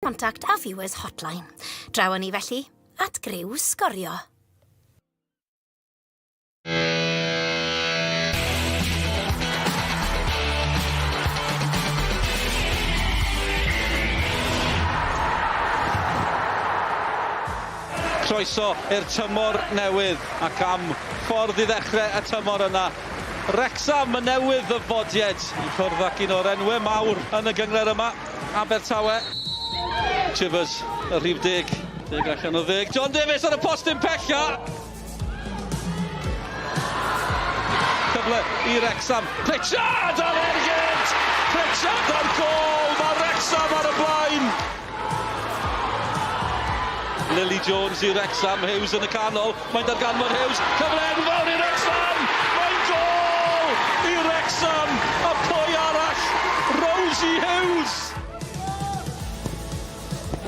contact a viewers hotline. Draw â ni felly at griw Sgorio. Croeso i'r tymor newydd ac am ffordd i ddechrau y tymor yna. Wrecsam y newydd ddyfodied i cwrdd ac un o'r enwau mawr yn y gynghrair yma, Abertawe. Chivers, y rhif deg, deg allan o ddeg. John Davies ar y postyn pella! Cyfle i Wrecsam. Pritchard ar ergyd! Pritchard ar gôl! Mae Wrecsam ar y blaen! Lily Jones i Wrecsam, Hughes yn y canol, mae'n darganfod Hughes, cyfle enfawr i Wrecsam! Mae'n gôl i Wrecsam! A pwy arall? Rosie Hughes!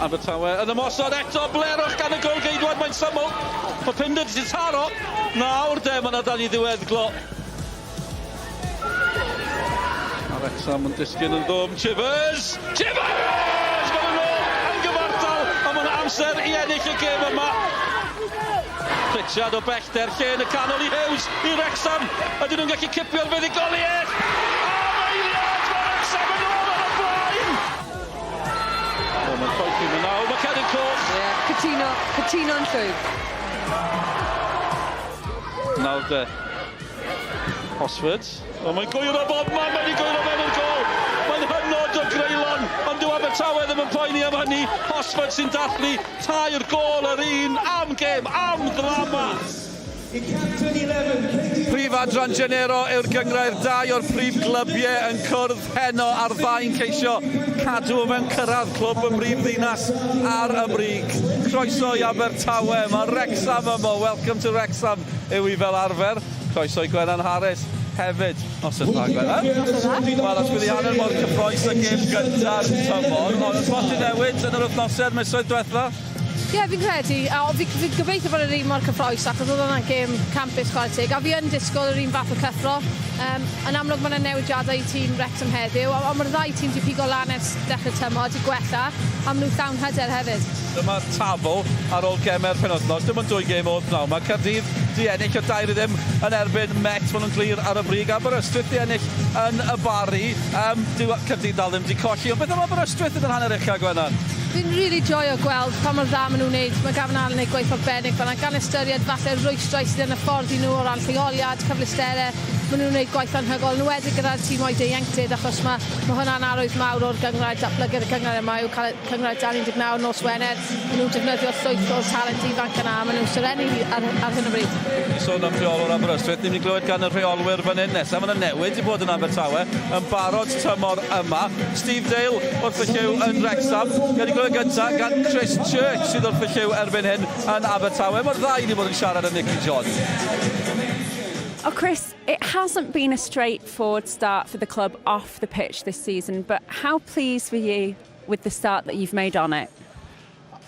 Abertawe yn ymosod eto, blerwch gan y golgeidwad, mae'n syml. Mae Pinder wedi taro. Nawr de, mae yna dan i ddiweddglo. A Wrexham yn disgyn yn ddwfn. Chivers! Chivers! Mae nhw'n ôl yn gyfartal, a mae yna amser i ennill y gêm yma. Pritchard o bellter, lle yn y canol i Hughes, i Wrexham. Ydyn nhw'n gallu cipio'r fuddugoliaeth? Am eiliad, mae Wrexham yn ôl ar y blaen! O, mae'n croesi yma nawr, mae cerdyn coch. Ie, yeah, cytuno, cytuno'n llwyr. Nawr de. Hosford. O, mae'n gwyro bob man, mae'n gwyro mewn i'r gol. Mae'n hynod o greulon, ond dyw Abertawe ddim yn poeni am hynny. Hosford sy'n dathlu tair gôl yr un am gêm, am ddrama. Prif adran Genero yw'r gynghrair, dau o'r prif glybiau yn cwrdd heno a'r ddau'n ceisio cadw o fewn cyrraedd clwb y brif ddinas ar y brig. Croeso i Abertawe, mae Wrecsam yma, welcome to Wrexham yw hi fel arfer. Croeso i Gwenan Harris hefyd. Noson dda Gwenan. Noson dda. Wel, os bydd hi hanner mor cyffroes â gêm gynta'r tymor, ond oes lot 'di newid yn yr wythnosau a'r misoedd diwetha'? Ie, fi'n credu, a fi, fi gobeithio bod yr un mor cyffroes achos oedd hwnna'n gêm campus chwarae teg, a fi yn disgwyl yr un fath o cyffro. Um, yn amlwg mae yna newidiadau i tîm Wrexham heddiw, ond mae'r ddau tîm 'di pigo lan ers dechrau tymor, 'di gwella, a maen nhw'n llawn hyder hefyd. Dyma'r tabl ar ôl gemau'r penwythnos. Dim ond dwy gêm oedd pnawn 'ma. Caerdydd 'di ennill o dair i ddim yn erbyn Met. Maen nhw'n glir ar y brig. Aberystwyth 'di ennill yn y Barri. Um, dyw Caerdydd dal ddim 'di colli. Ond beth am Aberystwyth yn yr hanner ucha, Gwenan? Fi'n rili joio gweld pa mor dda maen nhw'n wneud. Mae Gavin Allen yn gwneud gwaith arbennig fan'na, gan ystyried falle'r rwystrau sydd yn y ffordd i nhw o ran lleoliad, cyfleusterau. Maen nhw'n wneud gwaith anhygoel, yn enwedig gyda'r timoedd ieuenctid, achos mae, mae hwnna'n arwydd mawr o'r gynghrair, datblygu'r gynghrair yma yw cael y cynghrair dan 19 nos Wener. Maen nhw'n defnyddio llwyth o'r talent ifanc yna, a maen nhw'n serennu ar, ar hyn o bryd. I sôn am rheolwr Aberystwyth, ni'n mynd i glywed gan y rheolwyr fan hyn nesaf. Mae yna newid 'di bod yn Abertawe yn barod tymor yma. Steve Dale wrth y llyw yn Wrecsam. Gawn ni glywed gyntaf gan Chris Church sydd wrth y llyw erbyn hyn yn Abertawe. Mae'r ddau wedi bod yn siarad â Nicky John. Oh, Chris, it hasn't been a straightforward start for the club off the pitch this season, but how pleased were you with the start that you've made on it?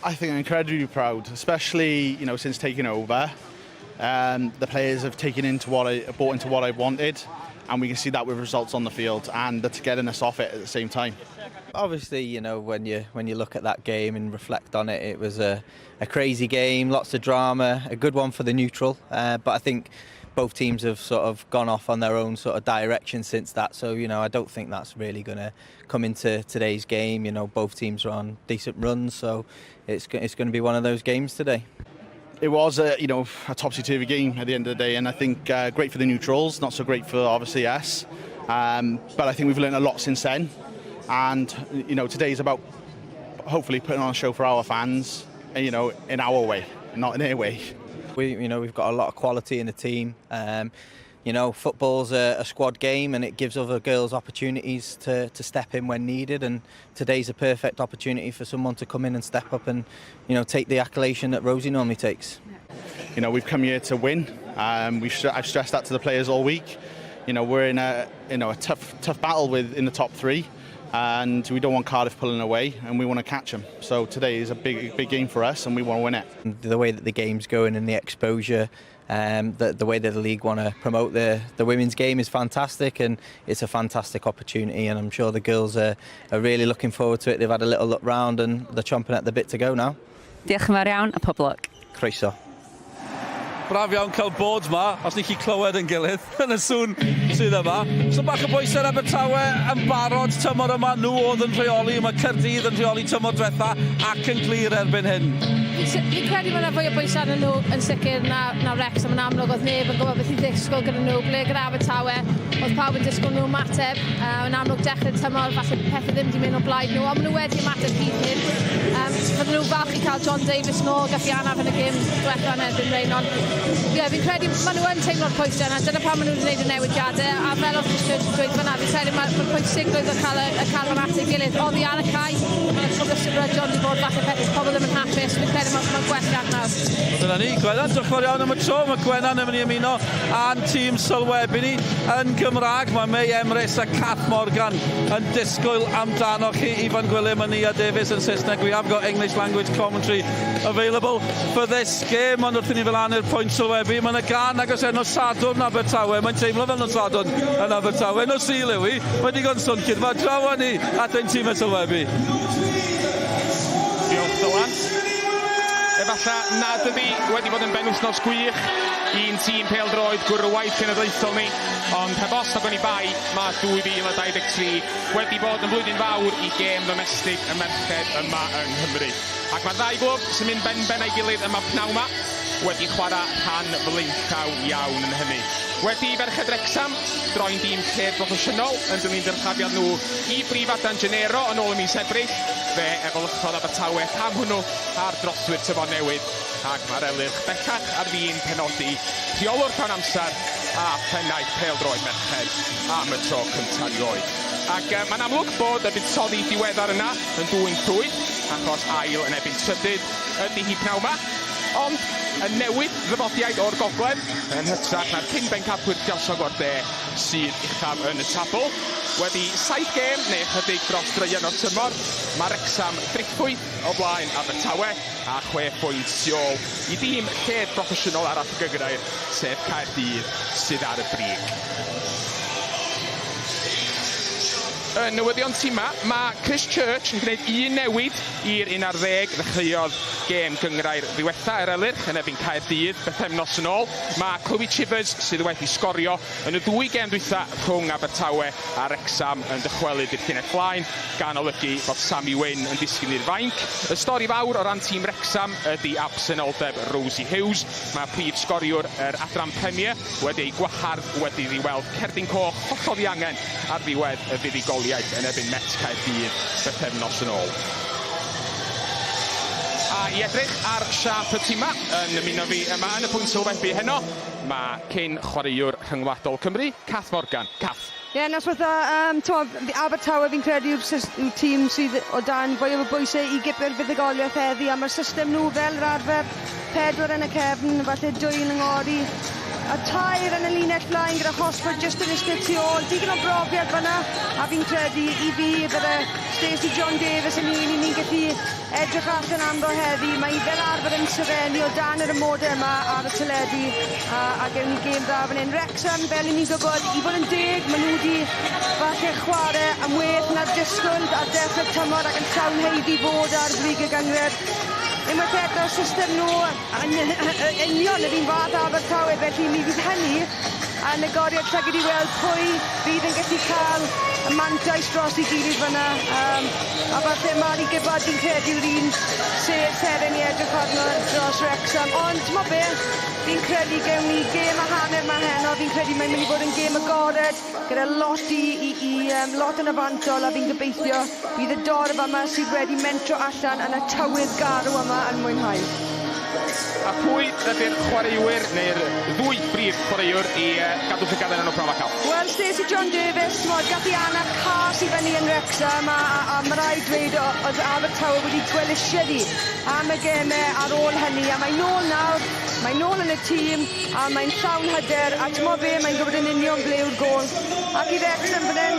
I think I'm incredibly proud, especially you know since taking over. The players have taken into what I bought into what I wanted, and we can see that with results on the field and the togetherness off it at the same time. Obviously, you know, when you when you look at that game and reflect on it, it was a, a crazy game, lots of drama, a good one for the neutral. But I think both teams have sort of gone off on their own sort of direction since that. So, you know, I don't think that's really going to come into today's game. You know, both teams are on decent runs, so it's it's going to be one of those games today. It was a you know a topsy-turvy game at the end of the day, and I think great for the neutrals, not so great for obviously us. But I think we've learned a lot since then, and you know today's about hopefully putting on a show for our fans, you know, in our way, not in their way. We, you know, we've got a lot of quality in the team. You know, football's a squad game and it gives other girls opportunities to step in when needed. And today's a perfect opportunity for someone to come in and step up and, you know, take the accolation that Rosie normally takes. You know, we've come here to win. I've stressed that to the players all week. You know, we're in a you know a tough tough battle with in the top three. And we don't want Cardiff pulling away, and we want to catch them. So today is a big, big game for us, and we want to win it. The way that the game's going and the exposure, the way that the league want to promote the women's game is fantastic, and it's a fantastic opportunity, and I'm sure the girls are really looking forward to it. They've had a little look round and they're chomping at the bit to go now. Diolch yn fawr iawn a pob lwc. Croeso. Braf iawn cael bod ma, os ni chi clywed yn gilydd, yn y sŵn sydd yma. So bach o bwysau Abertawe yn barod tymor yma, nhw oedd yn rheoli, mae Caerdydd yn rheoli tymor diwetha ac yn glir erbyn hyn. Fi'n credu mae yna fwy o bwysau arnyn nhw yn sicr na Wrexham. Yn amlwg oedd neb yn gwybod beth i ddisgwyl gyda nhw. Ble gyda Abertawe, oedd pawb yn disgwyl nhw ymateb. Yn amlwg dechrau'r tymor, falle pethau ddim wedi mynd o blaid nhw, ond maen nhw wedi ymateb hyd hyn. Fydden nhw falch i cael John Davies nôl, gath i anaf yn y gêm diwetha yn erbyn Rein, ond ie, yeah, fi'n credu maen nhw yn teimlo'r pwysau yna, dyna pam maen nhw wedi gwneud y newidiadau, a fel oedd Chris Church yn dweud fyna, fi'n credu mae ma pwysigrwydd o cael y carfan at ei gilydd oddi ar y cae, mae'n cwbl o sibrydion wedi bod falle pethau, pobl ddim yn hapus, fi'n credu mae'n ma gwelliant nawr. Dyna ni, Gwennan, diolch yn fawr iawn am y tro. Mae Gwennan yn mynd i ymuno â'n tîm sylwebu ni yn Gymraeg. Mae Mei Emrys a Kath Morgan yn disgwyl amdano chi. Ifan Gwilym a Nia Davies yn Saesneg. We have got English language commentary available for this game. Ond wrth i ni fel i'r pwynt sylwebu, mae yna gân agos nos Sadwrn Abertawe. Mae'n teimlo fel nos Sadwrn yn Abertawe. Nos Sul yw hi. Mae digon swnllyd. Mae draw â ni at ein tîm y sylwebu. Diolch, Dylan. Efallai nad ydi wedi bod yn benwythnos gwych i'n tîm pêl-droed gwrywaidd cenedlaethol ni, ond heb os nac oni bai, mae 2023 wedi bod yn flwyddyn fawr i gêm ddomestig y merched yma yng Nghymru. Ac mae'r ddau glwb sy'n mynd ben-ben â'i gilydd yma pnawn 'ma wedi chwarae rhan flaenllaw iawn yn hynny. Wedi i ferched Wrecsam droi'n dîm lled broffesiynol yn dilyn dyrchafiad nhw i brif adran Genero yn ôl ym mis Ebrill, fe efelychodd Abertawe cam hwnnw ar drothwy'r tymor newydd, ac mae'r Elyrch bellach ar fin penodi rheolwr llawn amser a phennaeth pêl-droed merched am y tro cyntaf erioed. Ac mae'n amlwg bod y buddsoddi diweddar yna yn dwyn ffrwyth, achos ail yn erbyn trydydd ydy hi pnawn 'ma. Ond y newid ddyfodiaid o'r gogledd yn hytrach na'r cyn bencampwyr lluosog o'r de sydd uchaf yn y tabl. Wedi 7 gêm neu ychydig dros draean o'r tymor, mae Wrecsam driphwynt o flaen Abertawe a 6 pwynt tu ôl i dîm lled broffesiynol arall y gynghrair, sef Caerdydd, sydd ar y brig. Y newyddion tima, mae Chris Church yn gwneud un newid i'r 11 ddechreuodd gêm gynghrair ddiwetha yr Elyrch yn erbyn Caerdydd bythefnos yn ôl. Mae Chloe Chivers, sydd wedi sgorio yn y ddwy gêm dwytha rhwng Abertawe a Wrecsam, yn dychwelyd i'r llinell flaen, gan olygu bod Sammy Wynn yn disgyn i'r fainc. Y stori fawr o ran tîm Wrecsam ydy absenoldeb Rosie Hughes. Mae prif sgoriwr yr adran Premier wedi ei gwahardd wedi iddi weld cerdyn coch hollol ddiangen ar ddiwedd y fuddugoliaeth yn erbyn Met Caerdydd bythefnos yn ôl. A i edrych ar siâp y tîma, yn ymuno fi yma yn y pwynt sylwebu heno, mae cyn chwaraewr rhyngwladol Cymru, Kath Morgan. Kath. Ie, yeah, noswaith dda. Abertawe fi'n credu yw'r tîm sydd o dan fwy o bwysau i gipio'r fuddugoliaeth heddi, a mae'r system nhw fel yr arfer, pedwar yn y cefn, falle dwy yn yngori, a tair yn y linell flaen gyda Hosford jyst yn eistedd tu ôl. Digon o brofiad fyna, a fi'n credu i fi bydde Stacey John Davis yn un i ni'n gallu edrych allan amddo heddi. Mae hi fel arfer yn serennu o dan yr amodau yma ar y teledu a gewn ni gêm dda fan hyn. Wrexham, fel i ni'n gwybod, i fod yn deg, maen nhw wedi falle chwarae am well na'r disgwyl ar dechrau'r tymor ac yn llawn haeddu fod ar frig y gynghrair. Unwaith eto, system nhw yn union yr un fath Abertawe, felly mi fydd hynny yn agoriad llygad i weld pwy fydd yn gallu cael y mantais dros i gilydd fyna. A falle Mari Gibbard fi'n credu yw'r un sef seren i edrych arno dros Wrexham. Ond, ti'n be, fi'n credu gewn ni gêm a hanner ma heno. Fi'n credu mae'n mynd i fod yn gêm agored gyda lot i lot yn y fantol, a fi'n gobeithio bydd y dorf yma sydd wedi mentro allan yn y tywydd garw yma yn mwynhau. A pwy ydy'r chwaraewyr neu'r ddwy brif chwaraewr i gadw llygad arnyn nhw pnawn 'ma, Cath? Wel, Stacey John Davis, t'mod, gath hi anaf cas i fyny yn Wrexham a ma' raid dweud oedd Abertawe wedi gwelusiad hi am y gemau ar ôl hynny, a mae'n nôl nawr, mae'n nôl yn y tîm a mae'n llawn hyder, a t'mod be, mae'n gwybod yn union ble yw'r gôl. Ac i Wrexham fan hyn,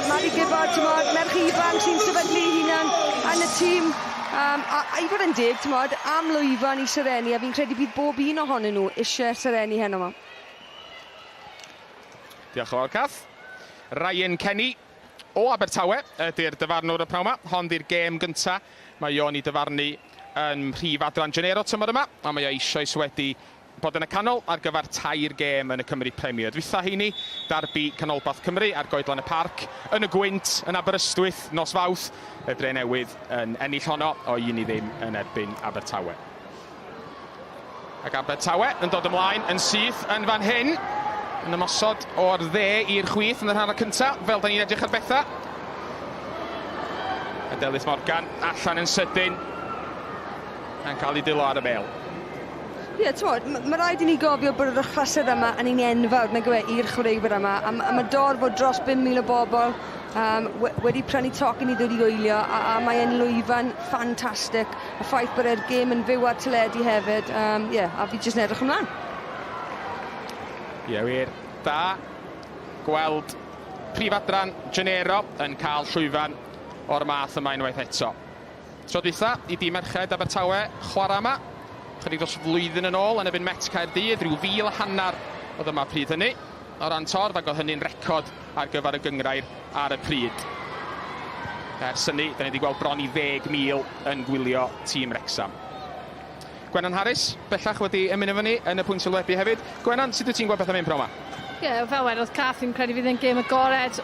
Mari Cadi Gibbard, t'mod, merch ifanc sy'n sefydlu ei hunan yn y tîm. Um, a, a i fod yn deg, t'mod, am lwyfan i sereni, a fi'n credu bydd bob un ohonyn nhw eisiau sereni heno 'ma. Diolch yn fawr, Cath. Ryan Kenny o Abertawe ydy'r dyfarnwr y pnawn 'ma. Hon 'di'r gêm gynta mae o'n ei dyfarnu yn mhrif adran Genero tymor yma, a mae o eisoes wedi bod yn y canol ar gyfer tair gêm yn y Cymru Premier. Dwytha heini, darbi Canolbarth Cymru ar Goedlan y Parc yn y Gwynt yn Aberystwyth nos Fawrth, y Drenewydd yn ennill honno o 1-0 yn erbyn Abertawe. Ac Abertawe yn dod ymlaen yn syth yn fan hyn, yn ymosod o'r dde i'r chwith yn yr hanner cyntaf, fel da ni'n edrych ar bethau. A Delyth Morgan allan yn sydyn, yn cael ei dwylo ar y bêl. Ie, yeah, t'mod, mae rhaid i ni gofio bod yr achlysur yma yn un enfawr, nag yw e, i'r chwaraewyr yma. A, a mae dorf o dros 5,000 o bobl um, wedi prynu tocyn i ddod i wylio, a, a mae e'n lwyfan ffantastig. Y ffaith bod e'r gêm yn fyw ar teledu hefyd, um, yeah, a fi jyst yn edrych ymlaen. Ie, yeah, wir. Da gweld prif adran Genero yn cael llwyfan o'r math yma unwaith eto. Tro dwytha i dîm merched Abertawe chwarae yma, chydig dros flwyddyn yn ôl yn erbyn Met Caerdydd, rhyw 1,500 oedd yma pryd hynny o ran torf, ac oedd hynny'n record ar gyfer y gynghrair ar y pryd. Ers hynny, da ni wedi gweld bron i 10,000 yn gwylio tîm Wrecsam. Gwenan Harris, bellach wedi ymuno efo ni yn y pwynt sylwebu hefyd. Gwenan, sut wyt ti'n gweld pethau'n mynd pnawn 'ma? Ie, yeah, fel wedodd Cath, fi'n credu fydd e'n gêm agored.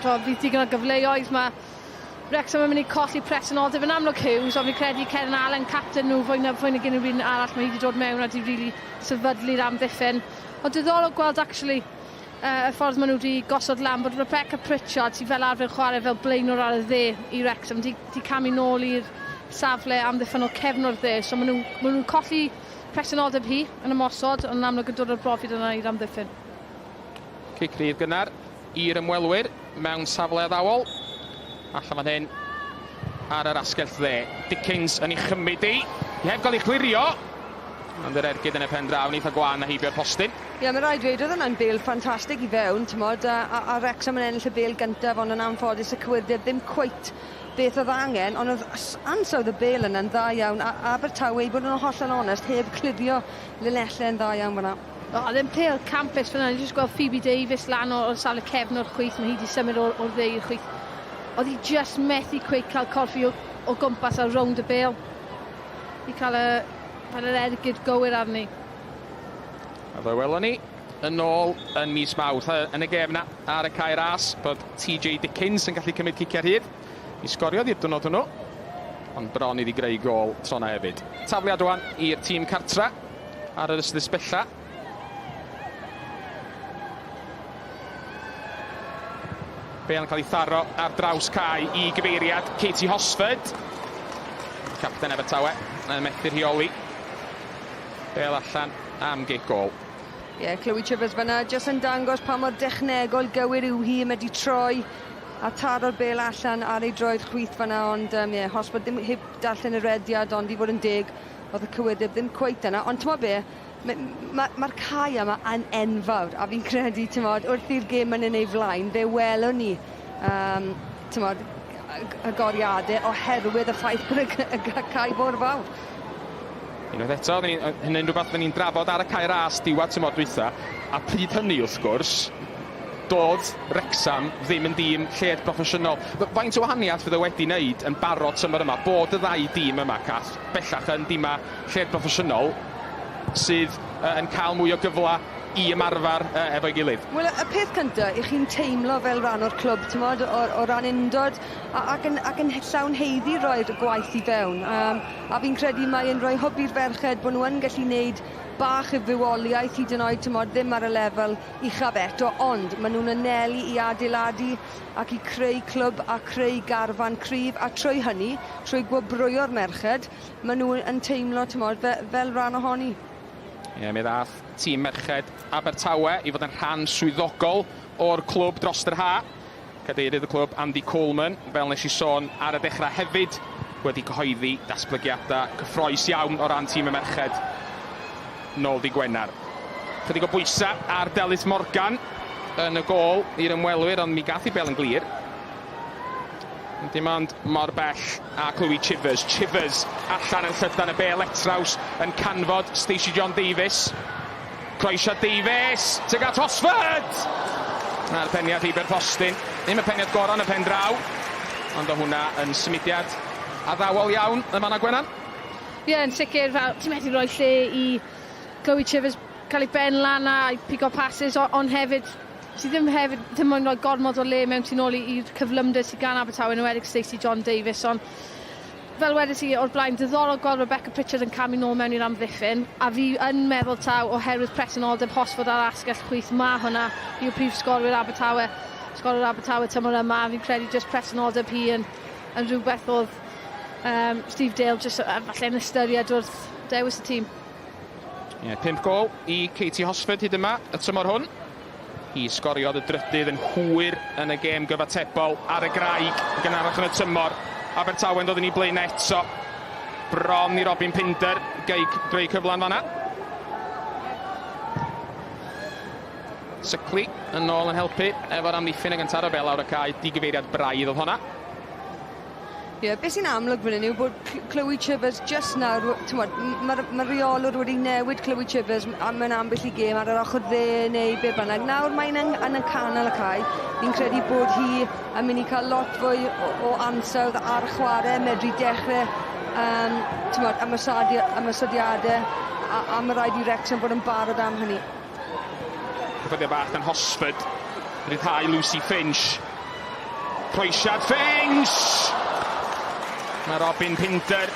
Fydd digon o gyfleoedd. Mae Wrexham yn mynd i colli presenoldeb yn amlwg Hughes, ond fi'n credu Karen Allen, capten nhw, fwy na, fwy nag unrhyw un arall, mae hi wedi dod mewn a wedi really sefydlu'r amddiffyn. Ond diddorol gweld actually y ffordd maen nhw wedi gosod lan bod Rebecca Pritchard, sydd fel arfer yn chwarae fel blaenwr ar y dde i Wrexham, di, di camu nôl i'r safle amddiffynnol cefnwr dde. So maen nhw'n maen nhw colli presenoldeb hi yn ymosod, ond yn amlwg yn dod o'r brofiad yna i'r amddiffyn. Cic rydd gynnar i'r ymwelwyr mewn safle addawol. Allan fan hyn ar yr asgell dde. Dickens yn ei chymryd hi. Hi heb gael ei chlirio. Ond yr ergyd yn y pen draw yn eitha gwan a heibio'r postyn. Ie, yeah, mae rhaid dweud, oedd hwnna'n bêl ffantastig i fewn, t'mod, a, a, a Wrexham yn ennill y bêl gyntaf, ond yn anffodus y cywirdeb ddim cweit beth oedd angen, ond oedd ansawdd y bêl yna'n dda iawn, a Abertawe, i bod yn hollol onest, heb clirio linellau yn dda iawn fyna. O, oedd e'n pêl campus fyna. Ni jyst gweld Phoebe Davies lan o'r safle cefn o'r chwith. Mae hi wedi symud o'r, or dde i'r chwith. Oedd hi just methu cweit cael corff i o, o gwmpas a rownd y bêl. I cael y, fel yr ergyd gywir arni. A fe welon ni yn ôl yn mis Mawrth yn y gêm na ar y cae ras bod TJ Dickens yn gallu cymryd ciciau rhydd. Mi sgoriodd i'r diwrnod hwnnw, ond bron iddi greu gôl tro 'na hefyd. Tafliad rwan i'r tîm cartra ar yr ystlys bella. Bale yn cael ei tharo ar draws cae i gyfeiriad Katie Hosford. Capten Abertawe yn methu rheoli. Bale allan am gic gôl. Ie, yeah, Chloe Chivers fyna, jyst yn dangos pa mor dechnegol gywir yw hi, mae di troi a taro'r bêl allan ar ei droed chwith fan'na, ond um, ie, Hosford ddim heb darllen y rediad, ond i fod yn deg, oedd y cywirdeb ddim cweit yna. Ond t'mod be, mae'r ma, ma cae yma yn enfawr, a fi'n credu, t'mod, wrth i'r gêm yn ei flaen, fe welwn ni, um, t'mod, y goriadau oherwydd y ffaith bod y, y cae mor fawr. Unwaith eto, hynny'n rhywbeth oedden ni'n drafod ar y cae ras diwedd tymor dwytha, a pryd hynny wrth gwrs, doedd Wrecsam ddim yn dîm lled broffesiynol. Faint o wahaniaeth fydd o wedi wneud yn barod tymor yma bod y ddau dîm yma, Cath, bellach yn dimau lled broffesiynol sydd yn cael mwy o gyfle i ymarfer efo'i gilydd? Wel, y peth cynta, i chi'n teimlo fel rhan o'r clwb, t'mod, o, o ran undod, a, ac, yn, ac yn llawn haeddu roi'r gwaith i fewn. Um, a fi'n credu mae'n rhoi hwb i'r ferched bod nhw yn gallu wneud bach y fywoliaeth hyd yn oed, t'mod, ddim ar y lefel uchaf eto, ond maen nhw'n anelu i adeiladu ac i creu clwb a creu garfan cryf, a trwy hynny, trwy gwobrwyo'r merched, maen nhw yn teimlo, t'mod, fe, fel rhan ohoni. Ie, mi ddath tîm merched Abertawe i fod yn rhan swyddogol o'r clwb dros yr ha. Cadeirydd y clwb, Andy Coleman, fel nes i sôn ar y dechrau hefyd, wedi cyhoeddi datblygiadau cyffrous iawn o ran tîm y merched nôl di Gwener. Chydig o bwysau ar Delyth Morgan yn y gôl i'r ymwelwyr, ond mi gath i bel yn glir. Dim ond mor bell a Chloe Chivers. Chivers allan yn llydan y bel etraws yn canfod Stacey John Davies. Croesiad Davies tuag at Hosford! A'r peniad i Berthostyn. Ddim y peniad gorau yn y pen draw, ond o hwnna yn symudiad addawol iawn yn fanna Gwenan. Ie, yn sicr, fel ti'n methu rhoi lle i Chloe Chivers cael ei ben lan a pigo passes, ond hefyd Ti ddim hefyd ddim moyn rhoi gormod o le mewn tu nôl i'r cyflymder sydd gan Abertawe, yn enwedig Stacey John Davies, ond fel wedes i o'r blaen, diddorol gweld Rebecca Pritchard yn camu nôl mewn i'r amddiffyn, a fi yn meddwl taw oherwydd presenoldeb Hosford ar asgell chwith, ma' hwnna yw prif sgorwyr Abertawe, sgorwyr Abertawe tymor yma, a fi'n credu jyst presenoldeb hi yn, yn rhywbeth oedd um, Steve Dale jyst falle yn ystyried wrth dewis y tîm. Ie, yeah, 5 gol i Katie Hosford hyd yma y tymor hwn. Hi sgoriodd y drydydd yn hwyr yn y gêm gyfatebol ar y graig gynharach yn y tymor. Abertawe'n dod yn ei blaenau eto. Bron i Robin Pinder greu, greu cyfle yn fanna. Sycli yn ôl yn helpu efo'r amddiffyn ag yn taro bel lawr y cae. Digyfeiriad braidd oedd honna. Ie, yeah, beth sy'n amlwg fan hyn yw bod Chloe Chivers just nawr, t'mod, mae'r ma reolwr wedi newid Chloe Chivers mewn ambell i gêm ar yr ochr dde neu be bynnag. Nawr mae'n yn, yn y canol y cae. Fi'n credu bod hi yn mynd i cael lot fwy o, o ansawdd ar chwarae, medru dechrau um, t'mod, ymosodiadau, a, a mae rhaid i Wrexham bod yn barod am hynny. Cyffyrddiad bach gan Hosford. Rhyddhau Lucy Finch. Croesiad Finch! Mae Robin Pinder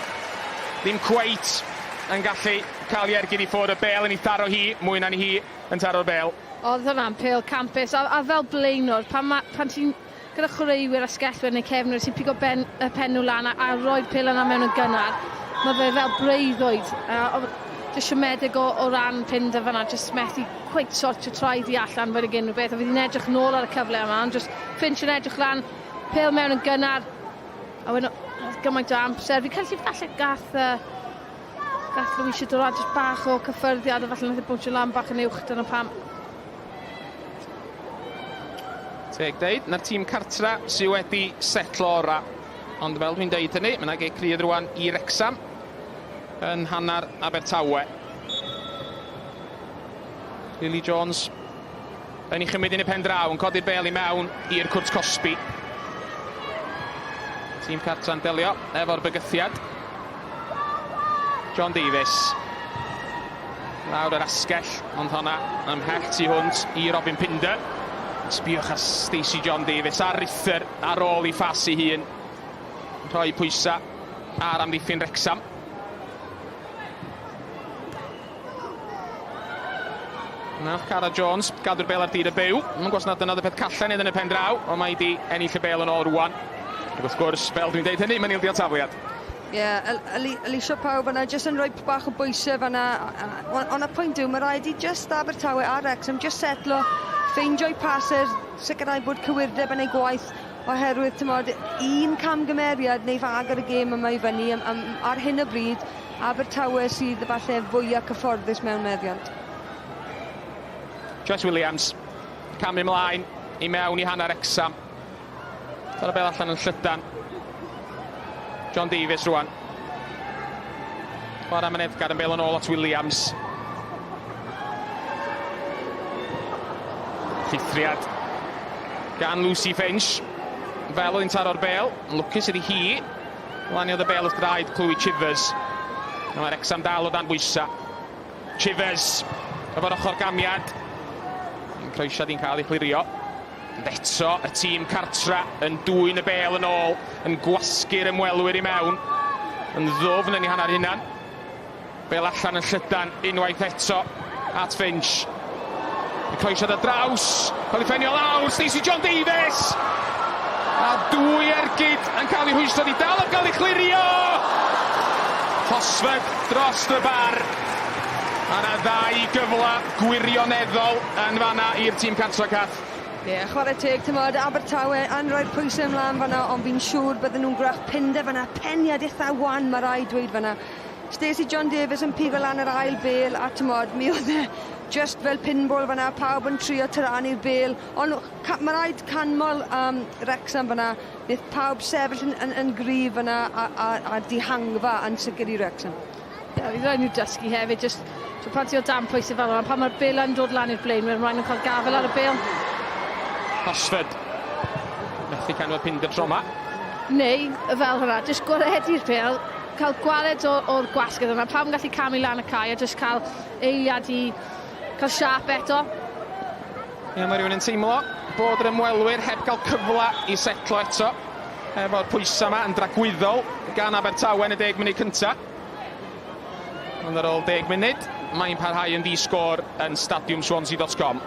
ddim cweit yn gallu cael ei ergyd i ffwrdd. Y bel yn ei tharo hi, mwy na ni hi yn taro'r bel. Oedd hwnna'n pêl campus, a, a fel blaenwr, pan, ma, pan ti'n gyda chwaraewyr asgellwyr neu cefnwyr sy'n pigo ben, y pen nhw lan a, a roi'r pêl yna mewn yn gynnar, mae fe fel breuddwyd. A, jyst siomedig o, o ran Pinder fan'na, jyst methu cweit sortio traed i allan fwy nag unrhyw beth. A fydd hi'n edrych nôl ar y cyfle yma, ond jyst Finch yn edrych lan, pêl mewn yn gynnar, a wedyn oedd gymaint o amser. Fi'n credu falle gath, uh, gath Louisa Dorad jyst bach o cyffyrddiad a falle nath e bwnsio lan bach yn uwch, dyna pam. Teg deud, na'r tîm cartra sydd wedi setlo ora. Ond fel dwi'n deud hynny, mae yna gic rydd rwan i Wrecsam yn hanner Abertawe. Lily Jones yn ei chymryd yn y pen draw, yn codi'r bel i mewn i'r cwrt cosbi. Tîm cartra'n delio efo'r bygythiad. John Davies. Lawr yr asgell, ond honna ymhell tu hwnt i Robin Pinder. Sbiwch ar Stacey John Davies ar rithr ar ôl i ffas ei hun. Rhoi pwysau ar amddiffyn Wrecsam. Nath Cara Jones gadw'r bel ar dir y byw. Mae'n gwrs nad dyna y peth callen iddyn y pen draw, ond mae di ennill y bel yn ôl rwan. Ac wrth gwrs, fel dwi'n deud hynny, mae'n ildio tafliad. Ie, yeah, Alicia pawb yna, jyst yn rhoi bach o bwysau fanna. Ond y pwynt yw, mae rhaid i jyst Abertawe a Wrexham jyst setlo, ffeindio'i passes, sicrhau bod cywirdeb yn ei gwaith, oherwydd, tymod, un camgymeriad neu fag ar y gêm yma i fyny, am, am, ar hyn o bryd, Abertawe sydd falle fwyaf cyfforddus mewn meddiant. Jess Williams, camu ymlaen i mewn i hanner Wrecsam. Dyna bel allan yn llydan. John Davies rwan. Chwarae mynedgar yn bel yn ôl at Williams. Llithriad gan Lucy Finch. Fel oedd hi'n taro'r bel, yn lwcus iddi hi. Laniodd y bel wrth draed Chloe Chivers. A mae'r Wrecsam dal o dan bwysau. Chivers efo'r ochr gamiad. Yn croesiad i'n cael ei chlirio. Ond eto y tîm cartra yn dwyn y bel yn ôl, yn gwasgu'r ymwelwyr i mewn. Yn ddwfn yn ei hanner hunan. Bel allan yn llydan unwaith eto at Finch. Y croesiad ar draws, cael ei phenio lawr, Stacey John Davies! A dwy ergyd yn cael ei rhwystro, di dal yn cael ei chlirio! Hosford dros y bar. A na ddau gyfle gwirioneddol yn fanna i'r tîm cartra Cath. Ie, yeah, chwarae teg, tymod, Abertawe yn rhoi'r pwysau ymlaen fanna, ond fi'n siŵr bydden nhw'n gwrach pinder fanna, peniad eitha wan, mae rhaid dweud fanna. Stacey John Davies yn pigo lan yr ail bêl a t'mod mi oedd e just fel pinball fan'na, pawb yn trio taranu'r bêl, ond ma' raid canmol um, Wrexham fan'na, wnaeth pawb sefyll yn, yn, yn gryf fan'na a, a, a dihangfa yn sicr i Wrexham. Ie, yeah, fydd rhaid nhw dysgu hefyd, just so pan ti o dan pwysau fel yna, pan mae'r bêl yn dod lan i'r blaenwyr, mae'n nhw'n cael gafel ar y bêl. Hosford. Methu canfod pinder tro yma. Neu, fel hwnna, jyst gwaredu'r bêl, cael gwared o'r gwasgedd yna, pawb yn gallu camu lan y cae a jyst cael eiliad i cael siâp eto. Ie, mae rhywun yn teimlo bod yr ymwelwyr heb gael cyfle i setlo eto efo'r pwysau yma yn dragwyddol gan Abertawe yn y deg munud cyntaf. Ond ar ôl deg munud, mae'n parhau yn ddi-sgôr yn stadiwm Swansea.com.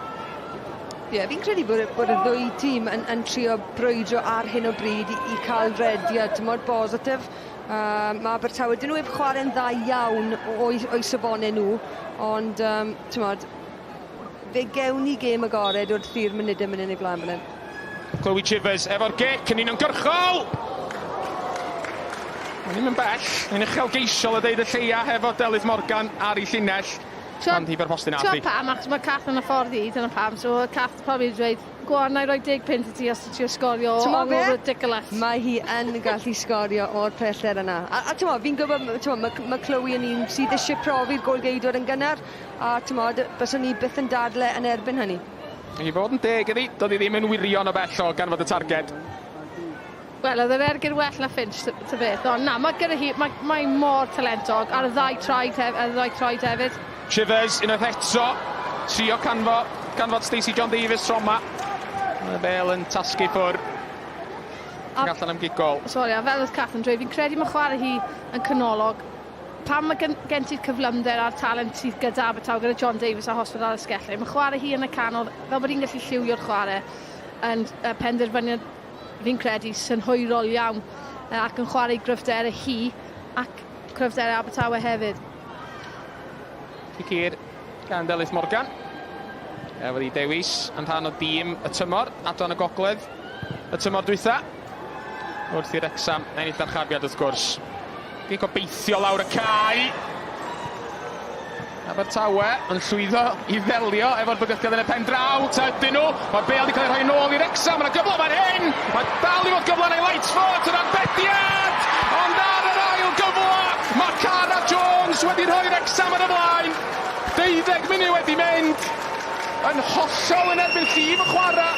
Ie, yeah, fi'n credu bod, bod y ddwy tîm yn, yn trio brwydro ar hyn o bryd i, i cael rediad, mor bositif. Mae Abertawe, dyn nhw heb chwarae'n dda iawn o'i, o'i safonau nhw, ond um, tymod, fe gewn ni gêm agored wrth i'r munudau mynd yn ei flaen fan hyn. Chloe Chivers efo'r gic yn uniongyrchol! Mae'n ddim yn bell, mae'n uchelgeisiol a deud y lleia hefo Delyth Morgan ar ei llinell. Ond hi fer postyn Ti'n pam, achos mae Cath yn y ffordd i, dyna pam. So Cath probably dweud, go on, na i roi 10 punt i ti os ti'n trio sgorio o ongl ridiculous. Mae hi yn gallu sgorio o'r pellter yna. A, a ti'n fi'n gwybod, ti'n mae, mae Chloe yn un sydd eisiau profi'r golgeidwad yn gynnar, a ti'n modd, byswn ni byth yn dadle yn erbyn hynny. I fod yn deg iddi, doedd hi ddim yn wirion o bell o ganfod y targed. Wel, oedd yr ergyd well na Finch, ta beth. Ond na, mae gyda hi, mae, mae mor talentog ar y ddau traed, hef, ar y ddau traed hefyd. Chivers, unwaith eto, trio canfo, canfod Stacey John Davies tro yma. Mae Bale yn tasgu ffwr. A, allan am gigol. Sori, a fel oedd Kath yn dweud, fi'n credu mae chwarae hi yn canolog. Pan mae gen, gen ti'r cyflymder a'r talent sydd gyda Abertawe, gyda John Davies a Hosford ar y sgellau, mae chwarae hi yn y canol, fel bod hi'n gallu lliwio'r chwarae, yn uh, penderfyniad fi'n credu, synhwyrol iawn ac yn chwarae i gryfderau hi ac cryfderau Abertawe hefyd. Cic hir gan Delyth Morgan. Efo ei dewis yn rhan o dîm y tymor, adran y gogledd y tymor dwytha. Wrth i Wrecsam ennill dyrchafiad wrth gwrs. Gic gobeithio lawr y cae. Abertawe yn llwyddo i ddelio efo'r bygythiad yn y pen draw. Ta ydyn nhw? Mae'r bêl wedi cael ei rhoi yn ôl i Wrecsam. Mae yna gyfle fan hyn! Mae dal i fod gyfle yn ei Lightfoot yr arbediad! Ond ar yr ail gyfle, mae Cara Jones wedi rhoi Wrecsam ar y blaen. 12 munud wedi mynd. Yn hollol yn erbyn llif y chwarae.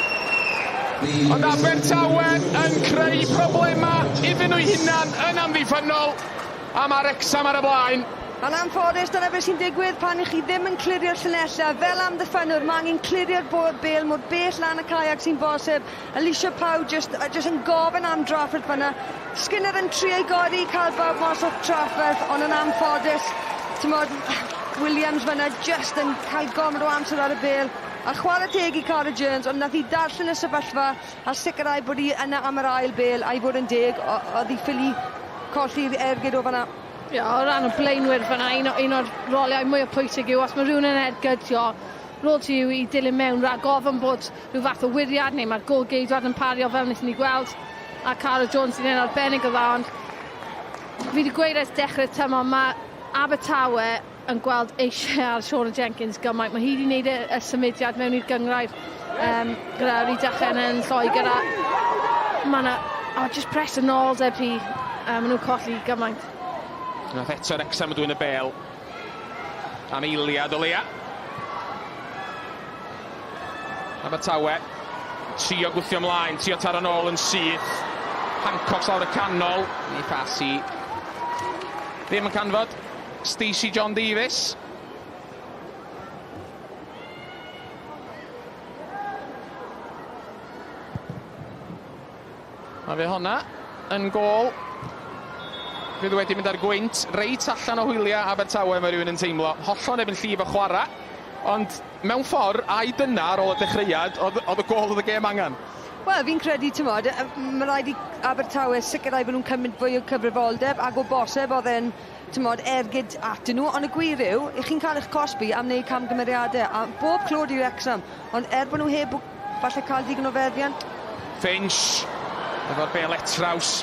Ond Abertawe yn creu problemau iddyn nhw'u hunan yn amddiffynnol. A mae Wrecsam ar y blaen. Yn anffodus, dyna beth sy'n digwydd pan 'ych chi ddim yn clirio'r llinellau. Fel amddiffynnwr, mae angen clirio'r bêl mor bell lan y cae ag sy'n bosib. Alicia Pow jyst, jyst yn gofyn am drafferth fan'na. Skinner yn trio ei godi i cael bawb mas o'r trafferth, ond yn anffodus, t'mod, Williams fan'na jyst yn cael gormod o amser ar y bêl. A chwarae teg i Cara Jones, ond nath hi darllen y sefyllfa a sicrhau bod hi yna am yr ail bêl, a i fod yn deg, oedd hi ffili colli'r ergyd o fan'na. Ie, o ran y blaenwyr fan'na, un, o, un o'r roliau mwyaf pwysig yw os mae rhywun yn ergydio, rôl ti yw i dilyn mewn rhag ofn bod rhyw fath o wiriad neu mae'r gôl-geidwad yn pario fel wnaethon ni gweld a Cara Jones sy'n un arbennig o dda ond fi wedi gweud ers dechrau'r tymor mae Abertawe yn gweld eisiau ar Shauna Jenkins gymaint. Mae hi wedi gwneud y, y symudiad mewn i'r gynghrair um, gyda Rhydychen yn Lloegr a mae yna oh, just presenoldeb hi. Maen nhw'n colli gymaint. Nath eto Wrecsam yn dwyn y bêl am eiliad o leia. Abertawe, trio gwthio ymlaen, trio taro nôl yn syth. Hancock lawr y canol, ni phas i ddim yn canfod. Stacey John Davies. Mae fe honna yn gôl. Fydd wedi mynd ar gwynt reit allan o hwyliau Abertawe mae rhywun yn teimlo. Hollol neb yn llif o chwarae. Ond mewn ffordd, ai dyna ar ôl y dechreuad, oedd, oedd y gôl oedd y gêm angen? Wel, fi'n credu, ti'n mae rhaid i Abertawe sicrhau bod nhw'n cymryd fwy o cyfrifoldeb ac o bosib oedd e'n t'mod, ergyd atyn nhw, ond y gwir yw, 'ych chi'n cael eich cosbi am wneud camgymeriadau, a bob clod i Wrecsam, ond er bod nhw heb falle cael digon o feddiant. Finch, efo'r bêl etraws.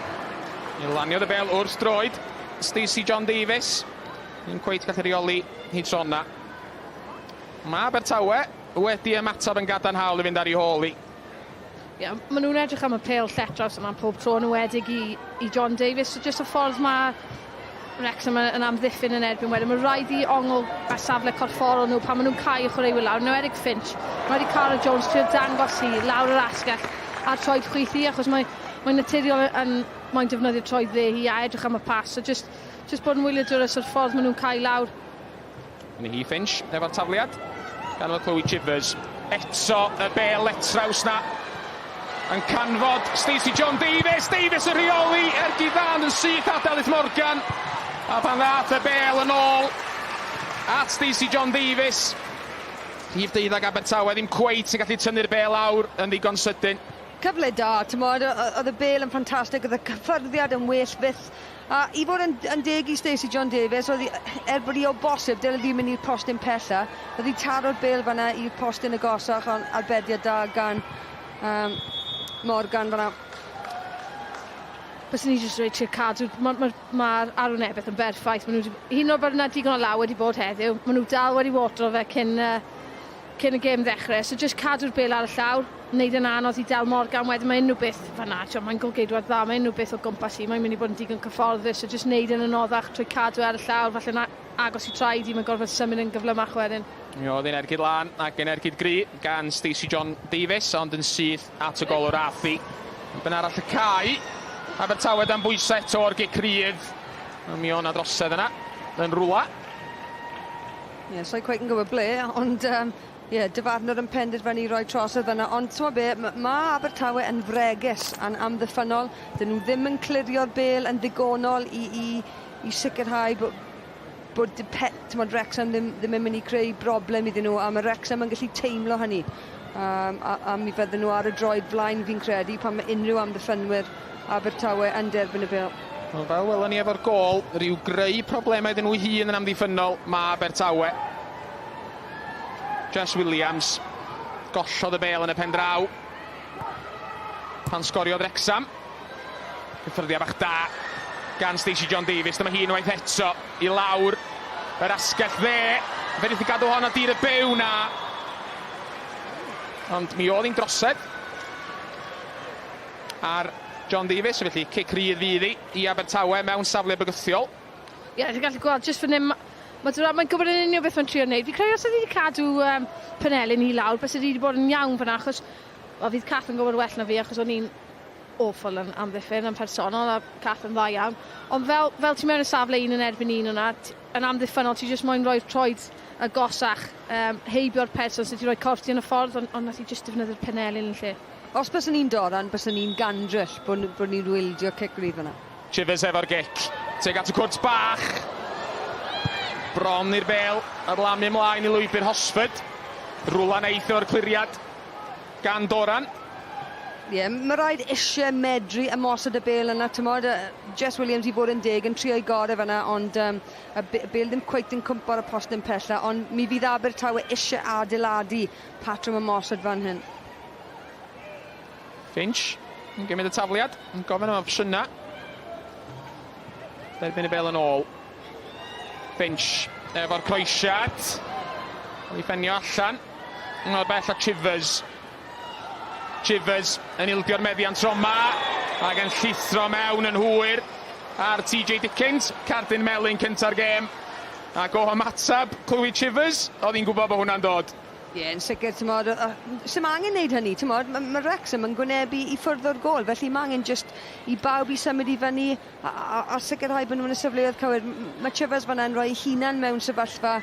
Mi laniodd y bêl wrth droed Stacey John Davies. Ddim cweit gallu rheoli hi tro yna. Mae Abertawe wedi ymateb yn gadarnhaol i fynd ar ei hôl hi. Ie, yeah, maen nhw'n edrych am y pêl lletraws yma pob tro, yn enwedig i, i John Davies. So jyst y ffordd mae Wrexham yn, yn amddiffyn yn erbyn wedyn. Mae rhaid i ongl a safle corfforol nhw pan maen nhw'n cau y chwaraewyr lawr. Yn enwedig Finch. Mae wedi Cara Jones trio dangos hi lawr yr asgell a'r troed chwith hi achos mae, mae'n naturiol yn, mae'n defnyddio troed dde hi a edrych am y pas. So just, just bod yn wyliadwrus o'r ffordd maen nhw'n cau lawr. Yn hi Finch efo'r tafliad. Gan fod Chloe Chivers. Eto y bel letraws na. Yn canfod Stacey John Davies. Davies yn rheoli ergyd dda yn syth at Delyth Morgan. A pan ddath y bel yn ôl at Stacey John Davies. Rhif 12 Abertawe ddim cweit yn gallu tynnu'r bel lawr yn ddigon sydyn. Cyfle da, t'mod, oedd y bel yn ffantastig, oedd y cyffyrddiad yn well fyth. A i fod yn, yn deg i Stacey John Davies, oedd hi, er bod hi o bosib, dyle ddim mynd i'r postyn pella, oedd hi taro'r bel fanna i'r postyn agosach, ond arbediad da gan um, Morgan fanna. Byswn i jyst rhaid trio cadw, mae'r ma, ma, ma arwynebeth yn berffaith. Maen nhw, hyd yn oed bod yna digon o law wedi bod heddiw, maen nhw dal wedi watro fe cyn, cyn y gêm ddechrau. So jyst cadw'r bel ar y llawr, wneud yn anodd i Del Morgan wedyn mae unrhyw beth fan'na, t'mo' mae'n golgeidwad dda, mae unrhyw beth o gwmpas hi, mae'n mynd i bod yn digon cyfforddus, so jyst wneud yn anoddach trwy cadw e ar y llawr, falle'n agos i traed hi, mae'n gorfod symud yn gyflymach wedyn. Mi oedd hi'n ergyd lân ac yn ergyd gry gan Stacey John Davies, ond yn syth at y golwr ath hi. Ben arall y cae, Abertawe dan bwysau eto o'r gic rydd. Mi oedd 'na drosedd yna, yn rwla. Ie, yeah, sa'i cweit yn gwybod ble, ond um, ie, yeah, dyfarnwr yn penderfynu roi trosodd yna. Ond ti'n be, mae Abertawe yn fregus a'n amddiffynnol. Dyn nhw ddim yn clirio'r bel yn ddigonol i, i, i sicrhau bod, bod pet, ti'n Wrexham ddim, ddim yn mynd i creu broblem iddyn nhw, a mae Wrexham yn gallu teimlo hynny. Um, a, a mi fydden nhw ar y droed flaen fi'n credu pan mae unrhyw amddiffynwyr Abertawe yn derbyn y bêl. Wel, fel welon ni efo'r gôl, rhyw greu problemau iddyn nhw hun yn amddiffynnol mae Abertawe. Jess Williams gollodd y bêl yn y pen draw pan sgoriodd Wrexham. Cyffyrddiad bach da gan Stacey John Davies. Dyma hi unwaith eto i lawr yr asgell dde. Fe wnaeth i gadw hon o dir y byw na. Ond mi oedd hi'n drosedd ar John Davies, felly cic rydd fydd hi i Abertawe mewn safle bygythiol. Ie, yeah, ti'n gallu gweld, jyst fan hyn, mae mae'n gwybod yn union beth mae'n trio wneud. Fi'n credu os oedd hi wedi cadw um, penelin hi lawr, bys hi wedi bod yn iawn fyna, achos well, fydd Cath yn gwybod well na fi, achos o'n i'n awful yn amddiffyn yn personol, a Cath yn dda iawn. Ond fel, fel ti mewn y safle un yn erbyn un yna, yn amddiffynnol, ti jyst moyn rhoi'r troed agosach, um, heibio'r person sydd wedi rhoi corff ti yn y ffordd, ond, ond nath i jyst defnyddio'r penelin yn lle. Os byswn ni'n doran, byswn ni'n gandryll bod, bod ni'n wyldio cic rydd fyna. Chivers efo'r gic. Tuag at y cwrt bach. Bron i'r bel. Ar lamu ymlaen i lwybr Hosford. Rwla neith o'r cliriad gan Doran. Ie, yeah, mae rhaid eisiau medru ymosod y bel yna, tymod, Jess Williams i fod yn deg yn trio'i gorau fyna, ond um, y bel ddim cweit yn cwmpo ar y postyn pella, ond mi fydd Abertawe eisiau adeiladu patrwm ymosod fan hyn. Finch yn gymryd y tafliad, yn gofyn am opsiynau. Derbyn y bel yn ôl. Finch efo'r croesiad. Ei phenio allan. Mor bell a Chivers. Chivers yn ildio'r meddiant tro 'ma ac yn llithro mewn yn hwyr ar TJ Dickens. Cardyn melyn cynta'r gêm. Ac o ymateb Chloe Chivers, oedd hi'n gwybod bod hwnna'n dod. Ie, yeah, yn sicr, ti'n sy'm angen neud hynny, ti'n modd, mae ma Wrexham yn gwynebu i ffwrdd o'r gol, felly mae angen just i bawb i symud i fyny a, a, a sicrhau bod nhw'n y safleoedd cywir. Mae Chivers fan'na yn rhoi hunan mewn sefyllfa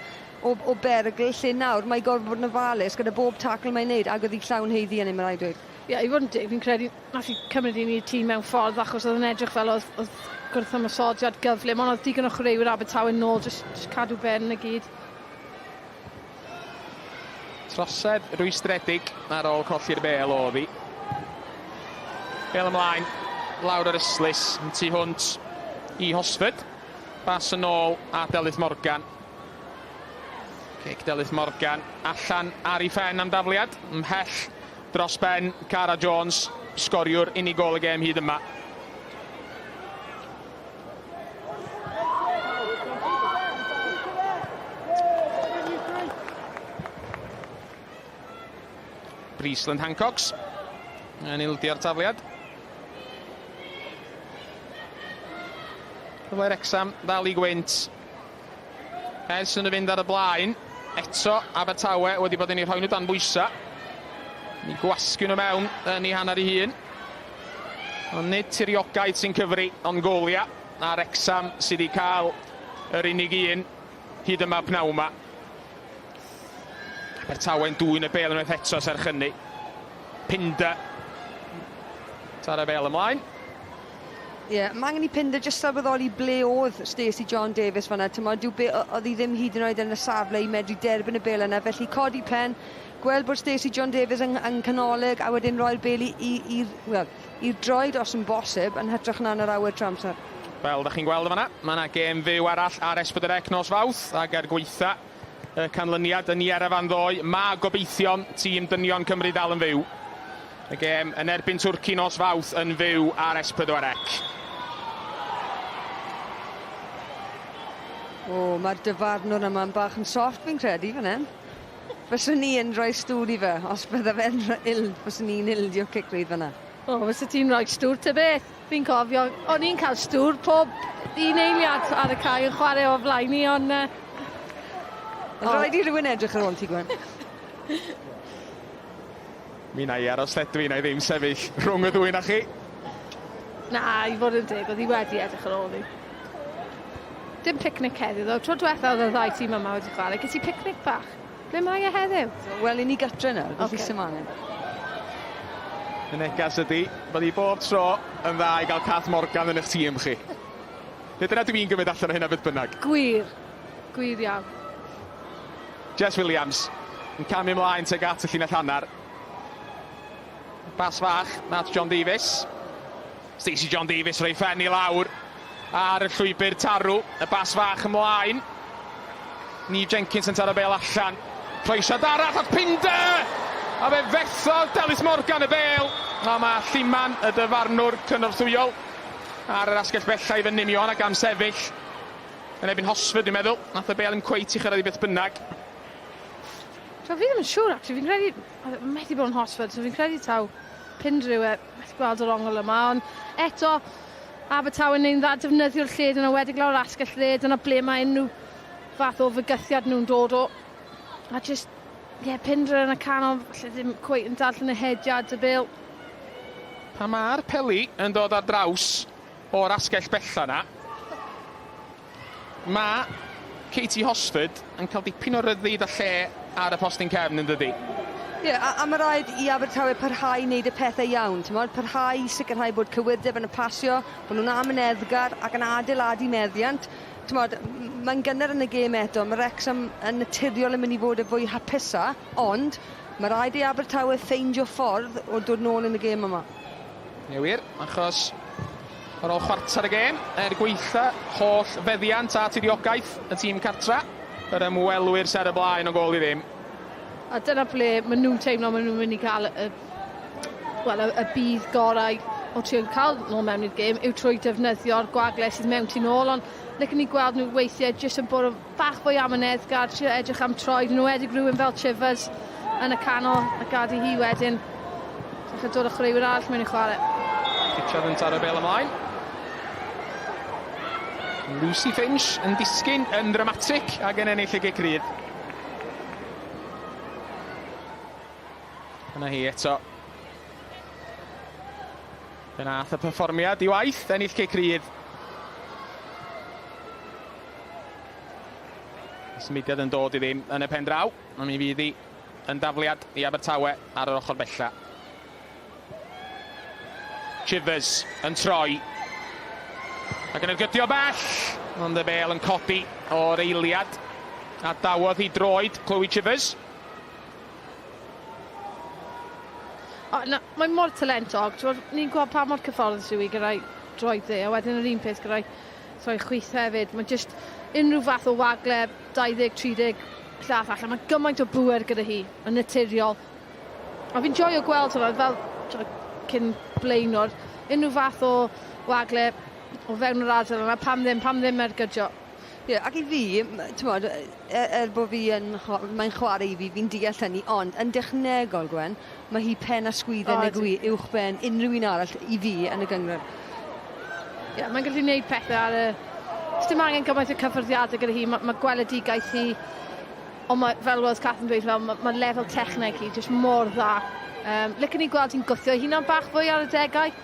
o, o berygl, lle nawr mae gorfod bod yn ofalus gyda bob tacl mae'n neud, ac oedd hi llawn haeddu hynny, mae rhaid dweud. Ie, yeah, i fod yn deg, fi'n credu nath i cymryd i ni'r tîm mewn ffordd achos oedd yn edrych fel oedd, oedd gwrthymosodiad gyflym, ond oedd digon o chwaraewyr Abertawe nôl, just, just cadw ben y gyd. Trosedd rwystredig ar ôl colli'r bel oedd hi. Bel ymlaen, lawr yr ystlys, yn tu hwnt i Hosford. Bas yn ôl a Delyth Morgan. Cic Delyth Morgan allan ar ei phen am dafliad. Ymhell dros ben Cara Jones, sgoriwr unig gôl y gêm hyd yma. Priestland Hancox yn ildio'r tafliad. Cyfle Wrecsam ddal i gwynt. Ers yn y fynd ar y blaen, eto Abertawe wedi bod yn ei rhoi nhw dan bwysau. Ni gwasgu nhw mewn yn ei hanner ei hun. Ond nid tiriogaeth sy'n cyfri, ond goliau. A Wrecsam sydd wedi cael yr unig un hyd yma pnawn yma. Abertawe'n dwyn y bêl unwaith eto serch hynny. Pinder. Taro bêl ymlaen. Ie, yeah, mae angen i Pinder jyst sylweddoli ble oedd Stacey John Davies fan'na. T'mod, dyw be, oedd hi ddim hyd yn oed yn y safle i medru derbyn y bêl yna. Felly codi pen, gweld bod Stacey John Davies yn, yn canolig a wedyn roi'r bêl i, i, i, well, i'r droed os yn bosib, yn hytrach na yn yr awyr trwy amser. Fel da chi'n gweld yn fan'na, mae yna gêm fyw arall ar S4C nos Fawrth, ac er gwaetha y canlyniad yn Yerevan ddoe, mae gobeithion tîm dynion Cymru dal yn fyw. Y gêm yn erbyn Twrci nos Fawrth yn fyw ar S4C. O, mae'r dyfarnwr yma'n bach yn soft fi'n credu fan hyn. Fyswn i yn rhoi stŵr i fe, os bydde fe'n ild, fyswn i'n ildio cic rydd fan'na. O, fysa ti'n rhoi stŵr ta beth. Fi'n cofio, o'n i'n cael stŵr pob un eiliad ar y cae yn chwarae o flaen i, ond... Oedd rhaid i rhywun edrych ar ôl ti, Gwen. Mi wna i aros lle dwi, wna i ddim sefyll rhwng y ddwy na chi. Na, i fod yn deg, oedd hi wedi edrych ar ôl fi. Dim picnic heddiw, ddo. Tro diwetha oedd y ddau tîm yma wedi chwarae, ges i picnic bach. Ble mae e heddiw? Wel, i ni gatre nawr, felly okay. sy'n angen. Y negas ydy, bod hi bob tro yn dda i gael Cath Morgan yn eich tîm chi. Neu dyna dwi'n gymryd allan o hynna beth bynnag. Gwir. Gwir iawn. Jess Williams yn camu ymlaen tuag at y llinell hanner. Bas fach at John Davies. Stacey John Davies rhoi ffen i lawr ar y llwybr tarw. Y bas fach ymlaen. Neve Jenkins yn taro bêl allan. Croesiad arall at Pinder! A fe fethodd Delyth Morgan y bêl. A mae Lluman, y dyfarnwr cynorthwyol, ar yr asgell bella i fyny. Mi oedd 'na gamsefyll yn erbyn Hosford, dwi'n meddwl. Nath y bêl ddim cweit i chyrraedd i beth bynnag. So, fi ddim yn siŵr, actually. Fi'n credu... Oedd e methu bod yn Hosford, so fi'n credu taw Pinder yw e. Methu gweld yr ongl yma, ond eto, Abertawe yn ein dda defnyddio'r lle yn enwedig lawr asgell dde, dyna ble mae unrhyw fath o fygythiad nhw'n dod o. A just, ie, yeah, Pinder yn y canol, falle ddim cweit yn darllen y hediad y bêl. Pan mae'r peli yn dod ar draws o'r asgell bella 'na, mae Katie Hosford yn cael dipyn o ryddid a lle ar y postyn cefn yn dydi? Ie, yeah, a, a mae rhaid i Abertawe parhau i wneud y pethau iawn, ti'n parhau i sicrhau bod cywirdeb yn y pasio, bod nhw'n amyneddgar ac yn adeiladu meddiant. T'mod, mae'n gynnar yn y gêm eto, mae Wrexham yn naturiol yn mynd i fod y fwy hapusa, ond mae rhaid i Abertawe ffeindio ffordd o dod nôl yn y gêm yma. Ie wir, achos ar ôl chwarter y gêm, er gwaetha holl feddiant a tiriogaeth y tîm cartra, yr ymwelwyr ser y blaen o gôl i ddim. A dyna ble maen nhw'n teimlo maen nhw'n mynd i gael y, well, y, y budd gorau o trio cael nôl mewn i'r gêm yw trwy defnyddio'r gwagle sydd mewn tu nôl, ond licen ni gweld nhw weithiau jyst yn bod yn bach fwy amyneddgar, trio edrych am troed, yn enwedig rhywun fel Chivers yn y canol a gad i hi wedyn dechrau dod â chwaraewyr arall mewn i chwarae. Pritchard yn taro bêl ymlaen. Lucy Finch yn disgyn yn ddramatig ac yn ennill y gic rydd. Yna hi eto. Fe nath y perfformiad i waith, ennill cic rydd. Y symudiad yn dod i ddim yn y pen draw, ond mi fydd hi yn dafliad i Abertawe ar yr ochr bella. Chivers yn troi ac yn ergydio bell, ond y bêl yn codi o'r eiliad a dawodd hi droed Chloe Chivers. O, na, mae mor talentog. Ni'n gweld pa mor cyfforddus yw hi gyda'i droed dde, a wedyn yr un peth gyda'i troed chwith hefyd. Mae jyst unrhyw fath o wagle 20-30 llath allan. Mae gymaint o bŵer gyda hi, yn naturiol. A fi'n joio gweld hwnna fel cyn blaenor, unrhyw fath o wagle o fewn yr ardal yna, pam ddim, pam ddim ergydio. Ie, yeah, ac i fi, t'mod, er bod fi yn, mae'n chwarae i fi, fi'n deall hynny, ond yn dechnegol, Gwen, mae hi pen a sgwydden nag yw hi uwchben unrhyw un arall i fi yn y gynghrair. Ie, yeah, mae'n gallu gwneud pethau ar y... Dim angen gymaint o cyffyrddiadau gyda hi, mae, mae gweledigaeth hi, ond mae, fel oedd Kath yn dweud, fel, mae, mae lefel techneg hi jyst mor dda. Licen ni gweld hi'n gwthio ei hunan bach fwy ar y degau.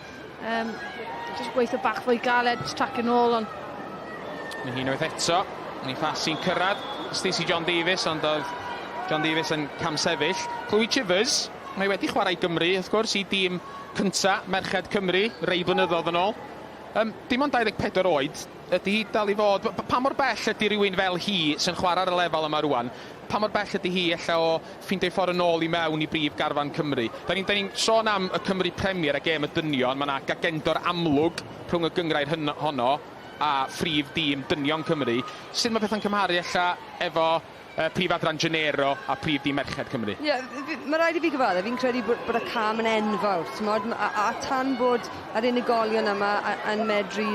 Jyst gweithio bach fwy galed, jyst tracio nôl, ond... Mae hi'n unwaith eto, yn ei phas sy'n cyrraedd Stacey John Davies, ond oedd John Davies yn camsefyll. Chloe Chivers, mae wedi chwarae i Gymru, wrth gwrs, i dîm cynta Merched Cymru, rei blynyddoedd yn ôl. Um, dim ond 24 oed, ydy hi dal i fod... Pa mor bell ydy rhywun fel hi sy'n chwarae ar y lefel yma rwan, pa mor bell ydy hi ella o ffeindio'i ffordd yn ôl i mewn i brif garfan Cymru? Da ni'n ni sôn am y Cymru Premier a gêm y dynion, mae yna gagendor amlwg rhwng y gynghrair hyn, honno a phrif dîm dynion Cymru. Sut mae pethau'n cymharu ella efo prif adran Genero a prif dîm Merched Cymru? Ie, yeah, mae rhaid i fi gyfadde, fi'n credu bod y cam yn enfawr, t'mod, a tan bod yr unigolion yma yn medru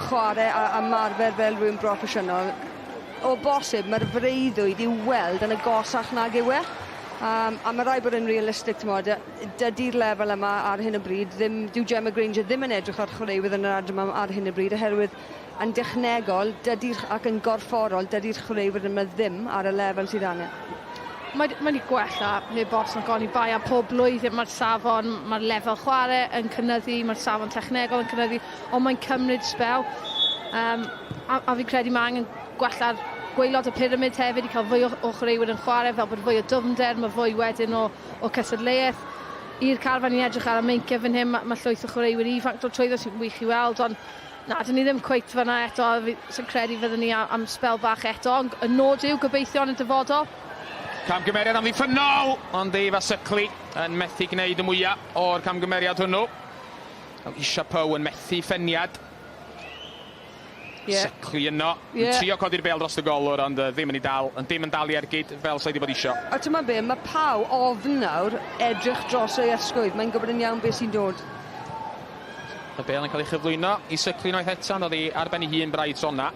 chwarae a marfer fel rhywun broffesiynol, o bosib mae'r freuddwyd i'w weld yn agosach nag yw e. A mae rhaid bod yn realistig, t'mod, dydy'r lefel yma ar hyn o bryd ddim, dyw Gemma Grainger ddim yn edrych ar chwaraewyr yn yr adran yma ar hyn o bryd, oherwydd yn dechnegol, dydy'r, ac yn gorfforol, dydy'r chwaraewyr yma ddim ar y lefel sydd angen. Mae wedi gwella heb os nac oni bai, a pob blwyddyn mae'r safon, mae'r lefel chwarae yn cynyddu, mae'r safon technegol yn cynyddu, ond mae'n cymryd sbel. A fi'n credu mae angen gwella'r gwaelod y pyramid hefyd i cael fwy o chwaraewyr yn chwarae, fel bod fwy o dwfnder, mae fwy wedyn o cystadleuaeth. I'r carfan ni'n edrych ar y meinciau fan hyn, mae llwyth o chwaraewyr ifanc dod trwyddo sy'n wych i weld, ond na, dyn ni ddim cweit fyna eto, fi sy'n credu fyddwn ni am sbel bach eto, ond y nod yw gobeithio yn y dyfodol. Camgymeriad amddiffynnol, ond Eva Suckley yn methu gwneud y mwyaf o'r camgymeriad hwnnw. Isha Poe yn methu ffeniad. Suckley yno, yn trio codi'r bêl dros y golwr, ond ddim yn ei dal, yn dim yn dal i ergyd fel sa'i wedi bod isio. A ti'n be, mae Pau ofn nawr edrych dros ei ysgwydd. Mae'n gwybod yn iawn beth sy'n dod. Y bêl yn cael ei chyflwyno i Suckley unwaith eto, ond oedd hi ar ben ei hun braidd sona.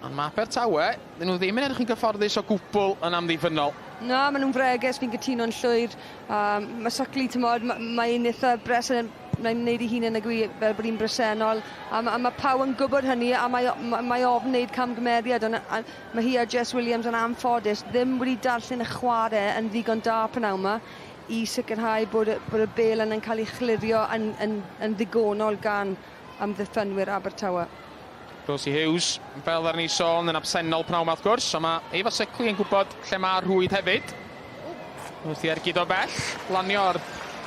Ond mae Abertawe, dyn nhw ddim yn edrych yn gyfforddus o gwbl yn amddiffynnol. Na, maen nhw'n fregus, fi'n cytuno'n llwyr. Mae Suckley, ti'n mae'n eitha bresen, mae'n gwneud ei hun yn y gwi fel bod hi'n bresennol. A mae Pau yn gwybod hynny, a mae ofn wneud camgymeriad. Ond mae hi a Jess Williams yn anffodus ddim wedi darllen y chwarae yn ddigon da p'nawn yma i sicrhau bod y bêl yna'n cael ei chlirio yn ddigonol gan amddiffynwyr Abertawe. Rosie Hughes, fel ar ni sôn, yn absennol pnawn yma wrth gwrs, ond mae Eva Suckley yn gwybod lle mae'r rhwyd hefyd. Wrth i ergyd o bell, lanio'r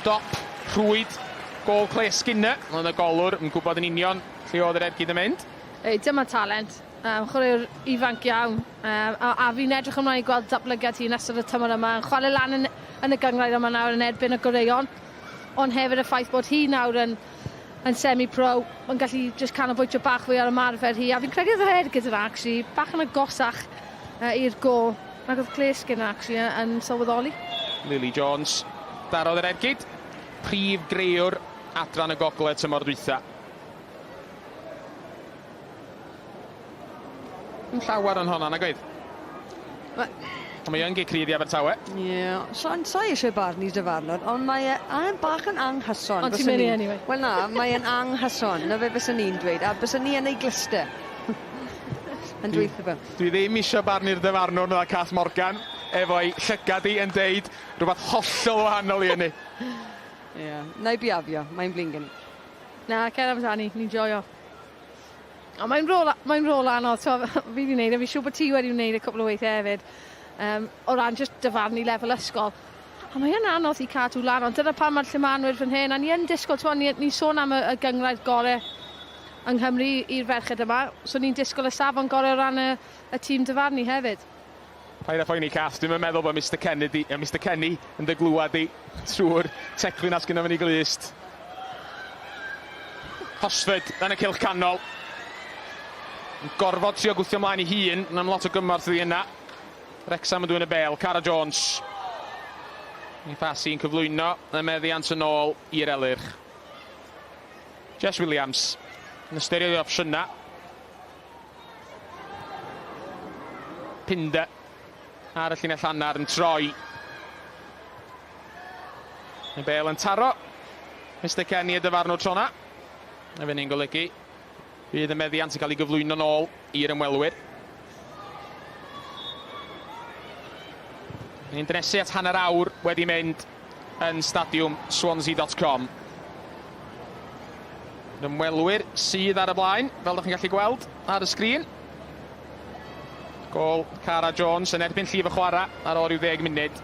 dop rhwyd gôl Claire Skinner, ond y golwr yn gwybod yn union lle oedd yr ergyd yn mynd. Ei, dyma talent. Chwaraewr ifanc iawn. A fi'n edrych ymlaen i gweld datblygiad hi yn ystod y tymor yma. Yn chwarae lan yn y gynghrair yma nawr yn erbyn y goreuon. Ond hefyd y ffaith bod hi nawr yn semi-pro, mae'n gallu just canolbwyntio bach fwy ar ymarfer hi. A fi'n credu oedd yr ergyd yna, actually, bach yn agosach i'r gôl. Nag oedd Claire Skinner, actually, yn sylweddoli. Lily Jones darodd yr ergyd. Prif grëwr adran y gogledd tymor dwytha. Yn llawer yn honna, nag oedd? Ond mae yn gic rydd i Abertawe. Ie, yeah. So, sa i eisiau barnu dyfarnwr, ond mae e bach yn anghyson. Ond ti'n mynd i anyway. Wel na, mae e'n anghyson, na fe byswn ni'n dweud, a byswn ni yn ei glyster. Yn dweud fe. Dwi ddim eisiau barnu'r dyfarnwr na Cath Morgan, efo'i llygad i yn deud rhywbeth hollol wahanol i hynny. Ie, yeah. Na i biafio, mae'n flin gen i. Na, cer amdani, ni'n joio. Ond mae'n rôl anodd, so, fi wedi wneud, a fi'n siŵr bod ti wedi wneud e cwpl o weithiau hefyd, o ran just dyfarnu lefel ysgol. A mae'n anodd i cadw lan, ond dyna pam mae'r llumanwyr fan hyn, a ni yn disgwyl, t'mo, ni sôn am y gynghrair gorau yng Nghymru i'r ferched yma, so ni'n disgwyl y safon gorau o ran y tîm dyfarnu hefyd. Paid â phoeni, Cath, dwi'n meddwl bod Mr Kennedy, Mr Kenny yn dy glwad i trwy'r teclyn as gyda fyny glust. Hosford yn y cylch canol. Yn gorfod trio gwthio ymlaen i hun, yn am lot o gymorth iddi yna. Wrexham yn dwyn y bêl, Cara Jones. Ei phas hi'n cyflwyno y meddiant yn ôl i'r Elyrch. Jess Williams yn ystyried ei opsiynau. Pinder ar y llinell hanner yn troi. Y bel yn taro. Mr Kenny y dyfarnwr tro 'na. A fe ni'n golygu bydd y meddiant yn cael ei gyflwyno nôl i'r ymwelwyr. Ni'n dynesu at hanner awr wedi mynd yn stadiwm Swansea.com. Yr ymwelwyr sydd ar y blaen, fel ydych chi'n gallu gweld ar y sgrin. Gôl Cara Jones yn erbyn llif y chwarae ar ôl rhyw ddeg munud.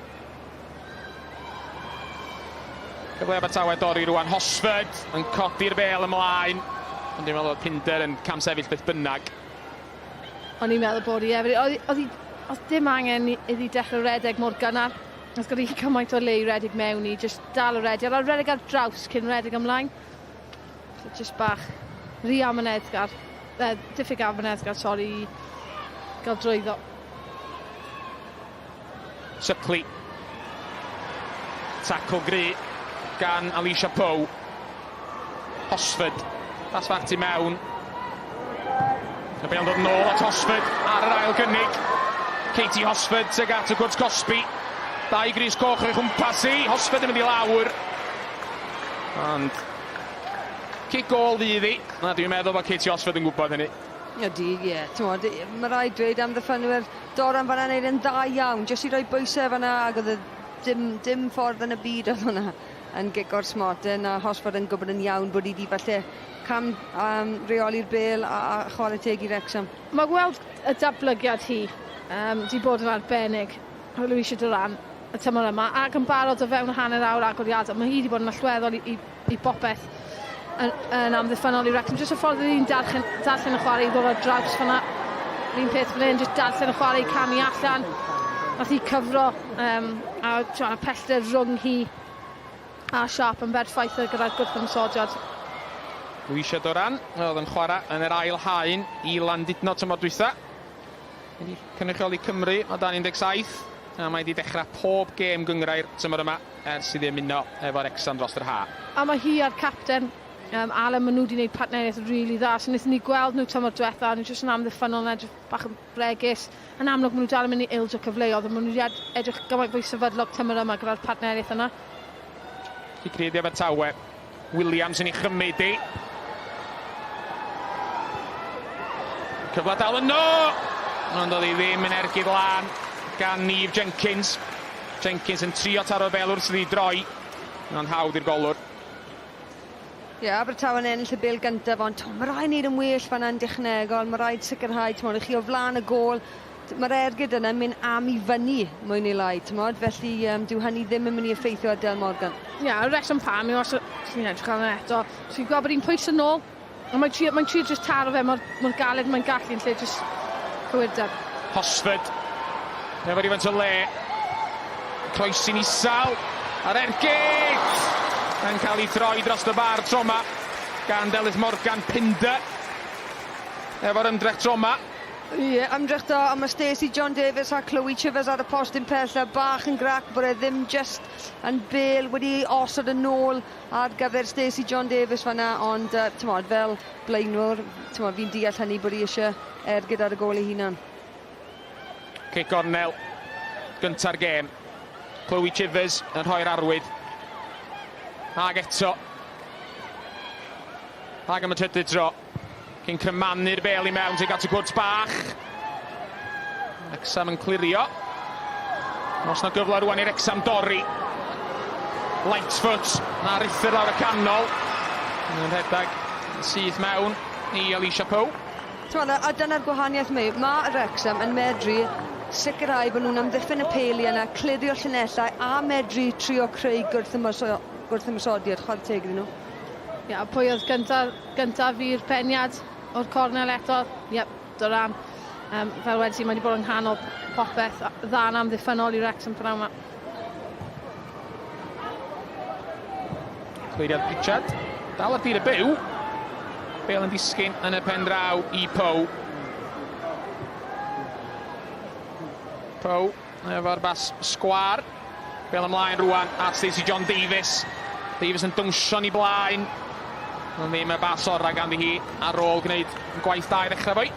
Cyfle Abertawe dorri rwan. Hosford yn codi'r bêl ymlaen. Ond dwi'n meddwl oedd Pinder yn camsefyll beth bynnag. O'n i'n meddwl bod hi efo... Oedd hi... Oedd dim angen iddi dechrau redeg mor gynnar. Oedd gyda hi cymaint o le i redeg mewn i, jyst dal y rediad, a redeg ar draws cyn redeg ymlaen. So jyst bach rhy amyneddgar, diffyg amyneddgar, sori, i gael drwyddo. Suckley. Tackle gry gan Alicia Poe. Hosford. Pas fach tu mewn. Y bêl yn dod nôl at Hosford ar yr ail gynnig. Katie Hosford tuag at y cwrt cosbi. Dau grys coch o'i chwmpas hi. Hosford yn mynd i lawr. Ond cic gôl fydd hi. Na, dwi'n meddwl bod Katie Hosford yn gwybod hynny. Ydy, ie. T'mod, ma' raid dweud am ddiffynwyr Doran fan'na neud e'n dda iawn, jyst i roi bwyse fan'na ag o'dd e dim dim ffordd yn y byd o'dd hwnna yn gic o'r smotyn a Hosford yn gwbod yn iawn bod 'i 'di falle cam yym reoli'r bêl a a chware teg i Wrecsam. Ma' gweld y datblygiad hi yym 'di bod yn arbennig o Louisa Doran y tymor yma ac yn barod o fewn hanner awr agoriadol ma' hi 'di bod yn allweddol i i i bopeth yn, yn amddiffynnol i Wrexham. Jyst y ffordd oedd hi'n darllen, darllen y chwarae i ddod ar draws fyna. Yr un peth fan hyn, jyst darllen y chwarae i camu allan. Nath hi cyfro um, a twa, pellter rhwng hi a Sharp yn berffaith gyda'r gwrthymosodiad. Lucia Doran oedd yn chwarae yn yr ail haen i Landudno tymor dwytha. Wedi cynrychioli Cymru o dan 17 a mae wedi dechrau pob gêm gynghrair tymor yma ers iddi ymuno efo Wrecsam dros yr ha'. A mae hi a'r capten um, Allen, maen nhw wedi gwneud partneriaeth rili really dda. So wnaethon ni gweld nhw tymor diwetha, nhw jyst yn amddiffynnol yn edrych bach yn bregus. Yn amlwg maen nhw dal yn mynd i ildio cyfleoedd, ond maen nhw wedi edrych gymaint fwy sefydlog tymor yma gyda'r partneriaeth yna. Cic rydd i Abertawe. Williams yn ei chymryd hi. Cyfle dal yno! Ond oedd hi ddim yn ergyd lân gan Neve Jenkins. Jenkins yn trio taro'r bêl wrth iddi droi. Ond hawdd i'r golwr. Ie, yeah, Abertawe'n ennill y bêl gyntaf, ond mae rhaid wneud yn well fan'na yn dechnegol, mae rhaid sicrhau, t'mod, chi o flaen y gôl, mae'r ergyd yna'n mynd am i fyny, mwy neu lai, t'mod, felly um, dyw hynny ddim yn mynd i effeithio ar Del Morgan. Ie, yeah, y reswm pam yw os ni'n edrych arno eto, ti'n gweld bod hi'n pwyso nôl, ond mae'n trio, mae trio just taro fe mor, mor galed mae'n gallu yn lle just cywirdeb. Hosford, efo rhywfaint o le, croesi'n isel, a'r ergyd! Yn cael ei throi dros y bar tro 'ma gan Delyth Morgan Pinder. Efo'r ymdrech tro 'ma. Ie, ymdrech da, ond mae Stacey John Davies a Chloe Chivers ar y postyn pell a bach yn grac bod e ddim jyst yn bêl wedi ei osod yn ôl ar gyfer Stacey John Davies fan'na, ond uh, t'mod, fel blaenwr, t'mod, fi'n deall hynny bod hi eisiau ergyd ar y gôl ei hunan. Cic gornel gynta'r gêm. Chloe Chivers yn rhoi'r arwydd. Ag eto. Ag am y trydydd tro. Cyn crymanu'r bêl i mewn tuag at y cwrt bach. Wrecsam yn clirio. Os na gyfle rwan i Wrecsam dorri. Lightfoot na ruthr lawr y canol. Yn rhedeg syth mewn i Alicia Poe. T'mod, a dyna'r gwahaniaeth mae. Mae Wrecsam yn medru sicrhau bod nhw'n amddiffyn y peli yna, clirio llinellau a medru trio creu gwrthymosodiad, chwarae teg iddyn nhw. Ia, pwy oedd gyntaf, gyntaf i'r peniad o'r cornel eto? Yep, Duran. Um, fel wedys i, mae wedi bod yng nghanol popeth dda yn amddiffynnol i Wrexham prynhawn yma. Cliriad Pritchard. Dal ar dir y byw. Bale yn disgyn yn y pen draw i Poe. Poe efo'r bas sgwar. Bale ymlaen rwan at Stacey John Davies. Davies yn dawnsio i blaen. Ond ddim y bas orau ganddi hi ar ôl gwneud gwaith da i ddechrau fwy.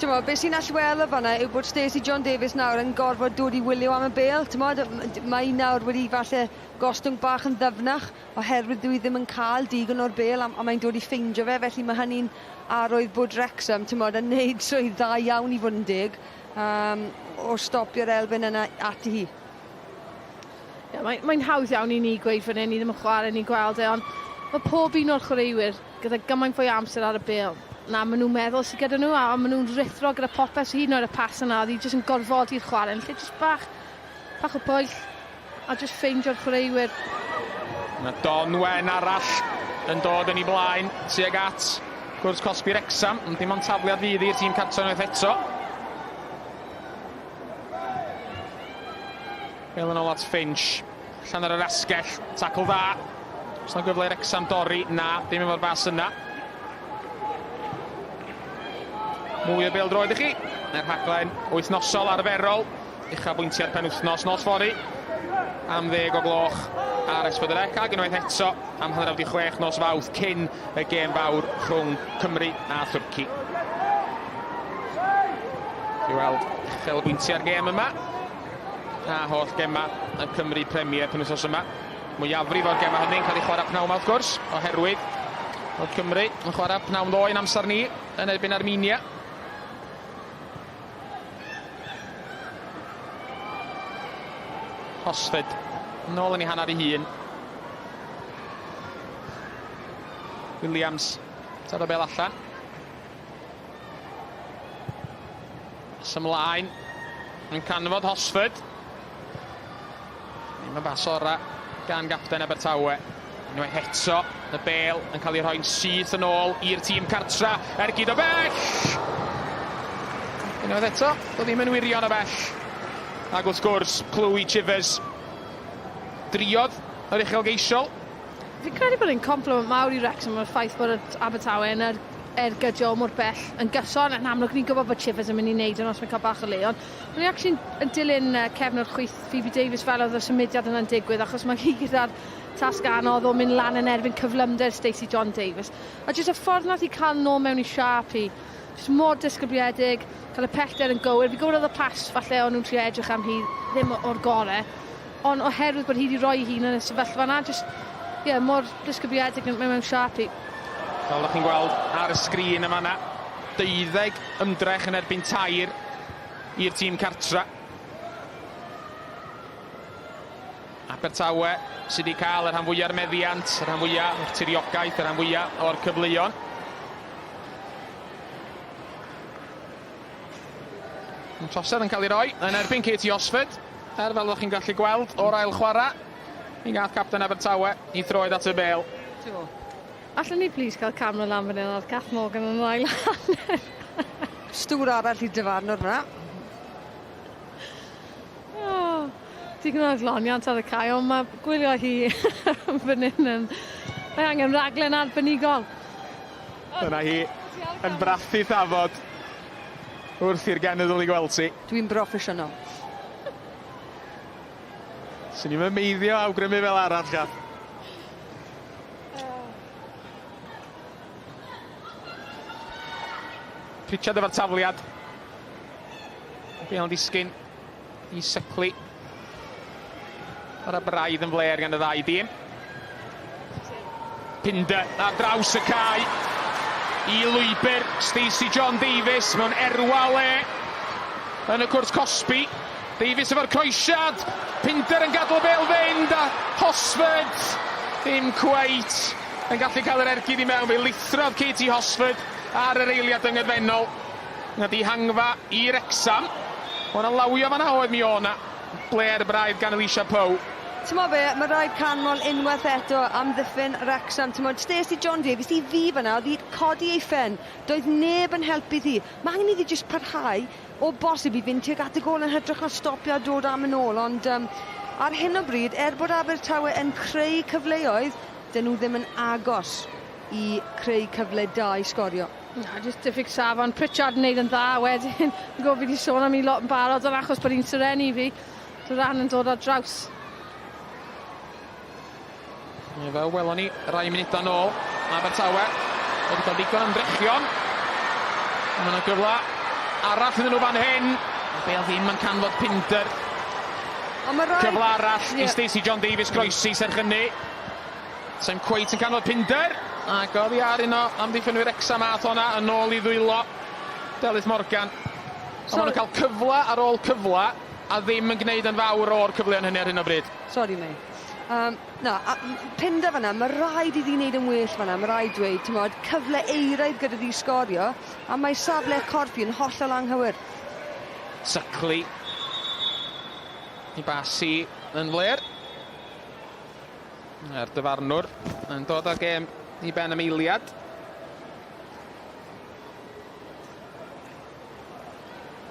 T'mod, beth sy'n allweddol fanna yw bod Stacey John Davies nawr yn gorfod dod i wylio am y bêl. T'mod, mae hi nawr wedi falle gostwng bach yn ddyfnach oherwydd dyw hi ddim yn cael digon o'r bêl a, a mae'n dod i ffeindio fe, felly mae hynny'n arwydd bod Wrexham, t'mod, yn neud swydd dda iawn i fod yn deg um, o stopio'r elfen yna ati hi. Yeah, mae'n mae hawdd iawn i ni gweud fan hyn, ni ddim yn chwarae, ni'n gweld e, ond mae pob un o'r chwaraewyr gyda gymaint fwy o amser ar y bêl na maen nhw'n meddwl sydd gyda nhw, a maen nhw'n rhuthro gyda popeth, so hyd yn oed y pas yna, oedd hi jyst yn gorfodi'r chwarae, yn lle jyst bach, bach o bwyll, a jyst ffeindio'r chwaraewyr. Mae Don Wen arall yn dod yn ei blaen tuag at gwrs cosbi Wrecsam, ond dim ond tafliad fydd i'r tîm cartre unwaith eto. Bêl yn ôl at Finch. Allan ar yr asgell, tacl dda. Os na gyfle i Wrecsam dorri, na, dim efo'r bas yna. Mwy o bêl-droed i chi. Mae'r rhaglen wythnosol arferol, uchafbwyntiau'r penwythnos nos fory am ddeg o gloch ar S4C ac unwaith eto am hanner awr 6 nos Fawrth cyn y gêm fawr rhwng Cymru a Thwrci. I weld uchelbwyntiau'r gêm yma a holl gemau y Cymru Premier penwythnos yma. Mwyafrif o'r gemau hynny'n cael eu chwarae pnawn yma wrth gwrs, oherwydd bod Cymru yn chwarae pnawn ddoe yn amser ni yn erbyn Armenia. Hosford nôl yn ei hanner ei hun. Williams, taro bel allan. Pas ymlaen. Yn canfod Hosford. Ddim y bas ora gan gapten Abertawe. Unwaith eto, y bel yn cael ei rhoi'n syth yn ôl i'r tîm cartra. Ergyd o bell! Unwaith eto, doedd ddim yn wirion o bell. Ac wrth gwrs, Chloe Chivers driodd yr uchelgeisiol. Fi'n credu bod e'n compliment mawr i Wrexham y ffaith bod Abertawe yn er, ergydio mor bell yn gyson. Yn amlwg ni'n gwybod bod Chivers yn mynd i wneud yn os mae'n cael bach o le, ond o'n i actually yn dilyn cefn o'r chwith Phoebe Davies fel oedd y symudiad yna'n digwydd, achos mae hi gyda'r tasg anodd o mynd lan yn erbyn cyflymder Stacey John Davies. A jyst y ffordd nath hi cael nôl mewn i siâp hi, jyst mor disgybliedig, cael y pellter yn gywir. Fi'n gwybod oedd y pas falle o'n nhw'n trio edrych am hi ddim o'r gore, ond oherwydd bod hi wedi rhoi ei hun yn y sefyllfa yna, jyst, ie, yeah, mor disgybliedig yn mewn siâp hi. Fel ydych chi'n gweld ar y sgrin yma yna, deuddeg ymdrech yn erbyn tair i'r tîm cartra. Abertawe sydd wedi cael y rhan fwyaf o'r meddiant, y rhan fwyaf o'r tiriogaeth, y rhan fwyaf o'r cyfleon. Yn trosedd yn cael ei roi yn erbyn Katie Osford. Er fel ydych chi'n gallu gweld o'r ail chwarae, mi gath capten Abertawe i throed at y bel. Allwn ni plîs cael camera lan fan hyn ar Kath Morgan yn yr ail hanner? Stŵr arall i'r dyfarnwr fan'na. Oh, digon o adloniant ar y cae, ond mae gwylio hi fan hyn yn... Mae angen raglen arbenigol. Dyna hi yn brathu thafod wrth i'r genedl i gweld ti. Dwi'n broffesiynol. Swn i'm yn meiddio awgrymu fel arall, Kath. Pritchard efo'r tafliad. Bel yn disgyn i Sycli. Ar y braidd yn fler gan y ddau dîm. Pinder ar draws y cae i lwybr Stacey John Davies mewn erwa le yn y cwrt cosbi. Davies efo'r croesiad. Pinder yn gadw y bel fynd a Hosford ddim cweit yn gallu cael yr ergyd i mewn. Fe lithrodd Katie Hosford ar yr eiliad dyngedfennol. Na dihangfa i Wrecsam. O'na lawio fan'na oedd mi o'na. Bler braidd gan Alicia Poe. T'mo' be, ma' raid canmol unwaith eto amddiffyn Wrecsam. T'mod, Stacey John Davies i fi fan'na, o'dd hi codi ei phen. Doedd neb yn helpu hi. Ma' angen iddi jyst parhau o bosib i fynd tuag at y gôl yn hytrach na stopio a dod am yn ôl. Ond um, ar hyn o bryd, er bod Abertawe yn creu cyfleoedd, dyn nhw ddim yn agos i creu cyfle da i sgorio. Na, jyst diffyg safon. Pritchard yn neud yn dda wedyn. Fi'n gwybod fi wedi sôn am i lot yn barod, ond achos bod hi'n syrenu fi, Duran yn dod ar draws. Ie, fel welon ni rai munudau nôl, Abertawe wedi cael digon ymdrechion. Mae yna gyfle arall iddyn nhw fan hyn. Bale ddim yn canfod Pinder. Ond mae rhaid... Cyfle arall yeah. i Stacey John Davies groesi serch hynny. Sai'n cweit yn canfod Pinder. Ac oddi ar un o amddiffynwyr Wrecsam ath honna yn ôl i ddwylo Delyth Morgan. So, maen nhw'n cael cyfle ar ôl cyfle a ddim yn gwneud yn fawr o'r cyfleon hynny ar hyn o bryd. Sorry, mate. Um, na, a, Pinder fanna, mae rhaid iddi wneud yn well fanna, mae rhaid dweud, ti'n cyfle eiraidd gyda ddi sgorio, a mae safle corff hi'n hollol anghywir. Suckley. I basi yn fler. A'r dyfarnwr yn dod â'r gêm i ben am eiliad.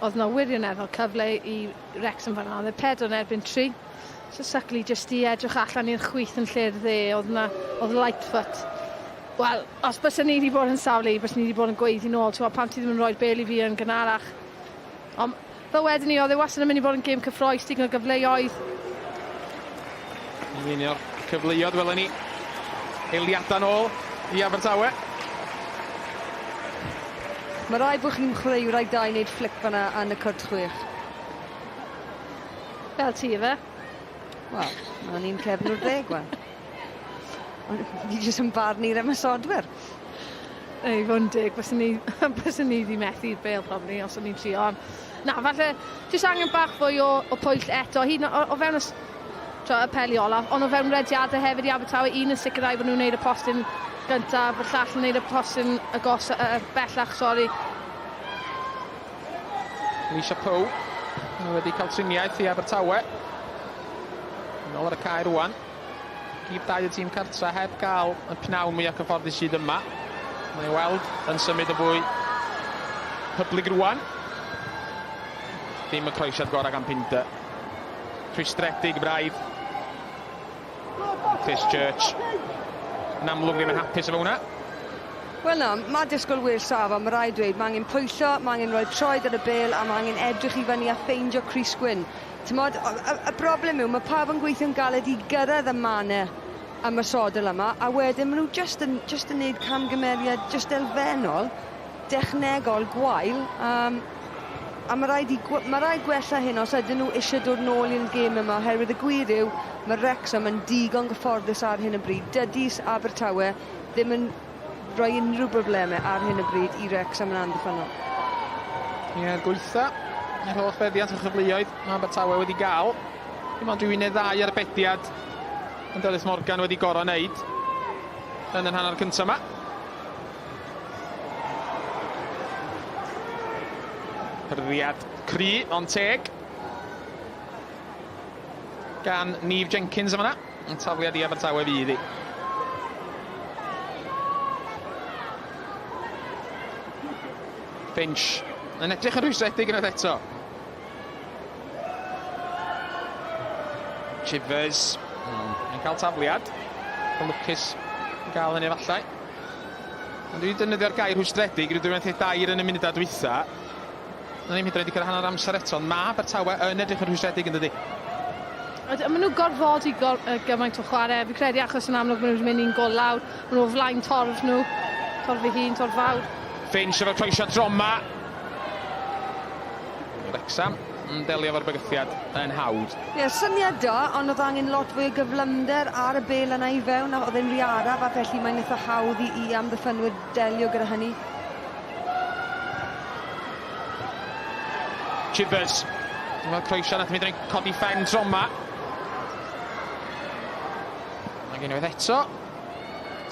Oedd 'na wirioneddol cyfle i Wrexham fan'na, oedd e 4 yn erbyn 3. So Suckley jyst i edrych allan i'r chwith yn lle'r dde, oedd 'na, oedd Lightfoot. Wel, os byswn ni wedi bod yn safle i, byswn ni wedi bod yn gweiddi nôl, ti'n pam ti ddim yn rhoi'r bêl i fi yn gynharach. Ond fel wedyn ni, oedd e wastad yn mynd i fod yn gêm cyffroes, digon o gyfleoedd. Un o'r cyfleoedd welwn ni eiliadau nôl i Abertawe. Mae rhaid bod chi'n chwaraewraig da i wneud fflic fanna yn y cwrt chwech. Fel ti, efe? Wel, mae'n un cefn o'r ddeg, wel. Ond fi jyst yn barnu'r ymosodwyr. Ei, fod yn deg, byswn ni, byswn ni wedi methu'r bêl probably os o'n i'n trio. Ond na, falle jyst angen bach fwy o, o pwyll eto, hyd o, o fewn y, tro, y peli olaf, ond o fewn rediadau hefyd i Abertawe, un yn sicrhau bod nhw'n gwneud y postyn gyntaf, y llall yn gwneud y postyn agos, bellach, sori. Alicia Poe wedi cael triniaeth i Abertawe. Yn ôl ar y cae rwan. Gib dau y tîm cartra heb gael y pnawn mwyaf cyfforddus sydd yma. Mae'n weld yn symud y fwy hyblyg rwan. Ddim y croesiad gorau gan Pinder. Rhwystredig braidd. Chris Church yn amlwg ddim yn hapus efo hwnna. Wel na, mae disgwyl wir safon, mae rhaid dweud, mae angen pwyllo, mae angen rhoi troed ar y bêl a mae angen edrych i fyny a ffeindio Cris Gwyn. T'mod, y, y, y broblem yw, mae pawb yn gweithio'n galed i gyrraedd y mannau ymosodol yma, a wedyn maen nhw just yn, just yn neud camgymeriad just elfennol, dechnegol, gwael, um, a mae rhaid, i, mae rhaid gwella hyn os ydyn nhw eisiau dod nôl i'r gêm yma, oherwydd y gwir yw, mae Wrexham yn digon gyfforddus ar hyn o bryd. Dydy Abertawe ddim yn rhoi unrhyw broblemau ar hyn o bryd i Wrexham yn amddiffynnol. Ie, er gweitha, yr holl feddiant o chyfleoedd mae Abertawe wedi gael. Dim ond rhyw un neu ddau arbediad yn Delyth Morgan wedi gorau wneud yn yr hanner cyntaf yma. Hyrddiad cry ond teg gan Neve Jenkins yma. Yn tafliad i Abertawe fydd hi. Finch yn edrych yn rhwystredig unwaith eto. Chivers yn cael tafliad. Lwcus yn gael hynny efallai. Ond dwi wedi defnyddio'r gair rhwystredig, rydw i'n methu dair yn y munudau dwytha. Na ni'n hyd yn oed wedi cyrraedd hanner amser eto, ond mae Abertawe yn edrych yn rhwystredig yn dydi? Maen nhw gorfodi gor gymaint o chwarae, fi credu achos yn amlwg maen nhw'n mynd i'n gol lawr, maen nhw o flaen torf nhw, torf ei hun, torf fawr. Finch efo'r croesiad droma. Wrexham yn delio efo'r bygythiad yn hawdd. Ie, yeah, syniad da, ond oedd angen lot fwy o gyflymder ar y bel yna i fewn, a oedd e'n rhy araf, a felly mae'n eitha hawdd i, i amddiffynwyr delio gyda hynny. Chivers. Mae'r croesiad nath mynd yn codi ffen troma. Ac unwaith eto,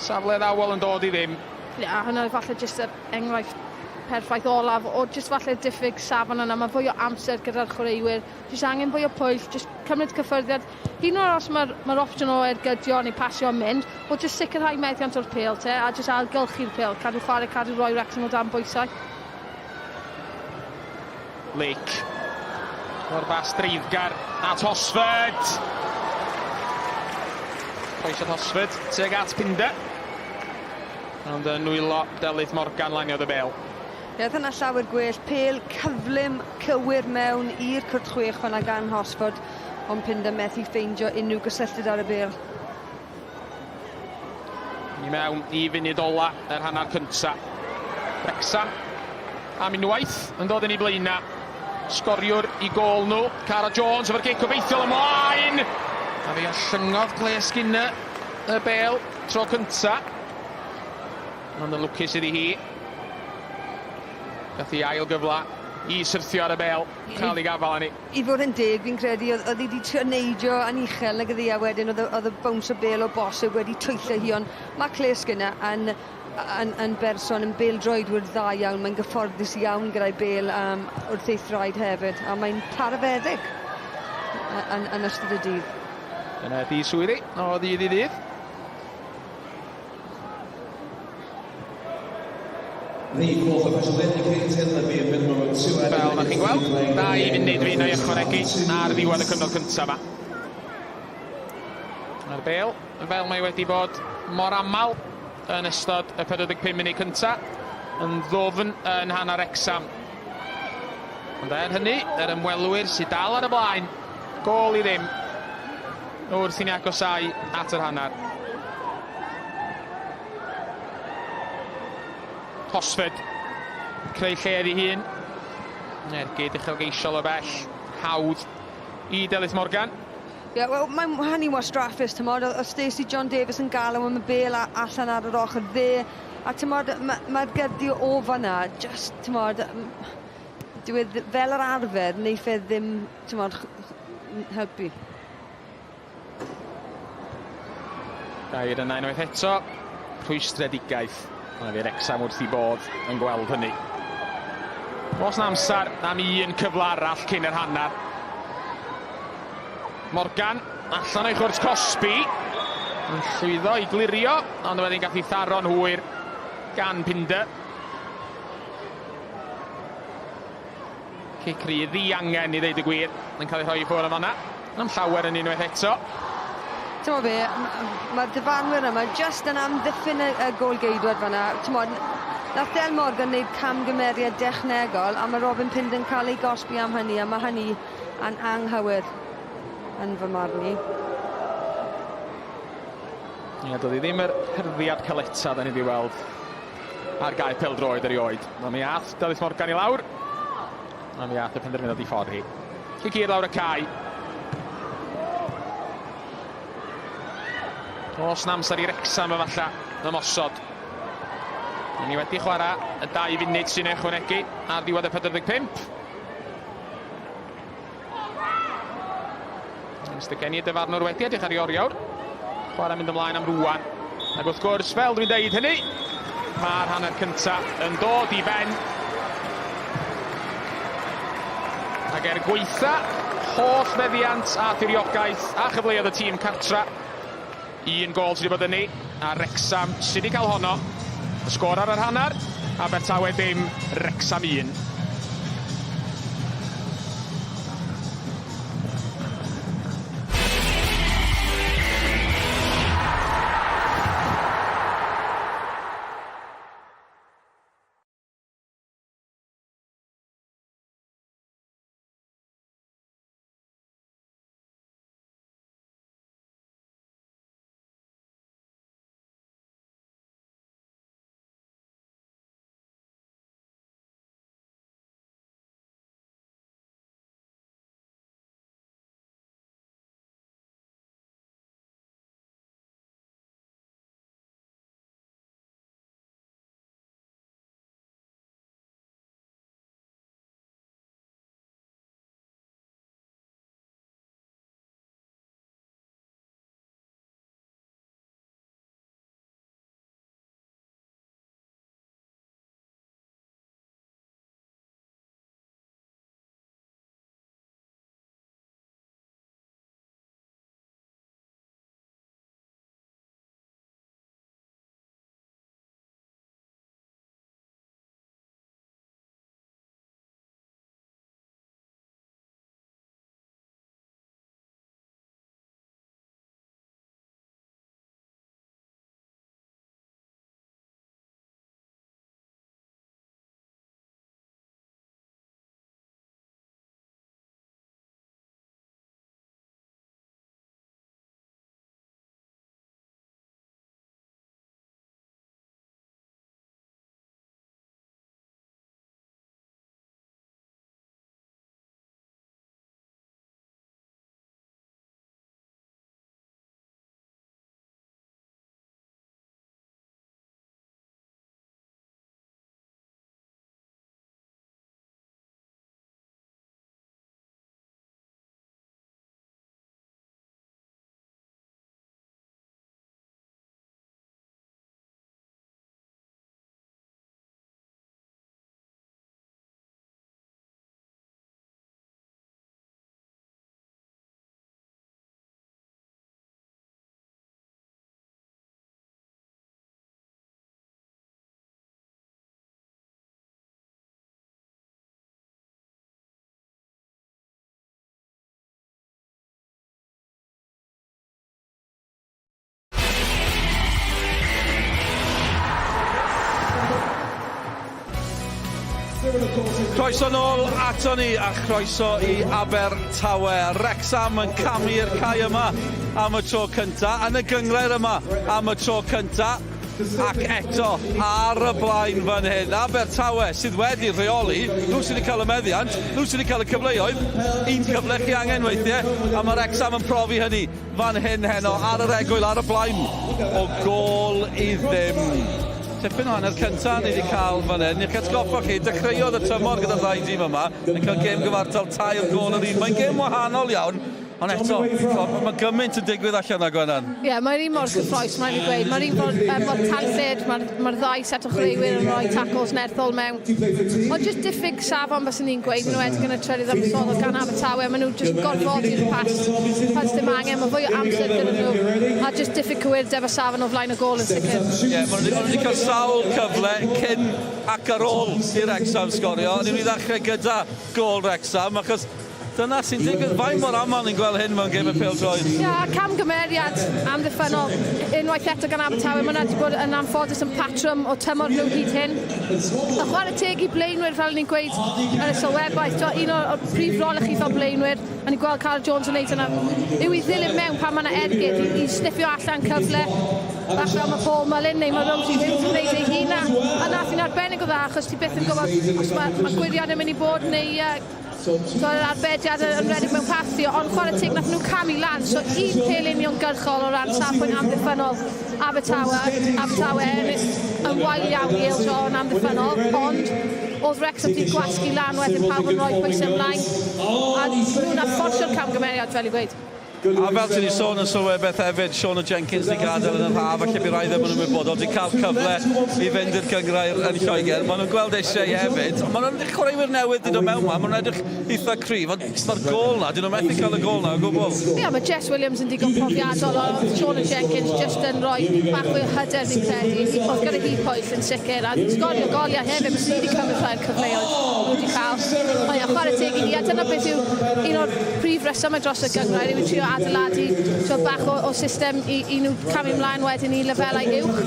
safle addawol yn dod i ddim. Ie, yeah, hwnna falle jyst yr enghraifft perffaith olaf o jyst falle diffyg safon yna. Mae fwy o amser gyda'r chwaraewyr, jyst angen fwy o pwyll, jyst cymryd cyffyrddiad. Hyd yn oed os mae'r ma opsiwn o ergydio neu pasio yn mynd, wel jyst sicrhau meddiant o'r pêl te, a jyst ailgylchu'r pêl, cadw chwarae, cadw roi Wrexham o dan bwysau. Lake. O'r bas dreiddgar at Hosford. Croesiad Hosford tuag at Pinder. Ond yn nwylo Delyth Morgan laniodd y bêl. Ie, oedd hynna llawer gwell. Pêl cyflym cywir mewn i'r cwrt chwech fanna gan Hosford, ond Pinder methu ffeindio unrhyw gysylltiad ar y bêl. Ni mewn i funud ola yr hanner cynta. Wrexham Am unwaith yn dod yn ei blaenau. Sgoriwr i gôl nhw. Cara Jones efo'r gic gobeithiol ymlaen. A fe ollyngodd Claire Skinner y bêl tro cynta. Ond yn lwcus iddi hi. Gath hi ail gyfle i syrthio ar y bêl, cael ei gafael arni. I fod yn deg, fi'n credu oedd oedd hi 'di trio neidio yn uchel nag oedd hi a wedyn oedd y oedd y bounce o bêl o bosib wedi twyllo hi ond ma' Claire Skinner yn yn yn berson yn bêl-droedwr dda iawn mae'n gyfforddus iawn gyda'i bêl yym wrth ei thraed hefyd a mae'n parafeddyg yn yn ystod y dydd. Dyna di swyddi o ddydd i ddydd. Fel ma' chi'n gweld, 2 munud fydd 'na i ychwanegu ar ddiwedd y cyfnod cyntaf 'ma. Mae'r bêl, fel mae wedi bod mor aml yn ystod y 45 munud cynta, yn ddwfn yn hanner Wrecsam. Ond er hynny, yr ymwelwyr sydd dal ar y blaen, gôl i ddim, wrth i ni agosáu at yr hanner. Hosford, creu lle iddi hun. Ergyd uchelgeisiol o bell, hawdd i Delyth Morgan. Ie, yeah, wel, mae'n hynny'n wastraffus, tymod, oedd Stacey John Davies yn galw am y bêl allan ar yr ochr dde, a tymod, mae'r ma gyrdi o fanna, just, tymod, dyw e fel yr arfer, neiff e ddim, tymod, helpu. Gair yna unwaith eto, rhwystredigaeth. Mae fe Wrecsam wrth i bodd yn gweld hynny. Oes 'na amser am un cyfle arall cyn yr hanner. Morgan allan o'i chwrt cosbi. Yn llwyddo i glirio, ond wedyn gath ei tharo'n hwyr gan Pinder. Cic rhydd ddiangen i ddeud y gwir, yn cael ei rhoi i ffwrdd yn fanna. Am llawer yn unwaith eto. Ti'n be, mae'r dyfarnwyr yma jyst yn amddiffyn y, y gôl-geidwad fanna. Ti'n nath Del Morgan wneud camgymeriad dechnegol a mae Robin Pinder yn cael ei gosbi am hynny a mae hynny yn anghywir yn fy marn i. Ie, doedd hi ddim yr hyrddiad caleta da ni wedi weld ar gae pêl-droed erioed. Ond mi ath Delyth Morgan i lawr, a mi ath y penderfyniad i ffordd hi. Cic hir lawr y cae. Oes 'na amser i Wrecsam efallai ymosod. Ni wedi chwarae y 2 funud sy'n ei ychwanegu ar ddiwedd y 45. Mr Kenny y dyfarnwr wedi edrych ar ei oriawr. Chwarae mynd ymlaen am rwan. Ac wrth gwrs, fel dwi'n deud hynny, mae'r hanner cyntaf yn dod i ben. Ac er gweitha holl feddiant a thiriogaeth a chyfleoedd y tîm cartra, un gôl sydd wedi bod yni, a Wrecsam sydd wedi cael honno. Y sgôr ar yr hanner, Abertawe dim, Wrecsam 1. Croeso nôl ato ni a chroeso i Abertawe. Wrecsam yn camu i'r cae yma am y tro cynta, yn y gynghrair yma am y tro cynta, ac eto ar y blaen fan hyn. Abertawe sydd wedi rheoli, nhw sydd wedi cael y meddiant, nhw sydd wedi cael y cyfleoedd, un cyfle chi angen weithiau, a mae Wrecsam yn profi hynny fan hyn heno, ar yr egwyl, ar y blaen, o gôl i ddim. Tipyn o hanner cynta ni wedi cael fan hyn. I'ch atgoffa chi, dechreuodd y tymor gyda'r ddau dîm yma yn cael gêm gyfartal tair gôl yr un. Mae'n gêm wahanol iawn, ond eto, mae gymaint yn digwydd allan 'na, Gwenan. Ie, yeah, mae'r un mor gyffrous, mae'n rhaid i gweud. Mae'r un mor, mor tanllyd, mae'r mae ddau set o chwaraewyr yn rhoi tackles nerthol mewn. Ond jyst diffyg safon byswn ni'n gweud, yn enwedig yn y trydydd ymosodol gan Abertawe, maen nhw jyst gorfodi'r pas pan dim angen, mae fwy o amser gyda nhw, a jyst diffyg cywirdeb a safon o flaen y gôl yn sicr. Ie, yeah, maen nhw wedi cael sawl cyfle cyn ac ar ôl i Wrecsam sgorio. Ni'n mynd i ddechrau gyda gôl Wrecsam, achos dyna sy'n digwydd. Faint mor aml ni'n gweld hyn mewn gêm y pêl-droed? Ie, yeah, camgymeriad amddiffynnol unwaith eto gan Abertawe. Mae hwnna wedi bod yn anffodus yn patrwm o tymor nhw hyd hyn. A chwarae teg i blaenwyr, fel ni'n gweud yn y sylwebaeth. Un o'r prif rolau chi fel blaenwyr, a ni'n gweld Carl Jones yn neud hynna, yw i ddilyn mewn pan mae yna ergyd, i sniffio allan cyfle. Bach fel mae Paul Mullin neu mae Rosie Hughes yn gwneud ei hun. A nath hi'n arbennig o dda, achos ti byth yn gwybod os mae, mae gwyriad yn mynd i bod neu so yr arbediad yn redeg mewn pasio, ond chwarae teg nath nhw camu lan, so un pêl uniongyrchol o ran safbwynt amddiffynnol Abertawe, Abertawe yn, yn wael iawn i ildio yn amddiffynnol, ond oedd Wrexham wedi gwasgu lan wedyn pawb yn rhoi pwysau ymlaen, a nhw'n fforsio'r camgymeriad fel i gweud. A fel ti wedi sôn yn sylwebaeth hefyd, Shauna Jenkins wedi gadael yn yr haf, falle bydd rai ddim yn ymwybodol, wedi cael cyfle i fynd i'r gynghrair yn Lloegr. Maen nhw'n gweld eisiau hefyd, ond maen nhw'n chwaraewyr newydd wedi dod mewn ma, maen nhw'n edrych eitha cryf, ond mae'r gôl na, dyn nhw'n methu cael y gôl na o gwbl. Ie, yeah, mae Jess Williams yn digon profiadol, ond Shauna Jenkins just yn rhoi bach fwy o hyder fi'n credu. Oedd gyda hi pwyll yn sicr, a sgorio goliau hefyd, mae hi wedi cymryd rhai'r cyfleoedd nhw wedi cael. Ond ie, chwarae teg i hi, a dyna beth yw un o'r prif resymau dros y gynghrair yw i trio adeiladu t'wod, bach o system i nhw camu ymlaen wedyn i lefelau uwch.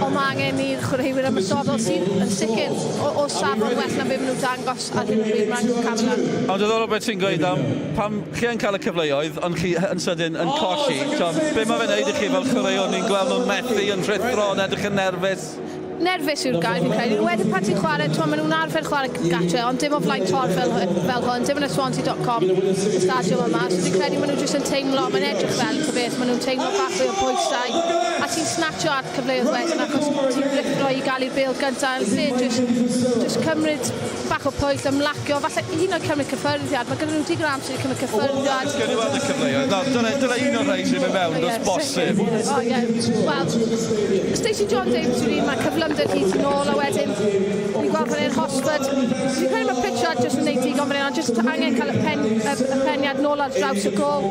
Ond mae angen i'r chwaraewyr ymosodol sydd yn sicr o safon well na be maen nhw'n dangos ar hyn o bryd, mae angen camu lan. Ond diddorol beth ti'n gweud am pam chi yn cael y cyfleoedd, ond chi yn sydyn yn colli. T'od, be mae fe'n neud i chi fel chwaraewr? Ni'n gweld nhw'n methu, yn rhuthro, yn edrych yn nerfus. Nerfus yw'r gair fi'n credu. Wedyn pan ti'n chwarae, t'mo, maen nhw'n arfer chwarae gatre, ond dim o flaen torf fel hwn, dim yn y Swansea.com y stadiwm yma. So fi'n credu maen nhw jyst yn teimlo, mae'n edrych fel ta beth, maen nhw'n teimlo bach fwy o bwysau. A ti'n snatcho at cyfleoedd wedyn achos ti'n rhuthro i gael i'r bêl gyntaf yn lle just cymryd bach o pwyll, ymlacio, falle hyd yn oed cymryd cyffyrddiad. Mae gyda nhw digon o amser i cymryd cyffyrddiad. Gewn ni weld y cyfleoedd. Nawr, dyna un o'r rhai sy'n mynd mewn, does bosib. O, ie. Wel, Stacey John Davies yw'r un, mae cyflymder hi tu nôl, a wedyn ni'n gweld fan hyn Hosford. Fi'n credu mae Pritchard jyst yn neud digon fan hyn, ond jyst angen cael y peniad nôl ar draws y gôl,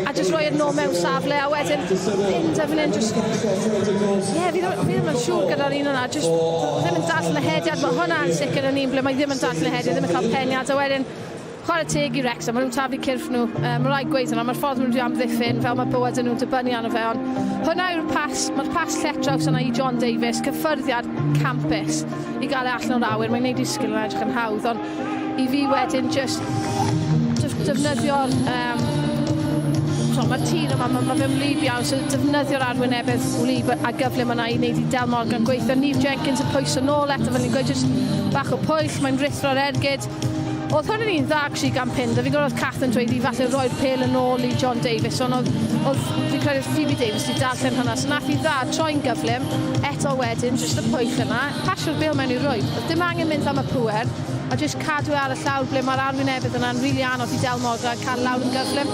a jyst rhoi e nôl mewn safle, a wedyn Pinder fan hyn, jyst... Ie, yeah, fi ddim yn siŵr gyda'r un yna, jyst ddim yn darllen y hediad, mae hwnna yn sicr yn un ble mae ddim yn darllen y hediad, ddim yn cael peniad, a wedyn chwarae teg i Wrexham, maen nhw'n taflu cyrff nhw, mae rhaid gweud yna, mae'r ffordd maen nhw wedi amddiffyn, fel mae bywyd nhw'n dibynnu arno fe, ond hwnna yw'r pas, mae'r pas lletraws yna i John Davies, cyffyrddiad campus i gael e allan o'r awyr, mae'n neud i sgil yn edrych yn hawdd, ond i fi wedyn just defnyddio'r so, mae'r tîm yma, mae fe'n wlyb iawn, so defnyddio'r arwynebedd wlyb a gyflym yna i wneud i Del Morgan gweithio. Neve Jenkins yn pwyso nôl eto, fel ni'n gweud, just bach o pwyll, mae'n rhuthro'r ergyd. Oedd hwn yn un dda actually gan Pinder. Fi'n gwybod oedd Kath yn dweud i falle roi'r pêl yn ôl i John Davies, ond oedd fi'n credu oedd Phoebe Davies wedi darllen hwnna, so nath hi dda troi'n gyflym, eto wedyn, just y pwyll yna, pasio'r bêl mewn i rwyd. Oedd dim angen mynd am y pŵer, a just cadw e ar y llawr ble mae'r arwynebydd yna'n rili really anodd i Del Morgan cael lawr yn gyflym.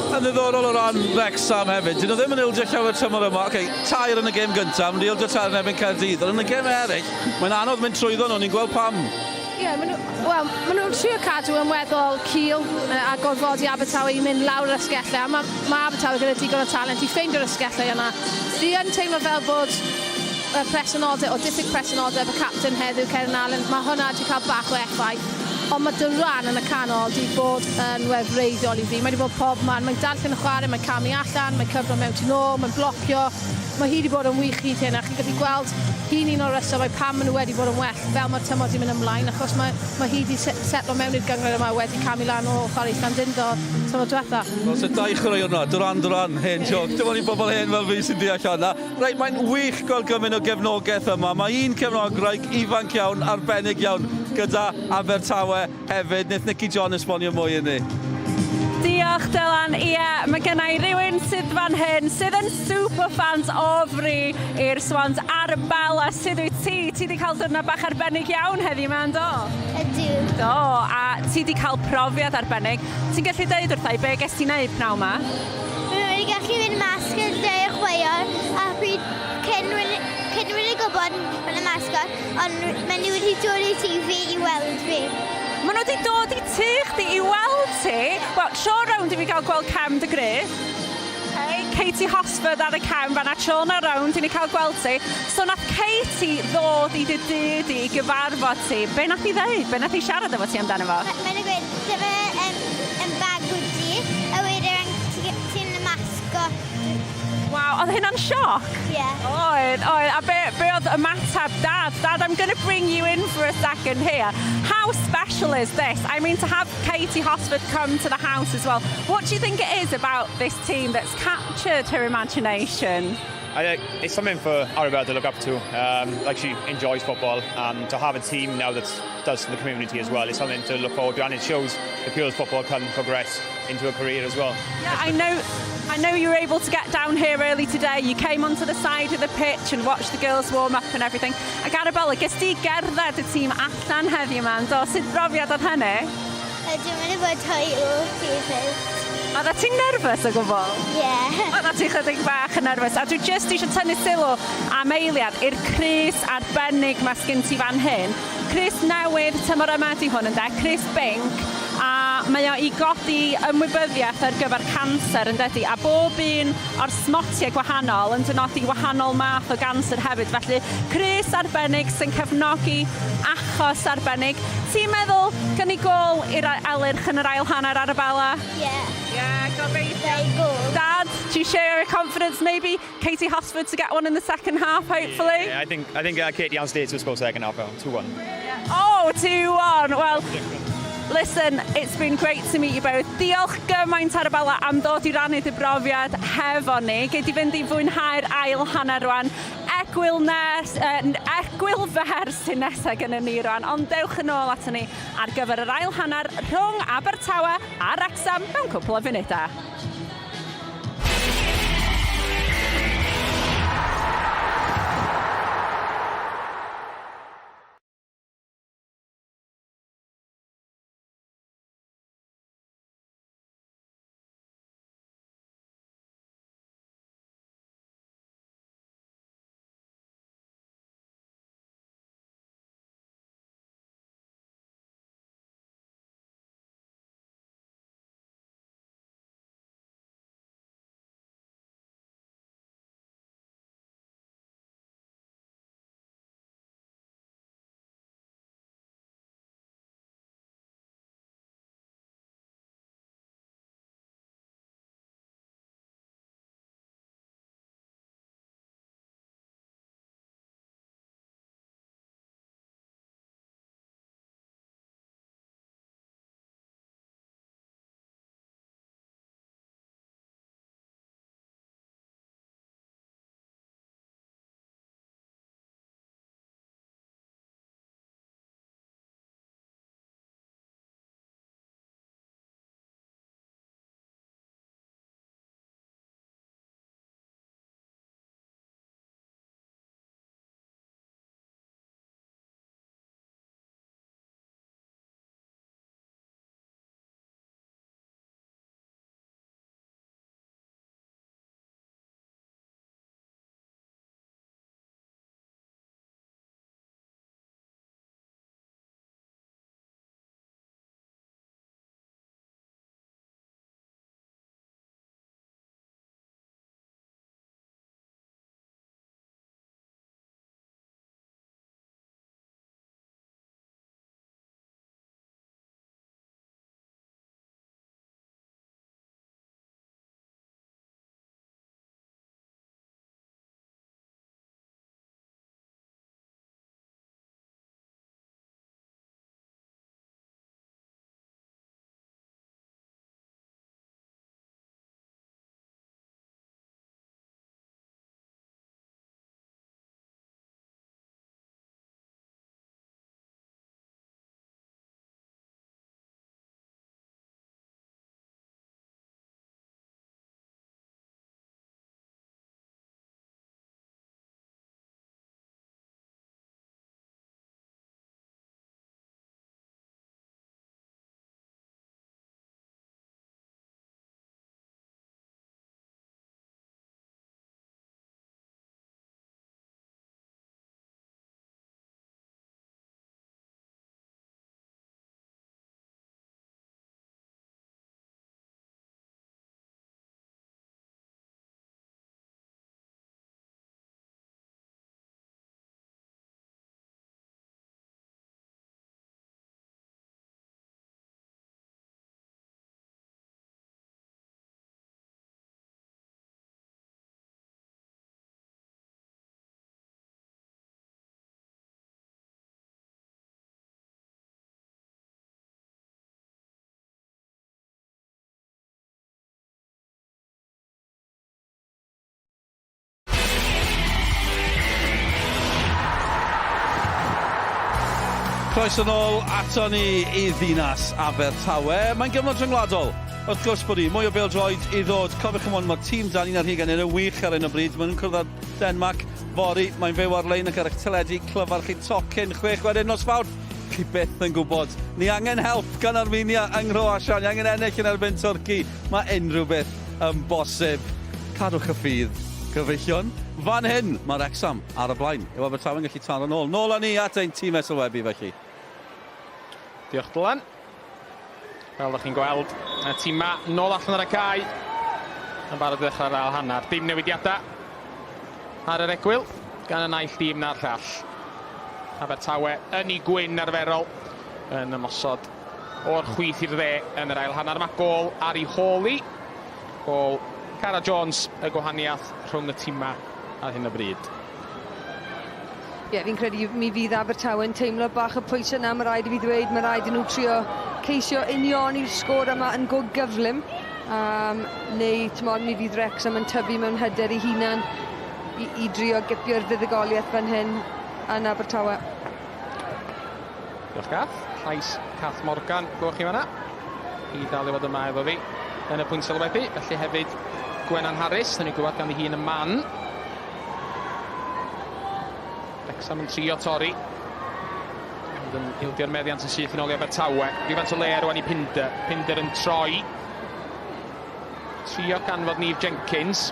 Yn ddiddorol o ran Wrexham hefyd, dyn nhw ddim yn ildio llawer tymor yma. Okay, tair yn y gêm gyntaf, maen nhw ildio tair yn erbyn Caerdydd, ond yn y gêm eraill, mae'n anodd mynd trwyddo nhw, ni'n gweld pam. Ie, yeah, maen nhw, wel, maen nhw'n trio cadw yn weddol cul a gorfodi Abertawe i mynd lawr yr asgellau, a mae Abertawe gyda digon o talent i ffeindio'r asgellau yna. Fi yn teimlo fel bod y presenoldeb, o diffyg presenoldeb y captain heddiw, Kevin Allen, mae hwnna wedi cael bach o effaith. Ond mae Duran yn y canol wedi bod yn wefreiddiol i fi. Mae wedi bod pob man. Mae'n darllen y chwarae, mae'n camu allan, mae'n cyfro mewn tu nôl, mae'n blocio. Mae hi wedi bod yn wych hyd hyn, a chi'n gallu gweld Hi'n un o'r resymau pam maen nhw wedi bod yn well fel mae'r tymor 'di mynd ymlaen, achos mae, mae hi 'di setlo mewn i'r gynghrair yma wedi camu lan o chwarae i Llandudno tymor diwetha. Wel, so dau chwaraewr yna, Duran Duran, hen joc. Dim ond i bobl hen fel fi sy'n deall hwnna. Reit, mae'n wych gweld gymaint o gefnogaeth yma. Mae un cefnogwraig ifanc iawn, arbennig iawn, gyda Abertawe hefyd. Wnaeth Nicky John esbonio mwy i ni. Diolch Dylan. Ie, mae gen i rywun sydd fan hyn sydd yn super fans o fri i'r Swans. Arabella, sut wyt ti? Ti wedi cael diwrnod bach arbennig iawn heddiw 'ma, yn do? Ydw. Do, a ti wedi cael profiad arbennig. Ti'n gallu deud wrtha i be ges ti wneud pnawn 'ma? Rwy wedi gallu mynd mas gyda chwaraeon a pryd cyn cyn wedi gwybod yn y mascot, ond maen nhw wedi dod i tŷ fi i weld fi. Maen nhw wedi dod i tŷ chdi i weld ti? Wel, tro rownd i fi gael gweld cefn dy grys. Hey, Katie Hosford ar y cefn fan'na, tro 'na rownd i ni cael gweld ti. So nath Katie ddod i dy dŷ di i gyfarfod ti. Be nath hi ddeud? Be nath hi siarad efo ti amdano fo? Mae'n gweud, dyma um, bag ti, a wedyn ti'n y mascot. Waw, oedd hynna'n sioc? Ie. Yeah. Oedd, oedd. A be oedd ymateb Dad? Dad, I'm going to bring you in for a second here. How special is this? I mean, to have Katie Hosford come to the house as well. What do you think it is about this team that's captured her imagination? I think it's something for Arabella to look up to. Like, she enjoys football, and to have a team now that does for the community as well is something to look forward to, and it shows that girls football can progress into a career as well. Yeah, I know you were able to get down here early today. You came onto the side of the pitch and watched the girls warm up and everything. Ac Arabella, ges ti gerdded y tîm allan heddiw 'ma, do? Sut brofiad oedd hynny? Dwi'n mynd i bod hwyl hefyd. Oedda ti'n nervous o gwbl? Ie. Yeah. Oedda ti'n chydig bach yn nervous. A dwi jyst eisiau tynnu sylw am eiliad i'r crys arbennig ma sgyn ti fan hyn. Crys newydd tymor yma di hwn ynde, crys binc, a mae o i godi ymwybyddiaeth ar gyfer canser yn dydy, a bob un o'r smotiau gwahanol yn dynodi wahanol math o ganser hefyd. Felly crys arbennig sy'n cefnogi achos arbennig. Ti'n meddwl gawn ni gôl i'r Elyrch yn yr ail hanner, Arabella? Ie. Yeah. Yeah, gobeithio. Very good. Dad, do you share your confidence maybe Katie Hosford to get one in the second half, hopefully? Yeah, I think Katie on stage will score second half, 2-1. Oh, 2-1. Well, listen, it's been great to meet you both. Diolch gymaint, Arabella, am ddod i rannu dy brofiad hefo ni. Gei di fynd i fwynhau'r ail hanner rwan. Egwyl, nes, egwyl fer sy'n nesaf gyda ni rwan, ond dewch yn ôl ato ni ar gyfer yr ail hanner rhwng Abertawe a Wrexham mewn cwpl o funudau. Croeso nôl ato ni i ddinas Abertawe. Mae'n gyfnod rhyngwladol. Wrth gwrs bod hi, mwy o bêl-droed i ddod. Cofiwch yn mae'r tîm dan un ar hugain yn wych ar hyn o bryd. Maen nhw'n cwrdd â Denmark fory. Mae'n fyw ar-lein ac ar eich teledu clyfar chi tocyn chwech wedyn nos Fawrth. Chi byth yn gwybod. Ni angen help gan Armenia yng Nghroatia. Ni angen ennill yn erbyn Twrci. Mae unrhyw beth yn bosib. Cadwch y ffydd, gyfeillion. Fan hyn, mae Wrecsam ar y blaen. Yw Abertawe'n gallu taro nôl? Nôl â ni at ein tîm sylwebu felly. Diolch Dylan. Fel ydych chi'n gweld, y tîma nôl allan ar y cae. Yn barod i ddechrau'r ail hanner. Dim newidiadau ar yr egwyl gan y naill dîm na'r llall. Abertawe yn ei gwyn arferol yn ymosod o'r chwith i'r dde yn yr ail hanner. Mae gôl ar ei hôl hi. Gôl Cara Jones, y gwahaniaeth rhwng y timau ar hyn o bryd. Ie, yeah, fi'n credu mi fydd Abertawe'n teimlo bach y pwysau yna, mae rhaid i fi ddweud, mae rhaid i nhw trio ceisio unioni'r sgôr yma yn go gyflym. Um, neu, tymod, mi fydd Wrexham yn tyfu mewn hyder ei hunan i, i drio gipio'r fuddugoliaeth fan hyn yn Abertawe. Diolch Gath. Llais Cath Morgan, glywch chi fanna. I ddal i fod yma efo fi yn y pwynt sylwebu. Felly hefyd Gwenan Harris, dyn ni'n gwybod gan hi yn y man. Wrexham yn trio torri. Ond yn ildio'r meddiant yn syth yn ôl i Abertawe. Rhywfaint o le rwan i Pinder. Pinder yn troi. Trio ganfod Neve Jenkins.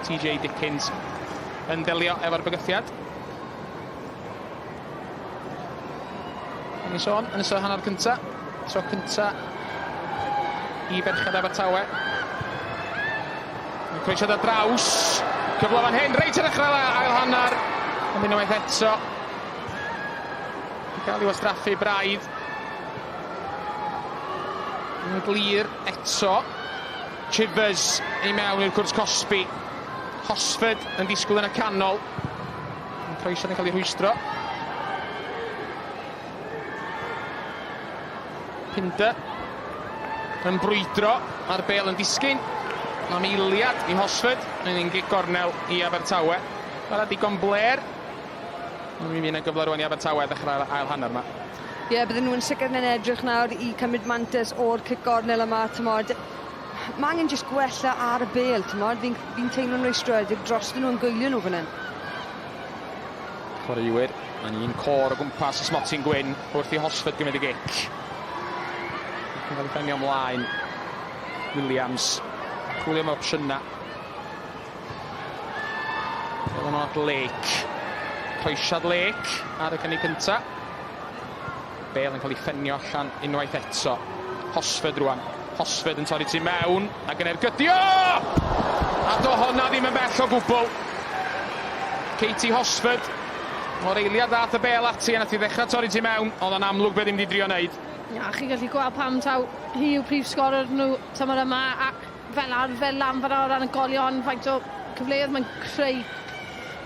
TJ Dickens yn delio efo'r bygythiad. O'n i'n sôn yn ystod hanner cynta. Tro cynta i ferched Abertawe. Yn croesiad ar draws. Cyfle fan hyn, reit ar ddechrau ail hanner. Ond unwaith eto. Yn cael ei wastraffu braidd. Yn glir eto. Chivers i mewn i'r cwrs cosbi. Hosford yn disgwyl yn y canol. Yn croesiad yn cael ei rhwystro. Pinder yn brwydro, mae'r bel yn disgyn. Mae'n eiliad i Hosford, mae'n un gic gornel i Abertawe. Mae'n digon bler. Ond mi fydd yna gyfle rwan i Abertawe ddechrau'r ail hanner yma. Ie, yeah, bydden nhw'n sicr yn edrych nawr i cymryd mantais o'r cic gornel yma, tymod. Mae angen jyst gwella ar y bêl, tymod. Fi'n fi teimlo'n rwystredig drostyn nhw yn gwylio nhw fan hyn. Chwaraewyr, mae'n un cor o gwmpas y smotyn gwyn wrth i Hosford gymryd y gic. Yn cael ei ffenio ymlaen. Williams, chwilio am opsiynau. Fel yno at Lake. Croesiad Lake ar y cynnig cyntaf. Bale yn cael ei ffenio allan unwaith eto. Hosford rwan. Hosford yn torri tu mewn ac yn ergydio! A do honna ddim yn bell o gwbl. Katie Hosford o'r eiliad ddath y bel ati a nath i ddechrau torri tu mewn. Oedd o'n amlwg be ddim wedi drio wneud. Ia, chi'n gallu gweld pam taw hi yw prif sgorer nhw tymor yma a fel arfer lan fan'na o ran y golion, faint o cyfleoedd mae'n creu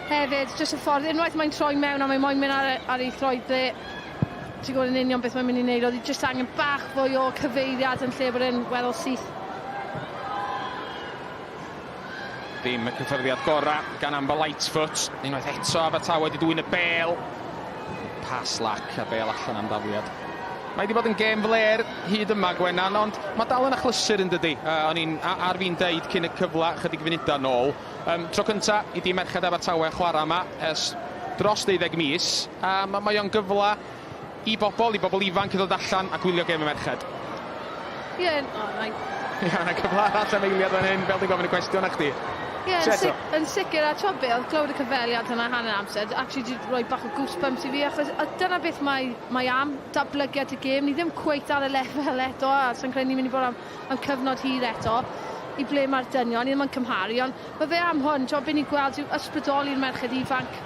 hefyd. Jyst y ffordd, unwaith mae'n troi mewn a mae moyn mynd ar, ar ei throed dde, ti'n gwybod yn union beth mae'n mynd i wneud. Oedd hi jyst angen bach fwy o cyfeiriad yn lle bod e'n weddol syth. Dim y cyffyrddiad gorau gan Amber Lightfoot. Unwaith eto Abertawe wedi dwyn y bel. Pas lac a bel allan am dafliad. Mae wedi bod yn gêm fler hyd yma, Gwenan, ond mae dal yn achlysur yn dydy. O'n i'n ar fi'n deud cyn y cyfle chydig funudau nôl. Um, tro cynta i dîm Merched Abertawe chwarae yma ers dros 12 mis, a mae, mae o'n gyfle i bobl, i bobl ifanc i ddod allan a gwylio gêm y merched. Ie, yeah, oh, nice. Ie, yna cyfle arall am eiliad fan hyn, fel dwi'n gofyn y cwestiwn a chdi. Ie, yeah, yn, sic yn sicr, a ti'n be, oedd clywed y cyfeliad yna hanner amser, actually di rhoi bach o goosebumps i fi, achos a dyna beth mae, mae am, datblygiad y gêm, ni ddim cweit ar y lefel eto, a sy'n credu ni'n mynd i bod am, am cyfnod hir eto, i ble mae'r dynion, ni ddim yn cymharu, ond mae fe am hwn, ti'n be ni'n gweld yw ysbrydoli'r merched ifanc.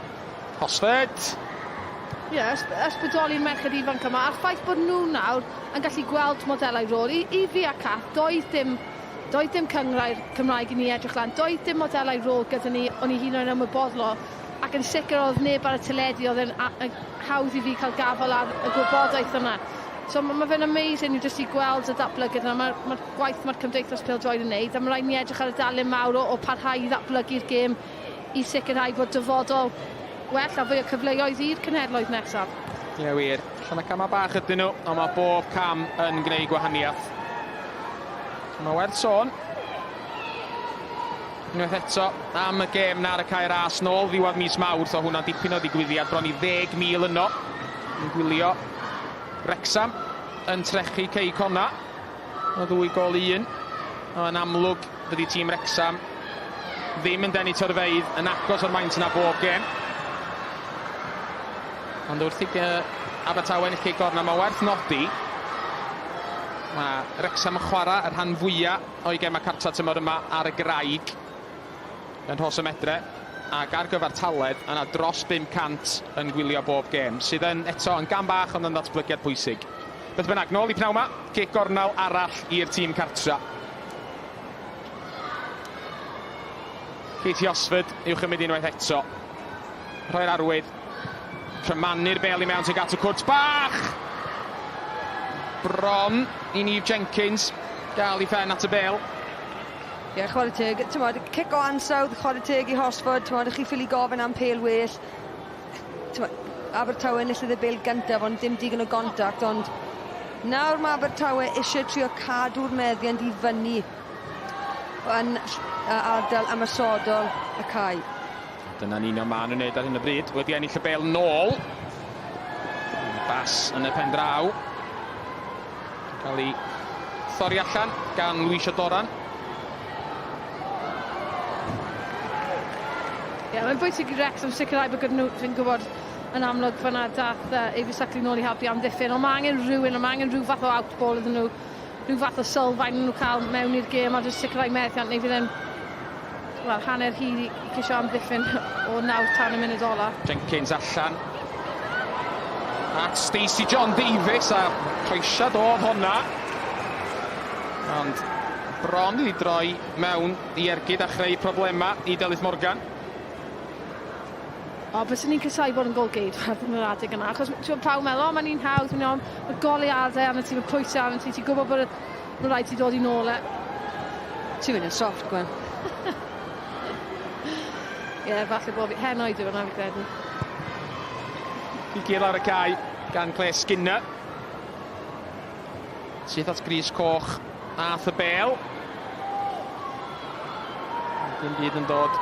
Hosford! Ie, yeah, ysbrydoli'r merched ifanc yma, a'r ffaith bod nhw nawr yn gallu gweld modelau rôl. I, i fi a Cath, doedd dim, doedd dim cynghrair Cymraeg i ni edrych lan, doedd dim modelau rôl gyda ni, o'n i hyd yn oed yn ymwybodol o, ac yn sicr oedd neb ar y teledu, oedd yn hawdd i fi cael gafael ar y gwybodaeth yna. So mae ma fe'n amazing i jyst i gweld y datblygiad yna. Mae'r ma gwaith mae'r Cymdeithas Pêl-droed yn neud, a mae rhaid ni edrych ar y darlun mawr o, o parhau i ddatblygu'r gêm i sicrhau bod dyfodol gwell a fwy o cyfleoedd i'r cenhedloedd nesaf. Ie wir, allan y camau bach ydyn nhw, ond mae bob cam yn gwneud gwahaniaeth. Mae werth sôn, unwaith eto, am y gêm na ar y Cae Ras nôl ddiwedd mis Mawrth, o hwnna'n dipyn o ddigwyddiad, bron i 10,000 yno yn gwylio Wrecsam yn trechu Cei Connah o ddwy gol i un. Yn amlwg, dydy tîm Wrecsam ddim yn denu torfeydd yn agos o'r maint yna bob gêm. Ond wrth i Abertawe ennill cic gornel, mae werth nodi mae Wrecsam yn chwarae y rhan fwyaf o'i gemau cartra tymor yma ar y graig yn Rhos y Medre ac ar gyfartaledd yna dros 500 yn gwylio bob gêm, sydd yn eto yn gam bach ond yn ddatblygiad pwysig. Beth bynnag, nôl i pnawn 'ma, cic gornel arall i'r tîm cartra. Katie Hosford i'w chymryd unwaith eto. Rhoi'r arwydd. Crymanu'r bel i mewn tuag at y cwrt bach! Bron i Neve Jenkins gael ei phen at y bel. Ie, yeah, chwarae teg. T'mod, cic o ansawdd, chwarae teg i Hosford, t'mod, chi ffili gofyn am pêl well. T'mod, Abertawe enillydd y bêl gyntaf, ond dim digon o gontact, ond nawr mae Abertawe eisiau trio cadw'r meddiant i fyny yn ardal ymosodol y cae. Dyna'n union maen nhw'n wneud ar hyn o bryd. Wedi ennill y bêl nôl. Bas yn y pen draw. Cael ei thorri allan gan Luis Doran. Ie, yeah, mae'n bwysig i Wrexham sicrhau bod gyda nhw, fi'n gwybod yn amlwg fyna dath Avis Suckley nôl i helpu amddiffyn, ond mae angen rhywun, ond mae angen rhyw fath o outball iddyn nhw, rhyw fath o sylfaen nhw cael mewn i'r gêm a jyst sicrhau methiant neu fydd e'n wel, hanner hir i ceisio amddiffyn o nawr tan y munud ola. Jenkins allan at Stacey John Davies a croesiad oedd honna. Ond bron iddi droi mewn i ergyd a chreu problemau i Delyth Morgan. O, byswn i'n casau bod yn gôl-geidwad yn yr adeg yna, achos ti'n gwbod, pawb meddwl, o, mae'n un hawdd, mae'n iawn, mae goleuadau arno ti, mae pwysau arno ti, ti'n gwybod bod mae'n rhaid ti dod i nôl e. Ti'n mynd yn soft, Gwen. Ie, yeah, falle bod fi, henoed yw hwnna fi credu. I gyd lawr y cae gan Claire Skinner. Syth at gris coch ath y bel. Dim byd yn dod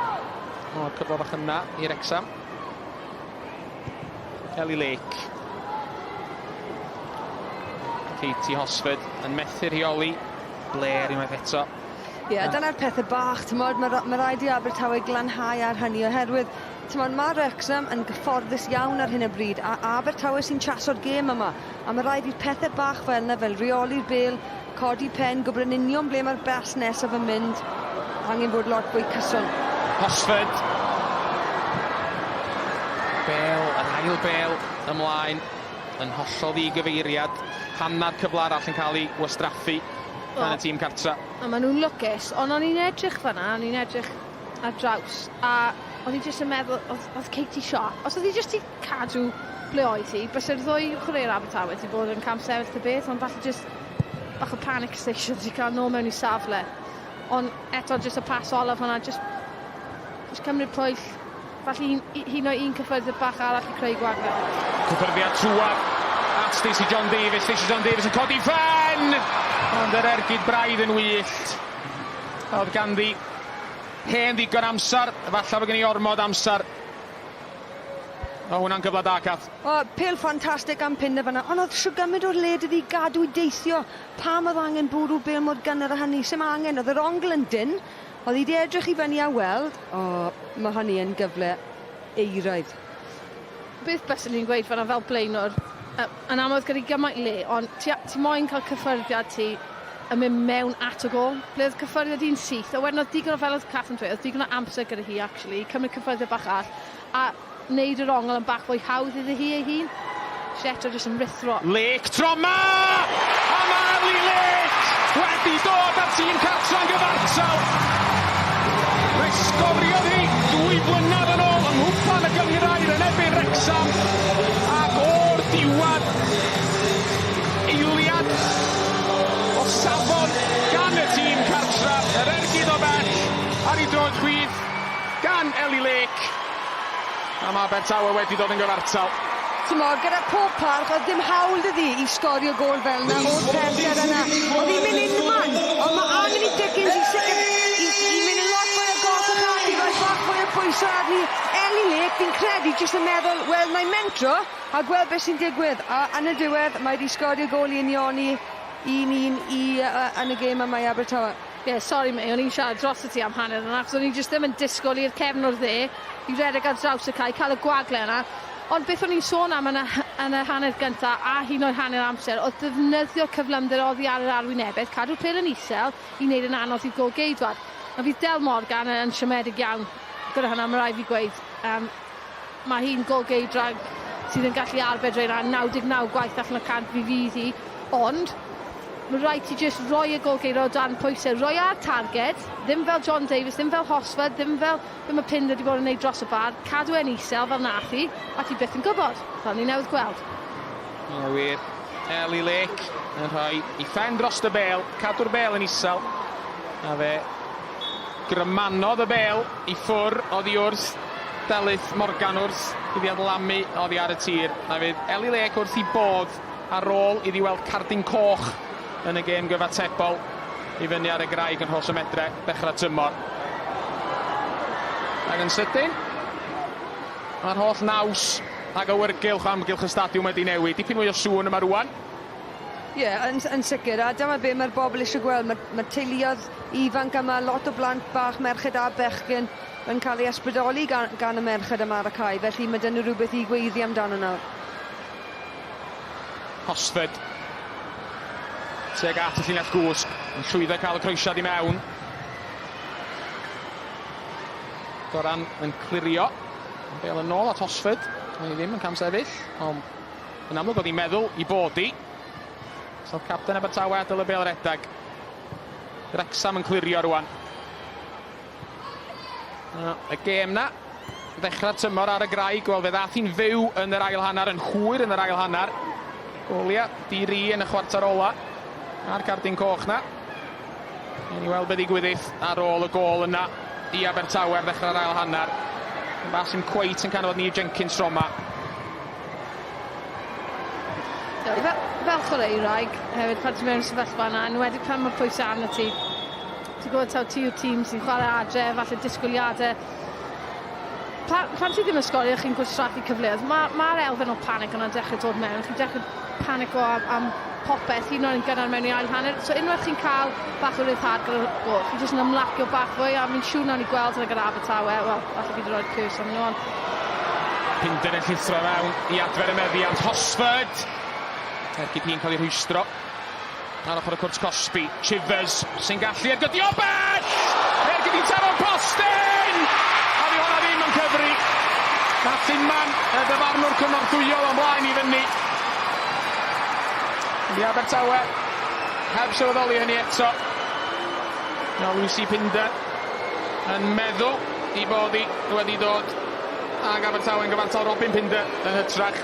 o'r cyfle bach yna i Wrecsam. Ellie Lake. Katie Hosford yn methu rheoli. Blair unwaith eto. Ie, yeah, dyna'r pethau bach, t'mod, mae ma rhaid i Abertawe glanhau ar hynny oherwydd, t'mod, mae Wrexham yn gyfforddus iawn ar hyn o bryd, a Abertawe sy'n chaso'r gêm yma, a mae rhaid i'r pethau bach fel yna, fel rheoli'r bêl, codi pen, gwybod yn union ble mae'r bas nesaf yn mynd, angen bod lot fwy cyson. Hosford. Bêl, yr ail bêl ymlaen yn hollol ddigyfeiriad. Hanner cyfle arall yn cael ei wastraffu gan y tîm cartra. A maen nhw'n lwcus, ond o'n i'n edrych fan'na, o'n i'n edrych ar draws, a o'n i jyst yn meddwl, oedd, oedd Katie Sharp, os oedd hi jyst 'di cadw ble oedd hi, byse'r ddwy chwaraewr Abertawe wedi bod yn camsefyll ta beth, ond falle jyst bach o panic station wedi cael nôl mewn i safle. Ond eto, jyst y pas olaf hwnna, jyst, jyst cymryd pwyll, falle un, hyd yn oed un cyffyrddiad bach arall i creu gwagle. Cyffyrddiad trwad at Stacey John Davies. Stacey John Davies yn codi phen! Ond yr ergyd braidd yn wyllt. Oedd ganddi hen ddigon amser, falle bod gen i ormod amser. O, hwnna'n gyfle da, Kath. O, pêl ffantastig am Pinder fan'na, ond oedd shwd gymaint o'r le 'da fi gadw i deithio. Pam oedd angen bwrw bêl mor gynnar â hynny? Sim angen, oedd yr ongl yn dynn, oedd hi 'di edrych i fyny a weld, o, mae hynny yn gyfle euraidd. Beth byswn i'n gweud fan'na fel blaenwr, yn amlwg gyda gymaint le, ond ti, ti moyn cael cyffyrddiad ti yn mynd mewn at y gôl. Ble oedd cyffyrddiad hi'n syth, a wedyn oedd digon o, fel oedd Kath yn dweud, oedd digon o amser gyda hi actually, i cymryd cyffyrddiad bach arall, a wneud yr ongl yn bach fwy hawdd iddi hi ei hun. Eto jyst yn rhuthro. Lake tro 'ma! A ma' Ellie Lake wedi dod â'r tîm cartra yn gyfartal. Fe sgoriodd hi dwy flynedd yn ôl yng nghwpan y gynghrair yn erbyn Wrecsam ac o'r diwedd eiliad o safon gan y tîm cartra, yr ergyd o bell ar ei droed chwith gan Ellie Lake. A mae Abertawe wedi dod yn gyfartal. T'mod, gyda pob parch, oedd dim hawl 'da ddi i sgorio gôl fel 'na o'r pellter yna. Oedd hi'n mynd unman, ond mae angen i Dickens i sicr i, i mynd yn lot fwy agosach ati, rhoi bach fwy o bwysau arni. Ellie Lake, fi'n credu, jyst yn meddwl, wel, na i mentro a gweld beth sy'n digwydd. A yn y diwedd, mae wedi sgorio gôl i unioni 1-1 i, uh, yn y gêm yma i Abertawe. Ie, yeah, sori mate, o'n i'n siarad dros y ti am hanner yna, achos o'n i jyst ddim yn disgwyl i'r cefn o'r dde i redeg ar draws y cae, cael y gwagle yna. Ond beth o'n i'n sôn am yn y, yn y hanner gynta a hyd yn oed hanner amser, oedd defnyddio cyflymder oddi ar yr arwynebedd, cadw'r pêl yn isel i wneud yn anodd i'r gôl-geidwad. A fydd Del Morgan yn siomedig iawn gyda hwnna, mae rhaid fi gweud. Um, mae hi'n gôl-geidwad sydd yn gallu arbed rheina 99 gwaith allan o 100 fi fydd hi, ond Mae rhaid ti jyst roi y golgeiro o dan pwysau, roi ar targed, ddim fel John Davies, ddim fel Hosford, ddim fel be mae Pinder wedi bod yn neud dros y bar, cadw e'n isel fel nath hi, a ti byth yn gwybod, fel ni newydd gweld. Ie wir, Ellie Lake yn rhoi i phen dros y bêl, cadw'r bêl yn isel, a fe grymanodd y bêl i ffwr oddi wrth Delyth Morgan wrth iddi adlamu oddi ar y tir, a fydd Ellie Lake wrth i bodd ar ôl iddi weld cardyn coch yn y gêm gyfatebol i fyny ar y graig yn Rhos y Medre ddechrau tymor. Ac yn sydyn, mae'r holl naws ag awyrgylch o amgylch y stadiwm wedi newid. Dipyn mwy o sŵn yma rwan. Ie, yeah, yn, yn sicr, a dyma be mae'r bobl eisiau gweld. Mae'r mae teuluoedd ifanc yma, lot o blant bach, merched a bechgyn, yn cael ei ysbrydoli gan, gan y merched yma ar y cae, felly mae dyn nhw rhywbeth i gweiddi amdano nawr. Hosford tuag at y llinell gwsg, yn llwyddo cael y croesiad i mewn. Doran yn clirio. Bel yn ôl at Hosford. Mae hi ddim yn camsefyll, ond yn amlwg oedd hi'n meddwl i bod hi. So'r capten Abertawe adael y bel redag. Wrexham yn clirio rwan. Y gêm na, ddechrau'r tymor ar y graig, wel fe ddath hi'n fyw yn yr ail hanner, yn hwyr yn yr ail hanner. Golia di-ri yn y chwarter ola, a'r cardyn coch na. Newn ni weld be ddigwyddith ar ôl y gôl yna i Abertawe ar ddechrau'r ail hanner. Bas yn cweit yn canfod Neve Jenkins tro yma. Fel, fel chwaraewraig hefyd pan ti mewn sefyllfa yna, enwedig pan mae pwysau arno ti, Ti'n gwybod taw ti yw'r tîm sy'n chwarae adre, falle disgwyliadau. Pan, pan ti ddim yn sgorio, chi'n gwastraffu cyfleoedd. Mae'r ma, ma elfen o panic yna'n dechrau dod mewn. Chi'n dechrau panico am, am popeth, hyd yn oed yn gynnar mewn i ail hanner. So unwaith chi'n cael bach o ryddhad gyda'r gôl, chi'n jyst yn ymlacio bach fwy, a fi'n siŵr nawn ni gweld hynny gyda Abertawe. Wel, falle fi wedi rhoi'r curse arnyn nhw, ond... Pinder yn llithro fewn i adfer y meddiant. Hosford! Ergyd hi'n cael ei rhwystro. Ar ochr y cwrt cosbi, Chivers sy'n gallu ergydio bell! Ergyd i'n taro'r postyn! A di hwnna ddim yn cyfri. Nath unman y dyfarnwr cynorthwyol o'n blaen i fyny. Di Abertawe heb sylweddoli hynny eto. Mae Lucy Pinder yn meddwl i bod hi wedi dod ag Abertawe yn gyfartal Robin Pinder yn hytrach.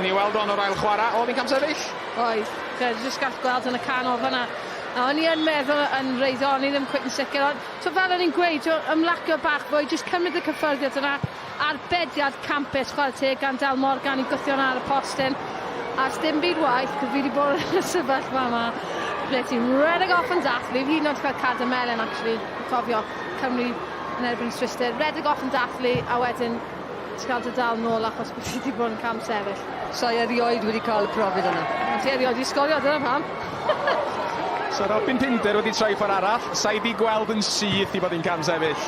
Ni weld o'n o'r ail chwarae. Oedd hi'n camsefyll? Oedd. Ie, jyst gallu gweld yn y canol fan'na. A o'n i yn meddwl yn wreiddiol, o'n i ddim cweit yn sicr, ond so fel o'n i'n gweud, t'o' ymlacio bach fwy, jyst cymryd y cyffyrddiad yna, arbediad campus, chwarae teg gan Del Morgan i gwthio hwnna ar y postyn. A sdim byd waeth, 'cos fi 'di bod yn y sefyllfa yma ble ti'n redeg off yn dathlu, fi hyd yn oed 'di cael card melyn actually, fi'n cofio Cymru yn erbyn Swistir, redeg off yn dathlu a wedyn Ti'n cael dy dal nôl achos bod ti 'di bod yn camsefyll. Sa i erioed wedi cael y profiad yna. Wel ti erioed 'di sgorio dyna pam. Sa Robin Pinder wedi troi ffordd arall, sa i 'di gweld yn syth 'i bod hi'n camsefyll.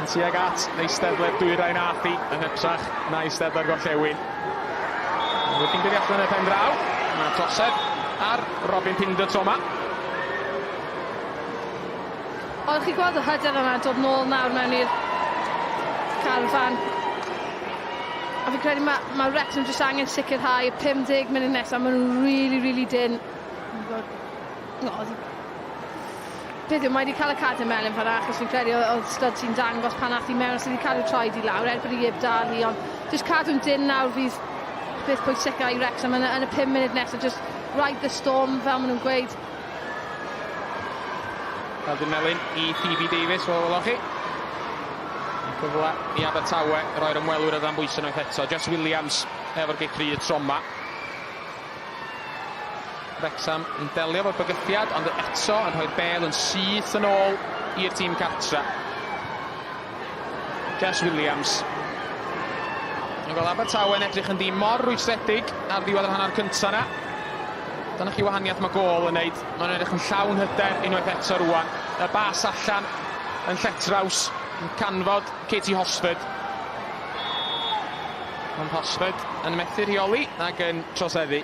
Yn tuag at eisteddle'r dwyrain ath hi yn hytrach na eisteddle'r gorllewin. Wedi gyrru allan yn y pen draw. Mae trosedd ar Robin Pinder tro 'ma. Ond chi'n gweld y hyder yna dod nôl nawr mewn i'r carfan. A fi'n credu mae, ma Wrexham jyst angen sicrhau y 50 munud nesaf, maen nhw'n really, really dyn. No, beth yw, mae wedi cael y cadw melyn fan'na, achos fi'n credu oedd stud sy'n dangos pan ath i mewn, os wedi cadw troed i lawr, er bod i heb dal hi, ond jyst cadw'n dyn nawr fydd beth pwysica i Wrexham yn, yn y 5 munud nesaf, just ride the storm, fel maen nhw'n gweud. Cardyn melyn i Phoebe Davies, fel welwch chi. Cyfle i Abertawe roi'r ymwelwyr o dan bwysau unwaith eto. Jess Williams efo'r gic rydd tro 'ma. Wrecsam yn delio efo'r bygythiad, ond eto yn rhoi'r bêl yn syth yn ôl i'r tîm cartra. Jess Williams. Yn gweld Abertawe yn edrych yn dîm mor rwystredig ar ddiwedd yr hanner cyntaf yna. Dyna chi wahaniaeth mae gôl yn neud. Mae'n edrych yn llawn hyder unwaith eto rwan. Y bas allan yn lletraws yn canfod Katie Hosford. Ond Hosford yn methu rheoli ac yn troseddu.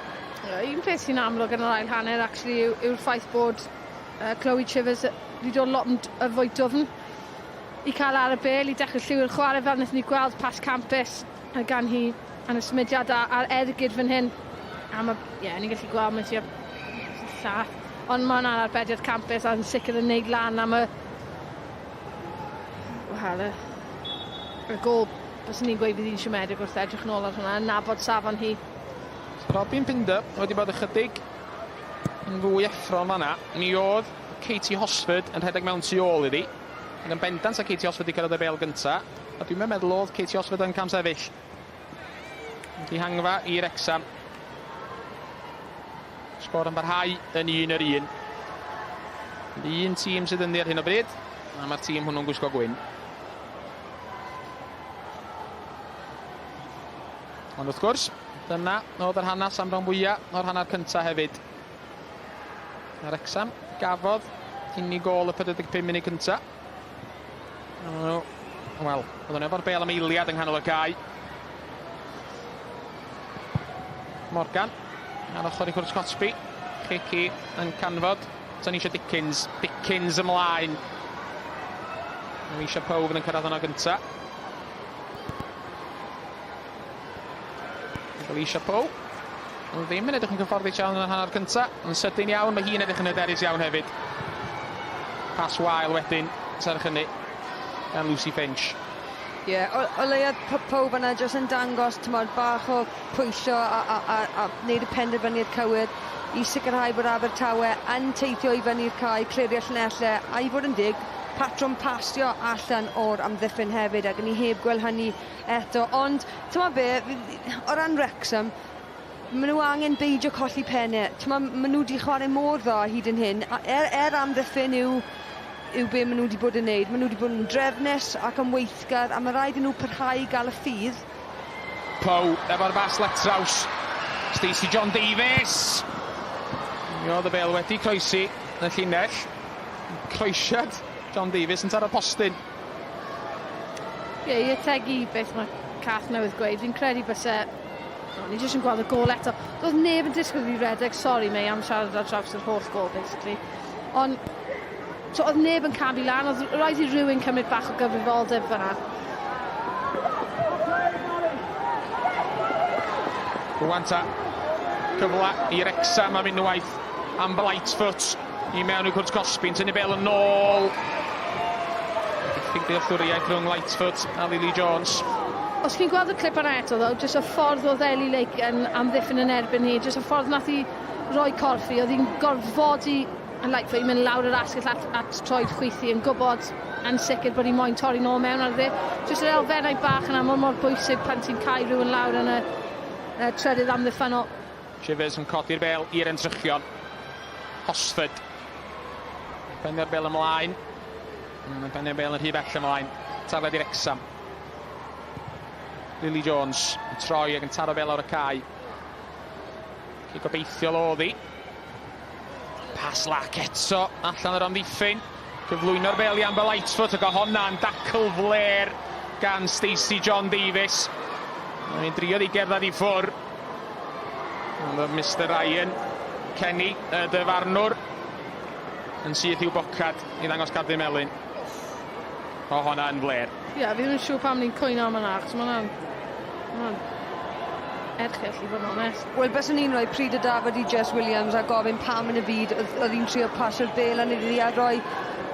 Un peth sy'n amlwg yn yr ail hanner actually yw, yw'r ffaith bod Chloe Chivers wedi dod lot yn y fwy dwfn i cael ar y bêl i dechrau lliwio'r chwarae fel wnaethon ni gweld pas campus gan hi yn y symudiad a'r ergyd fan hyn. A mae, ie, yeah, ni'n gallu gweld mae tua llath. Ond mae hwnna'n arbediad campus a'n sicr yn neud lan am y... Wel, y, y gol, byswn ni'n gweud bydd hi'n siomedig wrth edrych nôl ar hwnna, yn nabod safon hi. Robin Pinder wedi bod ychydig yn fwy effro yn fanna. Mi oedd Katie Hosford yn rhedeg mewn tu ôl iddi. Ac yn bendant a Katie Hosford wedi cyrraedd y bêl gynta. A dwi'n meddwl oedd Katie Hosford yn camsefyll. Dihangfa i Wrecsam. Sgôr yn parhau yn un yr un. Un tîm sydd ynddi ar hyn o bryd, a mae'r tîm hwnnw'n gwisgo gwyn. Ond wrth gwrs, dyna oedd yr hanes am rhan fwyaf o'r hanner cyntaf hefyd. A Wrecsam gafodd unig gôl y 45 munud cyntaf. Wel, oedden nhw efo'r bêl am eiliad yng nghanol y cae. Morgan, ar ochr i cwrt Cosby. Chici yn canfod Tanisha Dickens. Dickens ymlaen. Alicia Poe fydd yn cyrraedd yno gynta. Alicia Poe. Ond ddim yn edrych yn cyfforddus iawn yn yr hanner cynta. Yn sydyn iawn, mae hi'n edrych yn hyderus iawn hefyd. Pas wael wedyn, serch hynny, gan Lucy Finch. Ie, yeah, o, o leia pawb yna jyst yn dangos tymod, bach o pwyllo a, a, a, a wneud y penderfyniad cywir i sicrhau bod Abertawe yn teithio i fyny'r cae, clirio llinellau, a i fod yn deg, patrwm pasio allan o'r amddiffyn hefyd, ac ni heb gweld hynny eto. Ond, ti'n be, o ran Wrexham, maen nhw angen beidio colli pennau. T'mo, maen nhw wedi chwarae mor dda hyd yn hyn, a er amddiffyn yw be maen nhw wedi bod yn neud. Maen nhw wedi bod yn drefnus ac yn weithgar, a mae rhaid i nhw parhau i gael y ffydd. Poe efo'r bas letraws. Stacey John Davies. Mi oedd y bêl wedi croesi yn y llinell. Croesiad John Davies yn taro postyn. Ie, i ategu beth mae Cath newydd gweud, fi'n credu byse... O, ni jyst yn gweld y gôl eto. Doedd neb yn disgwyl i redeg, sori Mei am siarad ar draws yr holl gôl, basically. Ond, so, oedd neb yn camu lan, oedd rhaid i rhywun cymryd bach o gyfrifoldeb fyna. Rwan ta, cyfle i Wrecsam am unwaith. Amber Lightfoot i mewn i cwrt cosbi, yn tynnu bêl yn ôl. Diffyg dealltwriaeth rhwng Lightfoot a Lily Jones. Os chi'n gweld y clip yna eto, ddo, jyst y ffordd oedd Ellie Lake yn amddiffyn yn erbyn hi, jyst y ffordd nath hi roi corff hi, oedd hi'n gorfodi yn Lightfoot i mynd lawr yr asgell at troed chwith hi, yn gwybod yn sicr bod hi moyn torri nôl mewn ar dde. Jyst yr elfennau bach yna mor mor bwysig pan ti'n cael rhywun lawr yn y trydydd amddiffynnol. Chivers yn codi'r bêl i'r entrychion. Hosford. Benio'r bêl ymlaen. Mae'n benio'r bêl yn rhy bell ymlaen. Tafled i'r Wrecsam. Lily Jones yn troi ac yn taro bêl lawr y cae. Cic gobeithiol oedd hi. Pas lac eto allan o'r amddiffyn. Cyflwyno'r bêl i Amber Lightfoot ac o honna'n dacl fler gan Stacey John Davies. Mae'n drio i gerdded i ffwr. Ond oedd Mr Ryan Kenny, y dyfarnwr, yn syth i'w bocad i ddangos cardyn melyn. O honna yn fler. Ie, yeah, fi ddim yn siŵr pam ni'n cwyno am hwnna, achos mae hwnna'n erchyll i fod yn onest. Wel, byswn i'n rhoi pryd o dafod i Jess Williams a gofyn pam yn y byd oedd hi'n trio pasio'r bêl yn iddi a rhoi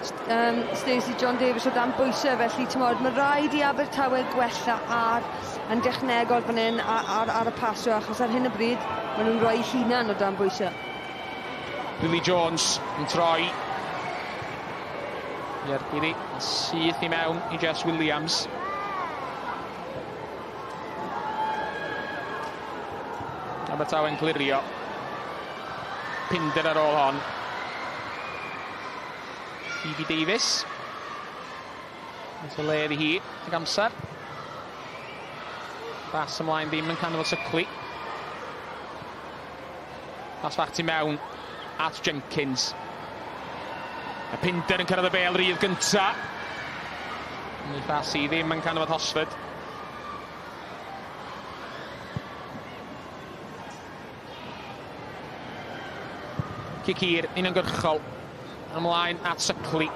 Stacey John Davies o dan bwysau, felly t'mod, mae rhaid i Abertawe gwella ar yn dechnegol fan hyn ar y pasio, achos ar hyn o bryd maen nhw'n rhoi hunan o dan bwysau. Lily Jones yn troi. I'r gidi, syth i mewn i Jess Williams. Abertawe'n clirio. Pinder ar ôl hon. Phoebe Davies. Nes y le iddi hi ag amser. Bas ymlaen ddim yn canfod Sycli. Pas fach tu mewn at Jenkins. Y Pinder yn cyrraedd y bel rydd gynta. Ni phas i ddim yn canfod Hosford. Cic hir, uniongyrchol. Ymlaen at Sycli.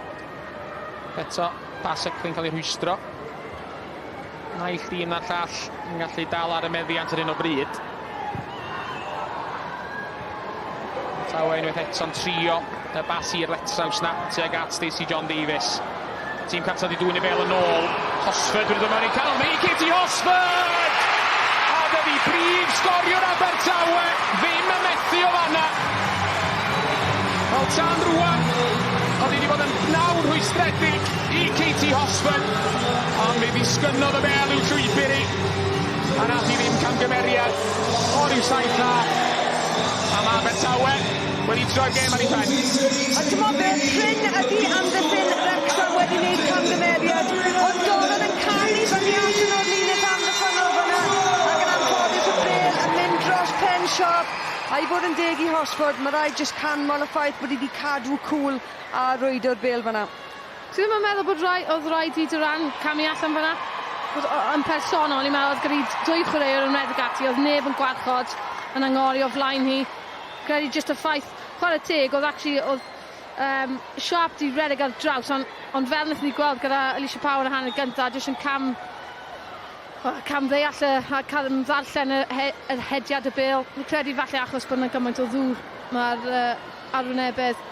Eto, pas Sycli'n cael ei rhwystro. Naill dîm na'r llall yn gallu dal ar y meddiant ar hyn o bryd. Tawe unwaith eto'n trio y bas i'r letraws na tuag at Stacey John Davies. Tîm cartref wedi dwyn y bel yn ôl. Hosford wedi dod mewn i canol. Mae Katie Hosford! A dydi prif sgoriwr Abertawe ddim yn methu o fanna. Wel, tan rwan, oedd hi wedi bod yn bnawn rhwystredig i Katie Hosford, ond mi ddisgynnodd y bel i'w llwybr hi, a nath hi ddim camgymeriad o ryw 7 a. A mae Abertawe wedi troi'r gêm ar ei phen. A t'mod be', prin ydi amddiffyn Wrecsam wedi wneud camgymeriad, ond Doran yn camu fyny allan o'r linell amddiffynnol fyna, ac yn anffodus y bêl yn mynd dros pen Sharp. A i fod yn deg i Hosford, mae rhaid jyst canmol y ffaith bod hi wedi cadw cwl a rwydo'r bêl fyna. Ti ddim yn meddwl bod rai, oedd rhaid i Duran camu allan fyna? Yn personol, o'n i'n meddwl oedd gyda dwy chwaraewr yn rhedeg ati, oedd neb yn gwarchod yn angori o flaen hi. Credu jyst y ffaith, chwarae teg, oedd actually, oedd Sharp di redeg ar draws, ond on fel wnaethon ni gweld gyda Alicia Power yn hanner gyntaf, jyst yn cam, cam ddeall y, a cam ddarllen y, he, yr hediad y bêl. Fi'n credu falle achos bod yna gymaint o ddŵr, mae'r arwynebedd,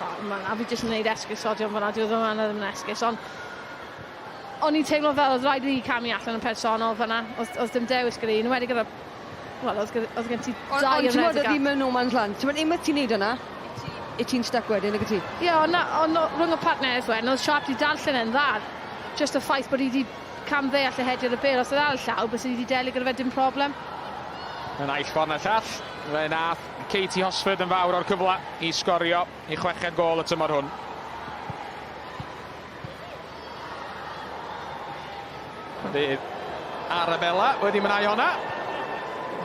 oh, ma, a fi jyst yn gwneud esgusodion fan'na, dyw e ddim yn ddim yn esgus, ond o'n i'n teimlo fel oedd rhaid i fi camu allan yn personol fan'na, oedd, oedd dim dewis gyda fi, yn enwedig gyda, wel, oedd, oedd gen ti dau Ond yn ti'n rhedeg oedd ddim yn no man's land. Ti'n unwaith ti'n neud hwnna, i ti'n stuck wedyn, nag ti? Ie, ond na, ond rhwng y partners wedyn, oedd Sharp di darllen e'n dda. Just y ffaith bod hi wedi cam ddeall y hediad y bêl, os oedd ar y llaw, bys hi wedi delio gyda fe dim problem. Y naill ffordd na'r llall, fe nath Katie Hosford yn fawr o'r cyfle i sgorio ei chweched gôl y tymor hwn. Bydd Arabella wedi mynau honna.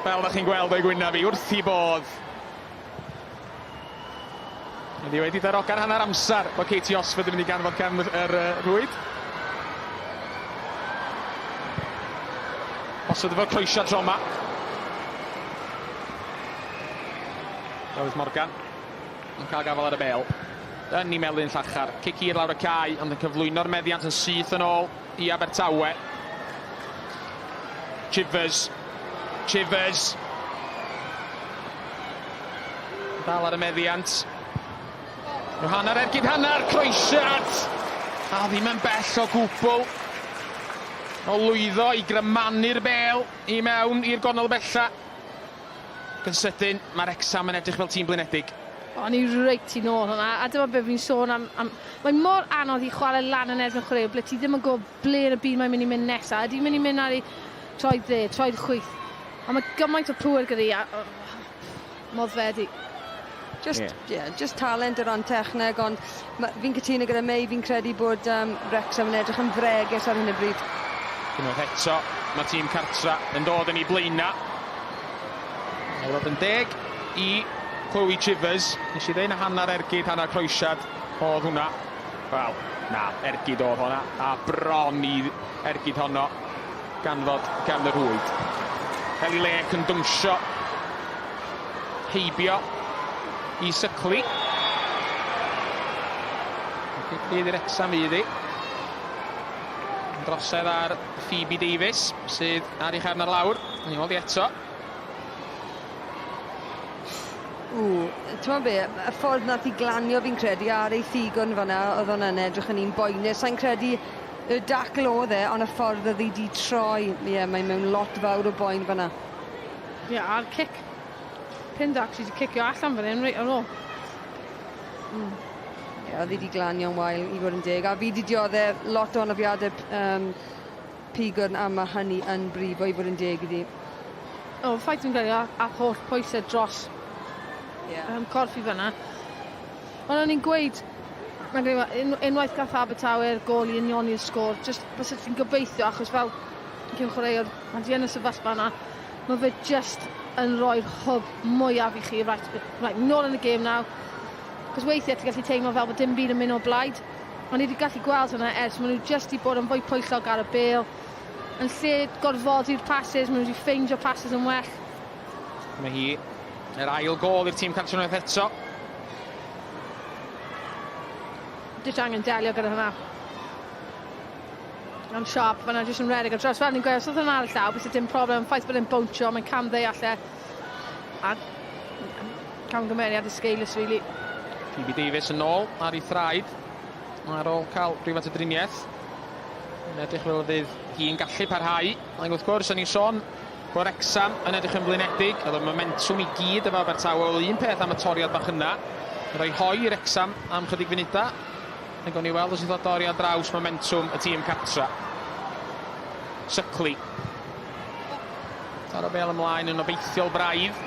Fel da chi'n gweld o'i gwynaf i wrth i bodd. Ydy wedi darogan hanner amser bod Katie Osford yn mynd i ganfod cefn yr rhwyd. Osford efo'r croesiad tro yma. Dafydd Morgan yn cael gafael ar y bêl. Yn ei melyn llachar. Cic hir lawr y cae, ond yn cyflwyno'r meddiant yn syth yn ôl i Abertawe. Chivers. Chivers. Dal ar y meddiant. Yw hanner ergyd hanner, croesiad! A ddim yn bell o gwbl o lwyddo i grymanu'r bêl i mewn i'r gornel bella. Ac yn sydyn, mae Wrecsam yn edrych fel tîm blinedig. O'n i reit i nôl hwnna, a dyma be fi'n sôn am, am... Mae mor anodd i chwarae lan yn erbyn chwaraewr ble ti ddim yn gwybod ble yn y byd mae'n mynd i mynd nesaf. Ydy mynd i mynd ar ei troed dde, troed chwith. A mae gymaint o pŵer gyda hi, a oh, moddfedi. Just, yeah. Yeah, just talent o ran techneg, ond fi'n cytuno gyda May, fi'n credu bod Wrexham yn edrych yn fregus ar hyn o bryd. Unwaith eto, mae tîm cartra yn dod yn ei blaenau. Mae fod yn deg i Chloe Chivers. Nes i ddeud na hanner ergyd, hanner croesiad oedd hwnna. Wel, na, ergyd oedd hwnna, a bron i ergyd honno ganfod gan y rhwyd. Ellie Lake yn dwnsio heibio i Sycli. Cic rydd i Wrecsam fydd hi. Drosedd ar Phoebe Davies sydd ar ei chefn ar lawr. Ni'n weld i eto. Ww, ti'n be, y ffordd nath i glanio fi'n credu ar ei ffigon fan'na, oedd hwnna'n edrych yn un boenus. Sa'n credu y dacl oedd e, ond y ffordd oedd hi 'di troi, ie, yeah, mae mewn lot fawr o boen fan'na. Ie, yeah, a'r cic. Pinder actually 'di cicio allan fan hyn, reit ar ôl. Ie, oedd hi 'di glanio'n wael i fod yn deg, a fi 'di diodde lot o anafiadau pigwrn a ma' hynny yn brifo i fod yn deg iddi. O, ffaith fi'n credu a holl pwysau dros yeah. corff i fyna. Ond o'n i'n gweud, mae'n credu, un, unwaith gath Abertawe'r gol i unioni'r sgôr, just bys ti'n gobeithio, achos fel cyn chwaraewr, pan ti yn y sefyllfa yna, mae fe just yn rhoi'r hwb mwyaf i chi. Right, right, nôl yn y gêm nawr. Cos weithiau ti'n gallu teimlo fel bod dim byd yn mynd o blaid. Ond ni wedi gallu gweld hwnna ers, maen nhw just i bod yn fwy pwyllog ar y bêl. Yn lle gorfodi'r passes, maen nhw wedi ffeindio passes yn well. Mae hi yr ail gol i'r tîm cartref unwaith eto. Jyst angen delio gyda hwnna. Am siarp fan'na jyst yn redeg ar draws. Fel ni'n gweud, os oedd hwnna ar y llaw, byse dim problem. Ffaith bod e'n bownsio, mae'n cam ddeall e. A camgymeriad esgeulus, really. Phoebe Davies yn ôl ar ei thraed ar ôl cael rhywfaint o driniaeth. Yn edrych fel fydd hi'n gallu parhau. Ac wrth gwrs, o'n i'n sôn bod Wrexham yn edrych yn flinedig. Oedd y momentwm i gyd efo Abertawe. Wel, un peth am y toriad bach yna. Rhoi hoi i Wrexham am chydig funudau. A gawn ni weld os ydy dorri ar draws momentwm y tîm cartra. Sycli. Taro bel ymlaen yn obeithiol braidd.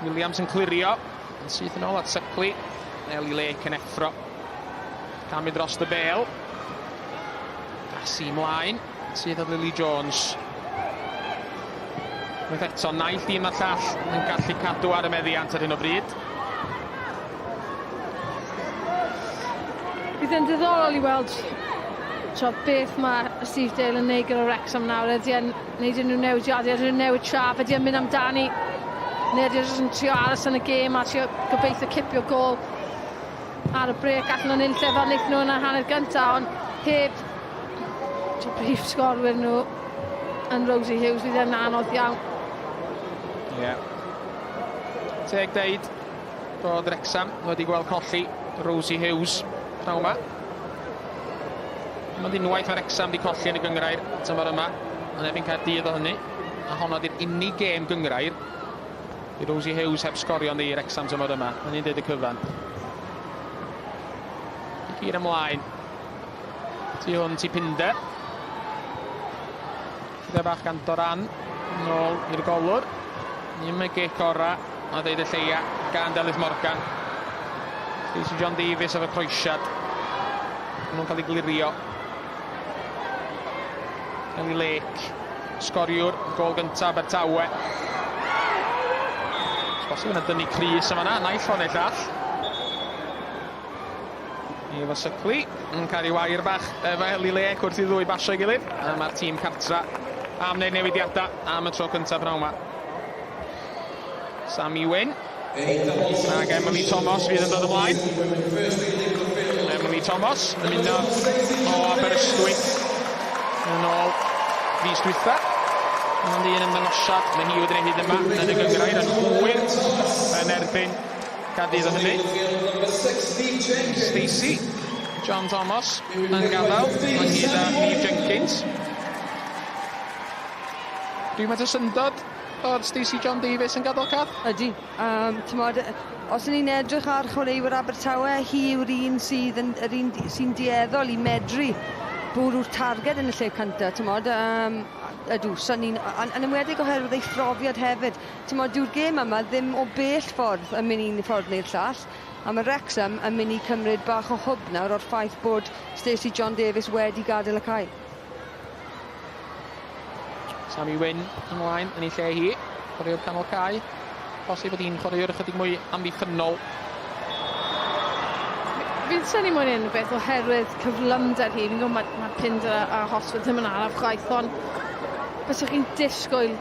Williams yn clirio. Yn syth yn ôl at Sycli. Ellie Lake yn effro. Camu dros y bel. Gasi ymlaen. Sydd at Lily Jones. Unwaith eto, naill dîm a'r llall yn gallu cadw ar y meddiant ar hyn o bryd. Bydd e'n diddorol i weld so, beth mae Steve Dale yn neud gyda Wrexham nawr. Ydy e'n neud unrhyw newidiadau, ydy e'n newid siap, ydy e'n mynd amdani, neu ydy e'n jyst yn trio aros yn y gêm a trio gobeithio cipio gol ar y brêc allan o'n unlle fel wnaethon nhw yn y hanner gyntaf, ond heb so, brif sgorwyr nhw yn Rosie Hughes, fydd e'n anodd iawn. Ie. Yeah. Teg deud bod Wrexham wedi gweld colli Rosie Hughes pnawn yma. Ond unwaith mae Wrexham wedi colli yn y gyngrair tymor yma, yn erbyn Caerdydd o hynny. A honno di'r unig gêm gyngrair i Rosie Hughes heb sgorio ynddi i Wrexham tymor yma. Hynny'n deud y cyfan. I gyd ymlaen. Tu hwn ti Pinder. Gyda bach gan Doran nôl i'r golwr. Ddim y gic ora, a deud y lleia, gan Delyth Morgan. Stacey John Davies efo croesiad. Maen nhw'n cael ei glirio. Ellie Lake, sgoriwr, gol gyntaf Abertawe. Bosib yna dynnu crys yma na, naill ffordd neu llall. Efo Sycli yn cael ei wair bach efo Ellie Lake wrth i ddwy basio ei gilydd. A mae'r tîm cartra am wneud newidiadau am y tro cyntaf pnawn yma. Sammy Wynn ac Emily Thomas fydd yn dod ymlaen. Emily Thomas yn mynd o Aberystwyth yn ôl fis dwytha. Ond un ymddangosiad mae hi wedi gwneud hyd yma yn y gyngrair yn hwyr yn erbyn Caerdydd o hynny. Stacey John Thomas yn gadael ynghyd â Neve Jenkins. Dwi'n meddwl syndod bod Stacey John Davies yn gadael Cath? Ydy. T'mod, os ŷn ni'n edrych ar chwaraewyr Abertawe, hi yw'r un sydd yn, yr un sy'n dueddol i medru bwrw'r targed yn y lle cyntaf, t'mod. Ydw, so ni'n, yn enwedig oherwydd ei phrofiad hefyd. T'mod, dyw'r gêm yma ddim o bell ffordd yn mynd un ffordd neu'r llall, a mae Wrexham yn mynd i cymryd bach o hwb nawr o'r ffaith bod Stacey John Davies wedi gadael y cae. Sammy Wynn ymlaen yn ei lle hi. Chwaraewr canol cae. Bosib bod hi'n chwaraewr ychydig mwy amddiffynnol. Fi'n synnu mwy neu unrhyw beth oherwydd cyflymder hi. Fi'n gwybod mae, mae Pinder a Hosford ddim yn araf chwaith, ond byswch chi'n disgwyl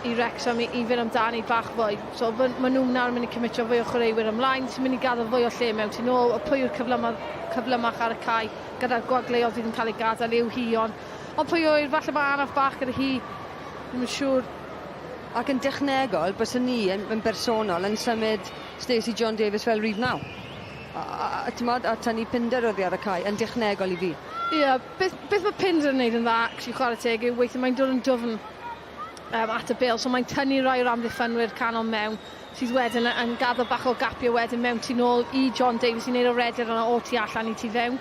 i Wrexham i fynd amdani bach fwy. So ma, ma nhw nawr yn mynd i cymitio fwy o chwaraewyr ymlaen, sy'n mynd i gadael fwy o lle mewn tu nôl, o pwy yw'r cyflymach ar y cae gyda'r gwagleoedd fydd yn cael ei gadael yw hi, ond pwy yw'r, falle mae anaf bach gyda hi, ddim yn siŵr. Ac yn dechnegol, byswn ni yn bersonol yn symud Stacey John Davies fel rhif 9. A t'mod, a tynnu Pinder oddi ar y cae, yn dechnegol i fi. Ie, yeah, beth mae Pinder yn neud yn dda, actually, chwarae teg, yw weithio mae'n dod yn dwfn at y bêl, so mae'n tynnu rai o'r amddiffynwyr canol mewn, sydd wedyn yn gadael bach o gapio wedyn mewn tu nôl i John Davies i wneud o rediad yna o tu allan i tu fewn.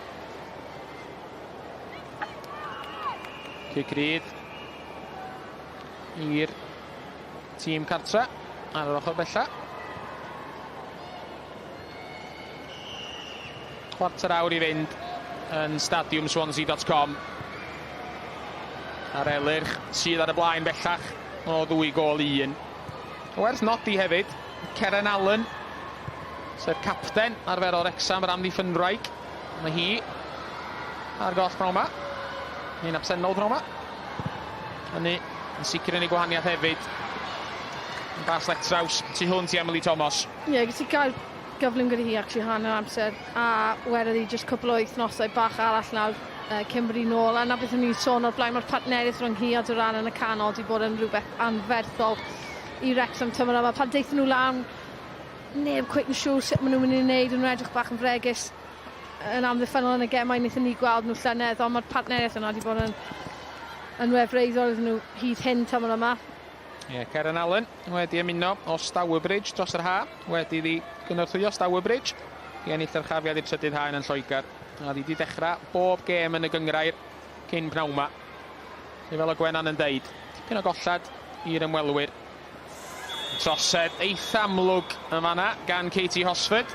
Cic rydd i'r Tîm cartre ar yr ochr bella. Chwarter awr i fynd yn stadiwm Swansea.com. A'r Elyrch sydd ar y blaen bellach o ddwy gôl i un. Werth nodi hefyd, Ceren Allen, sef capten arferol Wrecsam, yr amddiffynwraig. Mae hi ar goll pnawn 'ma. Hi'n absennol pnawn 'ma. Hynny yn sicr yn ei gwahaniaeth hefyd. Bas letraws tu hwnt i Emily Thomas. Ie, yeah, ges i gael gyflym gyda hi actually hanner amser a wedodd hi jyst cwpl o wythnosau bach arall nawr cyn bod hi nôl a 'na beth o'n i'n sôn o'r blaen mae'r partneriaeth rhwng hi a Duran yn y canol 'di bod yn rhywbeth anferthol i Wrexham tymor yma. Pan daethon nhw lan neb cweit yn siŵr sut maen nhw'n mynd i wneud, o'n nhw'n edrych bach yn fregus yn amddiffynnol yn y gemau wnaethon ni gweld nhw llynedd, ond mae'r partneriaeth yna wedi bod yn yn wefreiddiol iddyn nhw hyd hyn tymor yma. Ie, yeah, Karen Allen wedi ymuno o Stourbridge dros yr ha, wedi iddi gynorthwyo Stourbridge i ennill dyrchafiad i'r trydydd haen yn Lloegr. A ddi wedi dechrau bob gêm yn y gynghrair cyn pnawn 'ma. Felly fel o Gwenan yn deud, tipyn o golled i'r ymwelwyr. Trosedd eitha amlwg yn fanna gan Katie Hosford.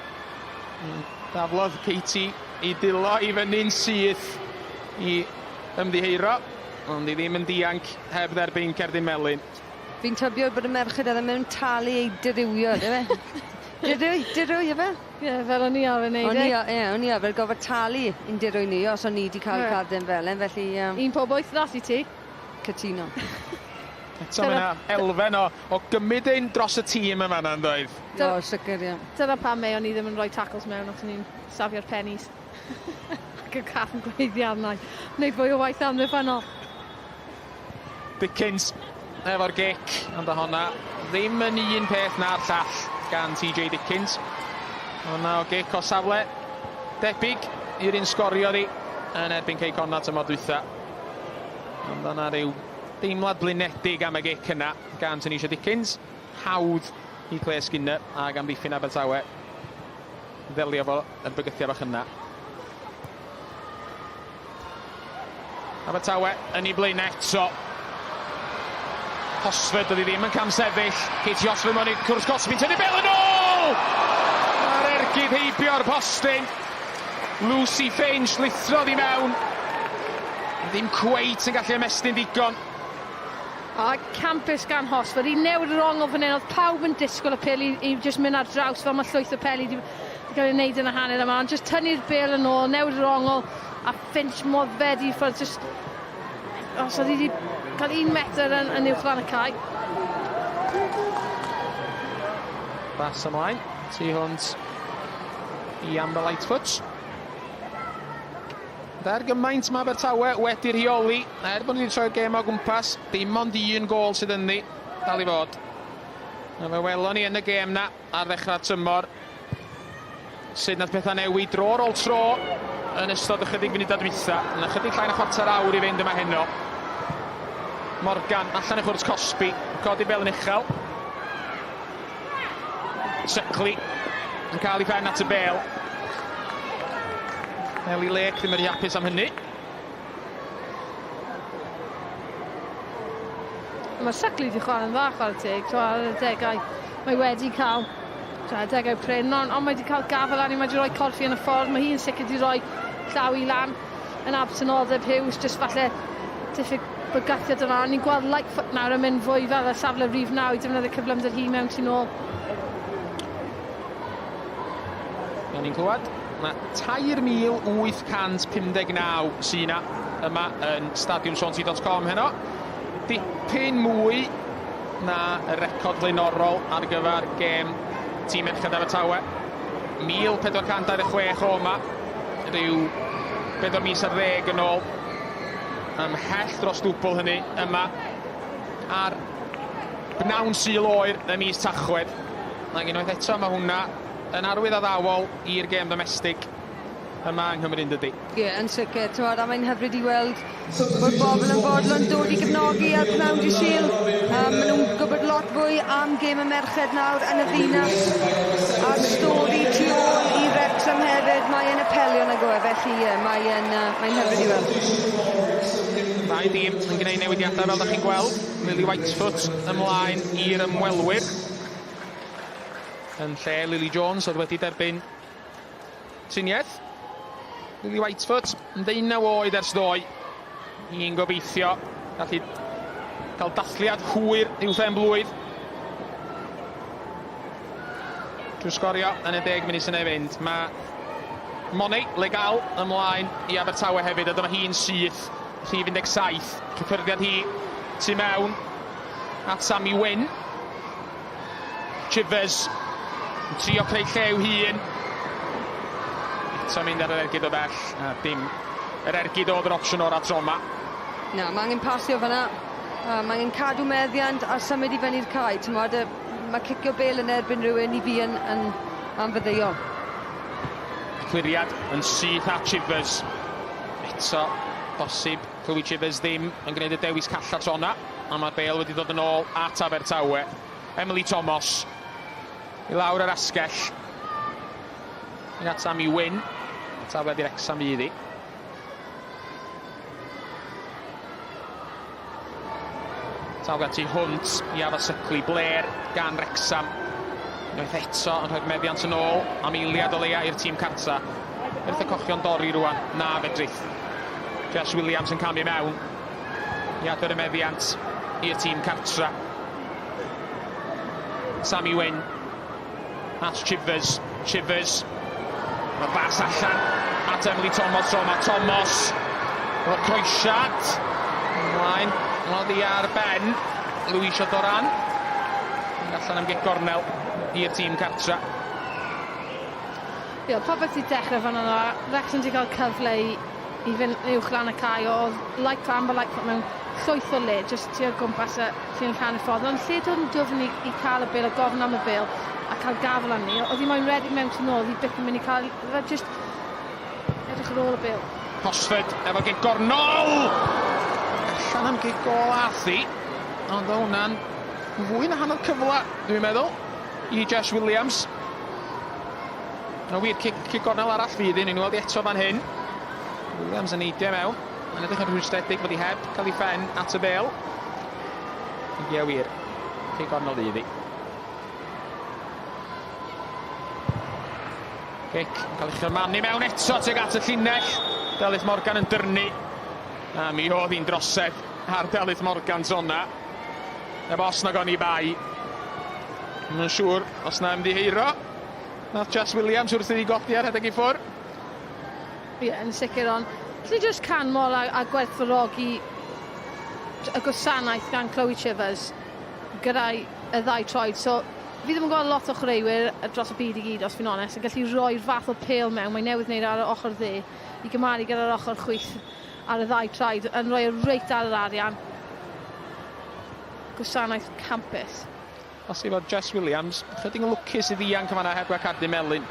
Daflodd Katie i dwylo i fyny'n syth i ymddiheuro, ond i ddim yn dianc heb dderbyn cerdyn melyn. Fi'n tybio bod y merched a ddim yn talu eu dirywio, dy fe? Dirwy, dirwy, yfe? Ie, fel o'n i arfer neud e. O'n i, ie, o'n i arfer gorfod talu i'n dirwy ni os o'n i 'di cael cardyn felen, felly... Um, Un pob wythnos i ti. Cytuno. Eto mae 'na elfen o, o gymryd un dros y tîm yn fan'na yn doedd? O, sicr, ie. Dyna pam mae o'n i ddim yn rhoi tackles mewn os o'n i'n safio'r pennies. Ac y cath yn gweiddi arna i. Wneud fwy o waith amddiffynnol. Dickens efo'r gic, ond o honna ddim yn un peth na'r llall gan TJ Dickens. Honna o gic o safle debyg i'r un sgoriodd hi yn erbyn Cei Connah tymor dwytha. Ond yna rhyw deimlad blinedig am y gic yna gan Tanisha Dickens. Hawdd i Claire Skinner ag amddiffyn Abertawe ddelio fo yr bygythiad bach yna. Abertawe yn ei blaen eto. Hosford dydi ddim yn camsefyll. Katie Hosford mewn i cwrs cosbi, tynnu bel yn ôl! Mae'r ergyd heibio'r postyn. Lucy Finch lithrodd i mewn. Ddim cweit yn gallu ymestyn digon. A campus gan Hosford i newid yr ongl fan hyn. Oedd pawb yn disgwyl y pêl i, i just mynd ar draws fel mae llwyth o peli wedi cael ei wneud yn y hanner yma. Ond just tynnu'r bêl yn ôl, newid yr ongl a Finch moddfed i ffwrdd. Just, os oedd hi wedi cael un metr yn, yn uwch lan y cae. Bas ymlaen, tu hwnt i Amber Lightfoot. Der gymaint mae Abertawe wedi rheoli, er bod nhw wedi troi'r gêm o gwmpas, dim ond un gôl sydd ynddi, dal i fod. A fe welon ni yn y gêm na ar ddechrau'r tymor sut nath pethau newid dro ar ôl tro yn ystod ychydig funudau dwytha. Yna chydig llai na chwarter awr i fynd yma heno. Morgan allan y chwrt cosbi, codi bel yn uchel. Suckley yn cael ei phen at y bel. Ellie Lake ddim yn rhy hapus am hynny. Mae Suckley wedi chwarae'n dda, chwarae teg. So, ar y degau, mae wedi cael so, degau prin, ond, ond mae wedi cael gafel arni, mae wedi rhoi corffi yn y ffordd, mae hi'n sicr wedi rhoi llaw i lan yn absenoldeb Hughes, jyst falle diffyg bygythiad yna. Ni'n gweld Lightfoot nawr yn mynd fwy fel y safle rhif 9 i defnyddio cyflymder hi mewn tu nôl. Fel ni'n clywed, mae 3,859 sy'n yna yma yn stadiwm Swansea.com heno. Dipyn mwy na y record flaenorol ar gyfer gêm tîm Merched Abertawe. 1,426 o yma, rhyw 4 mis ar ddeg yn ôl. Ymhell dros dwbl hynny yma ar bnawn Sul oer ym mis Tachwedd. Ac unwaith eto mae hwnna yn arwydd addawol i'r gêm domestig yma yng Nghymru yn dydi? Ie, yn sicr, t'mod, a mae'n hyfryd i weld bod bobl yn fodlon dod i gefnogi ar pnawn dydd Sul. Um, maen nhw'n gwybod lot fwy am gêm y merched nawr yn y ddinas a'r stori tu ôl i Wrexham hefyd. Mae e'n apelio nag yw e, felly ie, mae'n uh, mae hyfryd i weld. Ddau dîm yn gwneud newidiadau fel da chi'n gweld. Lily Whitefoot ymlaen i'r ymwelwyr. Yn lle Lily Jones oedd wedi derbyn triniaeth. Lily Whitefoot yn ddeunaw oed ers ddoe. Hi'n gobeithio gallu cael dathliad hwyr i'w phen blwydd. Drwy sgorio yn y 10 munud sy'n ei fynd. Mae Monet Legal ymlaen i Abertawe hefyd, a dyma hi'n syth, rhif 17. Cyffyrddiad hi tu mewn at Sammy Wynn. Chivers yn trio creu lle i'w hun. Eto mynd ar yr ergyd o bell, a dim yr ergyd oedd yr opsiwn orau tro yma. Na, mae angen pasio fanna. Mae angen cadw meddiant a symud i fyny'r cae. T'mod, mae cicio bêl yn erbyn rhywun i fi yn, yn anfaddeuol. Cliriad yn syth at Chivers. Eto, bosib, Chloe Chivers ddim yn gwneud y dewis calla tro yna. A mae'r bêl wedi dod yn ôl at Abertawe. Emily Thomas i lawr yr asgell. I at Sammy Wynn. Tafliad i Wrecsam fydd hi. Tafliad tu hwnt i Ava Suckley. Blair gan Wrecsam. Unwaith eto yn rhoi'r meddiant yn ôl am eiliad o leia i'r tîm cartra. Wrth y cochion dorri rwan. Na fedrith. Jess Williams yn camu mewn i adfer y meddiant i'r tîm cartra. Sammy Wynn at Chivers. Chivers. Mae'r bas allan at Emily Thomas. So mae Thomas efo croesiad. Ymlaen. Oddi ar ben. Luisio Doran. Allan am gic gornel i'r tîm cartra. Ie, popeth 'di dechrau fan yna. Wrexham 'di cael cyfle i, i fynd uwch lan y cae. Oedd Lightfoot, Amber Lightfoot mewn llwyth o le, jyst tu o gwmpas y llinell hanner ffordd. Ond lle dod yn dwfn i, i cael y bêl a gofyn am y bêl a cael gafel arni, oedd hi moyn redeg mewn tu nôl, oedd hi byth yn mynd i cael, fe jyst edrych ar ôl y bêl. Hosford efo gic gornol! Allan am gic gôl ath hi, ond o hwnna'n fwy na hanner cyfle, dwi'n meddwl, i Jess Williams. Na wir, cic, cic gornel arall fydd un, ni'n weld i eto fan hyn. Williams yn neidio mewn, mae'n edrych yn rhwystredig bod hi heb cael ei phen at y bêl. Ie wir, cic gornel fydd hi. Cic yn cael ei chyrmannu mewn eto tuag at y llinell. Delyth Morgan yn dyrnu. A mi oedd hi'n drosedd ar Delyth Morgan tro 'na. Heb os nag oni bai. Mae'n siŵr os na ymddiheuro. Nath Jess Williams wrth iddi godi a rhedeg i ffwrdd. Ie, yeah, yn sicr, ond ni jyst canmol a, a gwerthfawrogi y gwasanaeth gan Chloe Chivers gyda'i y ddau troed. So, fi ddim yn gweld lot o chwaraewyr dros y byd i gyd, os fi'n onest, yn gallu rhoi'r fath o pêl mewn. Mae newydd wneud ar y ochr dde i gymharu gyda'r ochr chwith ar y ddau traed, yn rhoi e reit ar yr arian. Gwasanaeth campus. Os i fod Jess Williams, chydig yn lwcus i ddianc yn fanna heb gael cardyn melyn.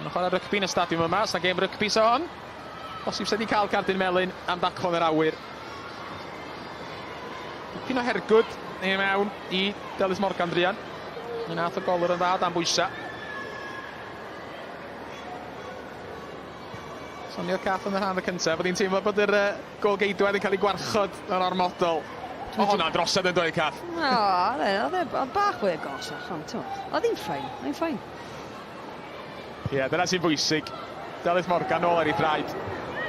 Mae'n chwarae rygbi yn y stadiwm yma, os na gêm rygbi so hon. Bosib sydd wedi cael cardyn melyn am daclo yn yr awyr. Dipyn o hergwd i mewn i Delyth Morgan druan. Mi nath y golwr yn dda dan bwysa. Soniodd Cath yn y rhan y cyntaf bod hi'n teimlo bod yr uh, golgeidwad yn cael ei gwarchod yn ormodol. O, hwnna'n drosedd yn dweud, Cath. O, oedd e, oedd bach fwy agosach, ond ti'n oedd hi'n fine, oedd hi'n fine. Ie, yeah, dyna sy'n bwysig. Delyth Morgan nôl ar ei thraed.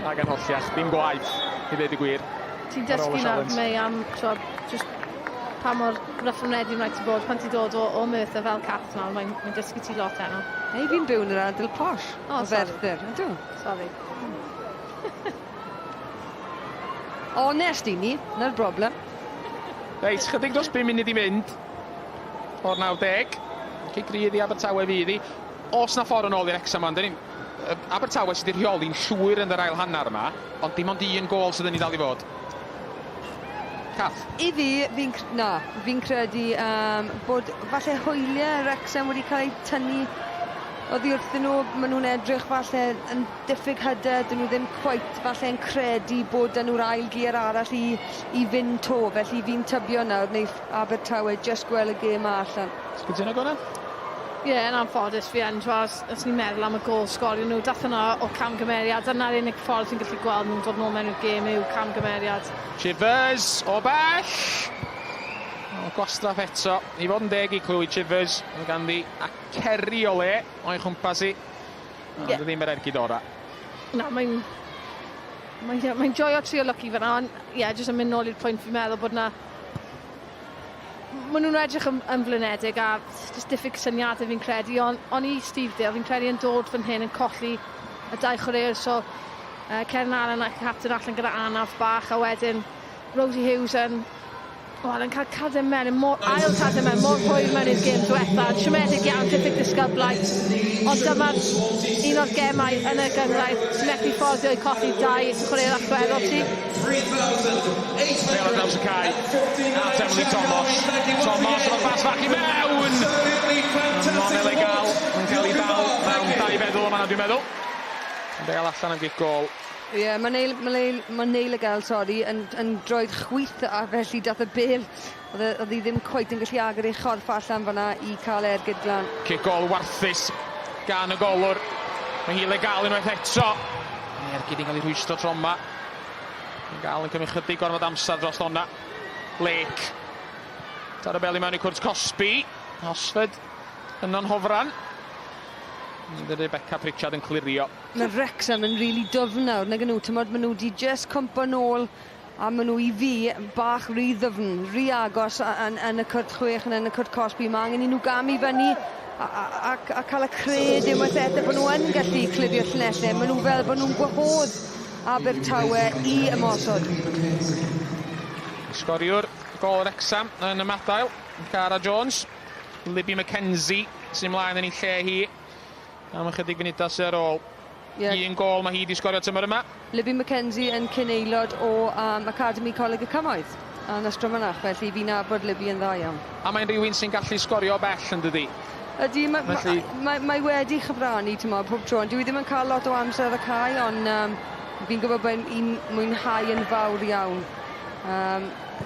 Ag yn holliach, dim gwaith, i ddweud y gwir. Ti'n dysgu nawr, Mei, am tro, just pa mor rough and ready rhaid ti bod pan ti'n dod o, o Merthyr fel Cath nawr, mae'n mae dysgu ti lot heno. Ei, fi'n byw yn yr ardal posh, o, o Ferthyr, ydw. Sorry. Honest i ni, na'r broblem. Reit, chydig dros 5 munud i fynd o'r 90. Cic rydd i Abertawe fydd hi. Os na ffordd yn ôl i'r Wrecsam ond ni'n Abertawe sydd wedi rheoli'n llwyr yn yr ail hanner yma, ond dim ond un gôl sydd yn ei ddal i fod. Cath? I fi, fi'n na, fi'n credu um, bod falle hwyliau Wrexham wedi cael eu tynnu oddi wrthyn nhw. Maen nhw'n edrych falle yn diffyg hyder, dyn nhw ddim cweit falle yn credu bod 'da nhw'r ail gier arall i, i fynd to. Felly fi'n tybio nawr wneith Abertawe jyst gweld y gêm allan. Ti'n cytuno Gona? Ie, yn anffodus fi yn, os, os ni'n meddwl am y gol sgorio nhw, dath yna o camgymeriad, dyna'r unig ffordd ti'n gallu gweld nhw'n dod nôl mewn i'r gêm yw camgymeriad. Chivers o bell! O, gwastraff eto. I fod yn deg i Chloe Chivers, mae ganddi a ceri o le o'i chwmpas i. Ond yeah. Ddim yr ergyd ora. Na, mae'n mae joio trio lwcu fyna, ond ie, yeah, jyst yn mynd nôl i'r pwynt fi'n meddwl bod na maen nhw'n edrych yn, yn flinedig a jyst diffyg syniadau fi'n credu, ond on i Steve Dale fi'n credu yn dod fan hyn yn colli y dau chwaraewr, so Kevin Allen ac captain allan gyda anaf bach, a wedyn Rosie Hughes yn wel, yn cael carden melyn, mor, ail carden melyn, mor hwyr mewn i'r gêm diwetha. Siomedig iawn, diffyg disgyblaeth. Ond dyma'r un o'r gemau yn y gynghrair sy'n methu fforddio i colli dau chwaraewr allweddol ti. Bêl ar draws y cae at Emily Thomas. Thomas efo bas fach i mewn! Mon Elegal yn cael ei dal mewn dau feddwl yma dwi'n meddwl. Yn bêl allan am gic gôl. Ie, yeah, mae Neil, ma Neil, ma Neil Egal, sorry, yn, yn droed chwith a felly dath y bêl. E, oedd hi ddim cweit yn gallu agor ei chorff allan fyna i cael ergyd glan. Cic gôl warthus gan y golwr. Mae hi legal unwaith eto. Mae ergyd yn cael ei rhwystro tro yma. Mae'n gael yn cymryd chydig gormod amser dros honna. Lake. Dar y bel i mewn i cwrt Cosby. Osford yno'n hofran. Rebecca Pritchard yn clirio. Mae Wrexham yn rili dwfn nawr, nag 'yn nhw? T'mod, maen nhw wedi just cwmpo nôl a maen nhw i fi bach rhy ddyfn, rhy agos yn, yn y cwrt chwech yn, yn y cwrt cosbi. Mae angen i nhw gamu fyny a, a, a, a cael y cred unwaith eto bod nhw yn gallu clirio llinellau. Maen nhw fel bod nhw'n gwahodd Abertawe i ymosod. Sgoriwr gôl Wrexham yn ymadael, Cara Jones. Libby McKenzie sy'n mlaen yn ei lle hi. Am ychydig funudau sydd ar ôl. Yeah. Un gôl mae hi wedi sgorio tymor yma. Libby McKenzie yn cyn aelod o Academy Coleg y Cymoedd yn Ystromynach, felly fi'n nabod Libby yn dda iawn. A mae'n rhywun sy'n gallu sgorio bell yn dydi? Ydy, mae felly... ma, ma, mae wedi chyfrannu, ti'n mo, pob tro, ond dwi ddim yn cael lot o amser ar y cae, ond fi'n gwybod bod hi'n mwynhau yn fawr iawn.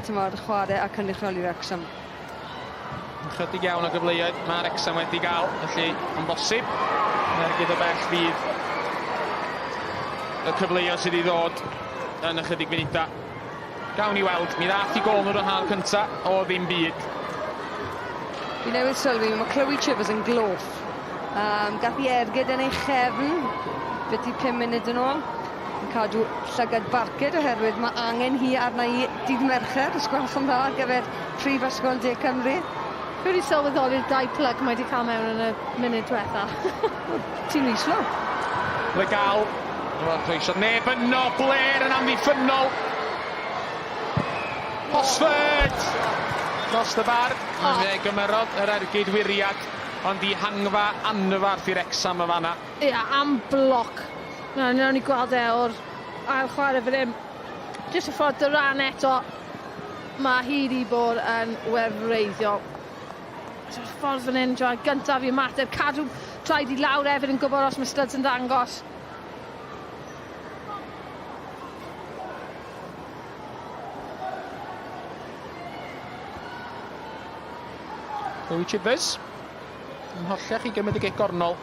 Ti'n mo, chwarae a cynrychioli Wrexham. Ychydig iawn o gyfleoedd mae Wrexham wedi gael, felly yn bosib. Ergyd o bell fydd y cyfleoedd sydd i ddod yn ychydig funudau. Gawn ni weld, mi ddath i gôl nhw'r hanner cynta o ddim byd. Fi newydd sylwi, mae Chloe Chivers yn gloff. Gath i ergyd yn ei chefn, byti 5 munud yn ôl. Yn cadw llygad barcud oherwydd mae angen hi arna i dydd Mercher, os gwelwch yn dda, ar gyfer Prifysgol De Cymru. Fi wedi sylweddoli'r dau plug mae wedi cael mewn yn y munud diwetha. Ti'n rhy slow. Legal. Wel, croeso neb yno, Blair yn amddiffynnol. Hosford! Dros y bar. Oh. Fe gymerodd yr ergyd wiriad, ond i hangfa anfarth i'r Wrexham y fanna. Ie, yeah, am bloc. Na, nawn ni gweld e o'r ail chwarae fan hyn. Jyst y ffordd Duran eto. Mae hi wedi bod yn wefreiddiol. Y ffordd fan hyn, Joan, gyntaf i ymateb, cadw traed i lawr hefyd yn gwybod os mae studs yn dangos. Chloe Chivers yn hollach i gymryd y gic gornol.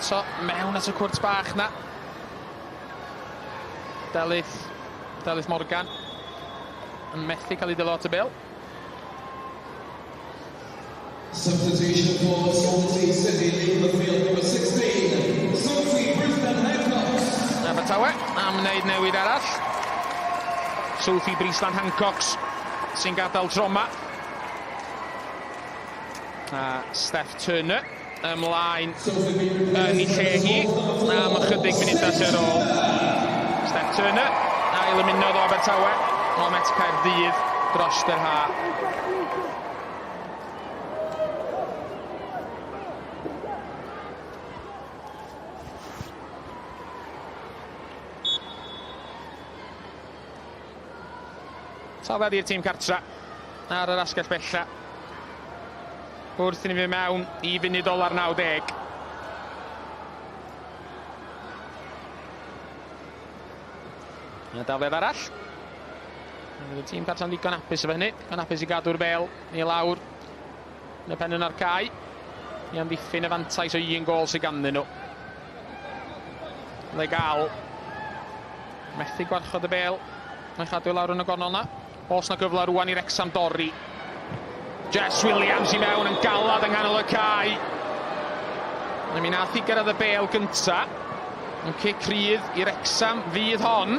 So, mewn at y cwrt bach na. Delyth, Delyth Morgan yn methu cael ei dilo at y bêl. Substitution for Swansea City leaving the field number 16, Sophie Brisbane-Hancock. Abertawe am wneud newid arall. Sophie Brisbane-Hancock sy'n gadael troma. A Steph Turner ymlaen yn ei lle hi am ychydig munudau sydd ar ôl. Steph Turner ail ymunodd o Abertawe o Met Caerdydd dros yr ha. Tafod i'r tîm cartra ar yr asgell bella. Wrth i ni fynd mewn i funud ola'r 90. Yna dafliad arall. Bydd y tîm cartra'n ddigon hapus efo hynny. Digon hapus i gadw'r bel i lawr. Yn y pen yna'r cae. I amddiffyn y fantais o un gôl sydd ganddyn nhw. Legal. Methu gwarchod y bêl. Mae'n chadw lawr yn y gornel na. Oes na gyfle rwan i Wrecsam dorri. Jess Williams i mewn yn galad yng nghanol y cae. A mi nath i gyrraedd y bêl gynta. Yn cic rhydd i Wrecsam fydd hon.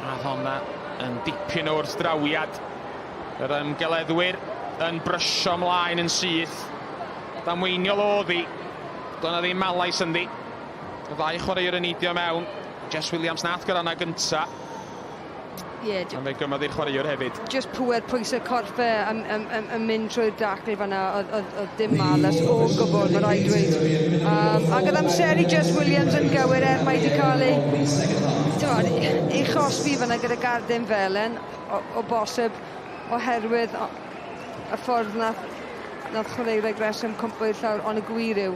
A honna yn dipyn o wrthdrawiad. Yr ymgeleddwyr yn brysio ymlaen yn syth. Damweiniol oedd hi. Doedd 'na ddim malais ynddi. Y ddau chwaraewr yn neidio mewn. Jess Williams nath gyrraedd 'na gynta. Ie. Ond fe gymodd i'r chwaraewr hefyd. Just pwer pwysau corff e yn mynd trwy'r dacl fanna, oedd dim malas o gwbl, mae rhaid dweud. Ac oedd amseru Jess Williams yn gywir er mae wedi cael ei chosbi fanna gyda gardyn felen, o bosib oherwydd y ffordd nath chwaraewyr Wrecsam cwmpo i'r llawr, ond y gwir yw,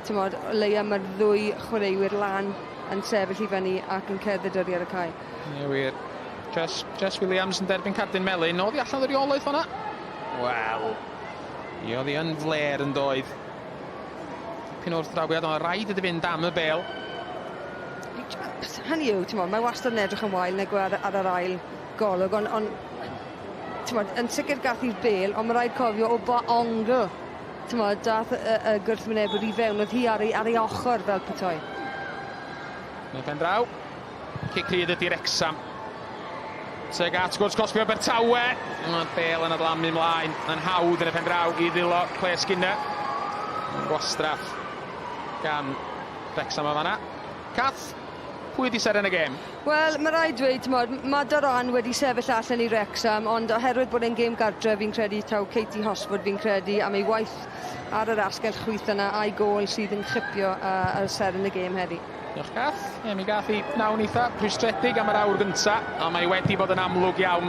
t'mod, o leia mae'r ddwy chwaraewyr lan yn sefyll i fyny ac yn cerdded oddi ar y cae. Ie, wir. Jess Williams yn derbyn cardyn melyn. Oedd hi allan o'r reolaeth fanna? Wel, i oedd hi yn fler yn doedd. Dipyn o'r drawiad, ond rhaid iddi fynd am y bêl. Hynny yw, t'mod, mae wastad yn edrych yn wael nag ar yr ail golwg, ond t'mod, yn sicr gath i'r bêl, ond mae rhaid cofio o ba ongl, t'mod, dath y gwrthwynebwr i fewn, oedd hi ar ei ochr fel petai. Yn y pen draw, cic rhydd ydy Wrecsam. Tuag at gwrs cosbi Abertawe. Mae'r bêl yn adlamu ymlaen yn hawdd yn y pen draw i ddwylo Claire Skinner. Gwastraff gan Wrecsam o fanna. Cath, pwy ydi seren y gêm? Wel, mae rhaid dweud, t'mod, mae Doran wedi sefyll allan i Wrecsam, ond oherwydd bod e'n gêm gartre, fi'n credu taw Katie Hosford fi'n credu am ei waith ar yr asgell chwith yna a'i gôl sydd yn chipio ar seren y gêm heddi. Diolch, Cath. Ie, mi gath hi nawn eitha rhwystredig am yr awr gynta, a mae wedi bod yn amlwg iawn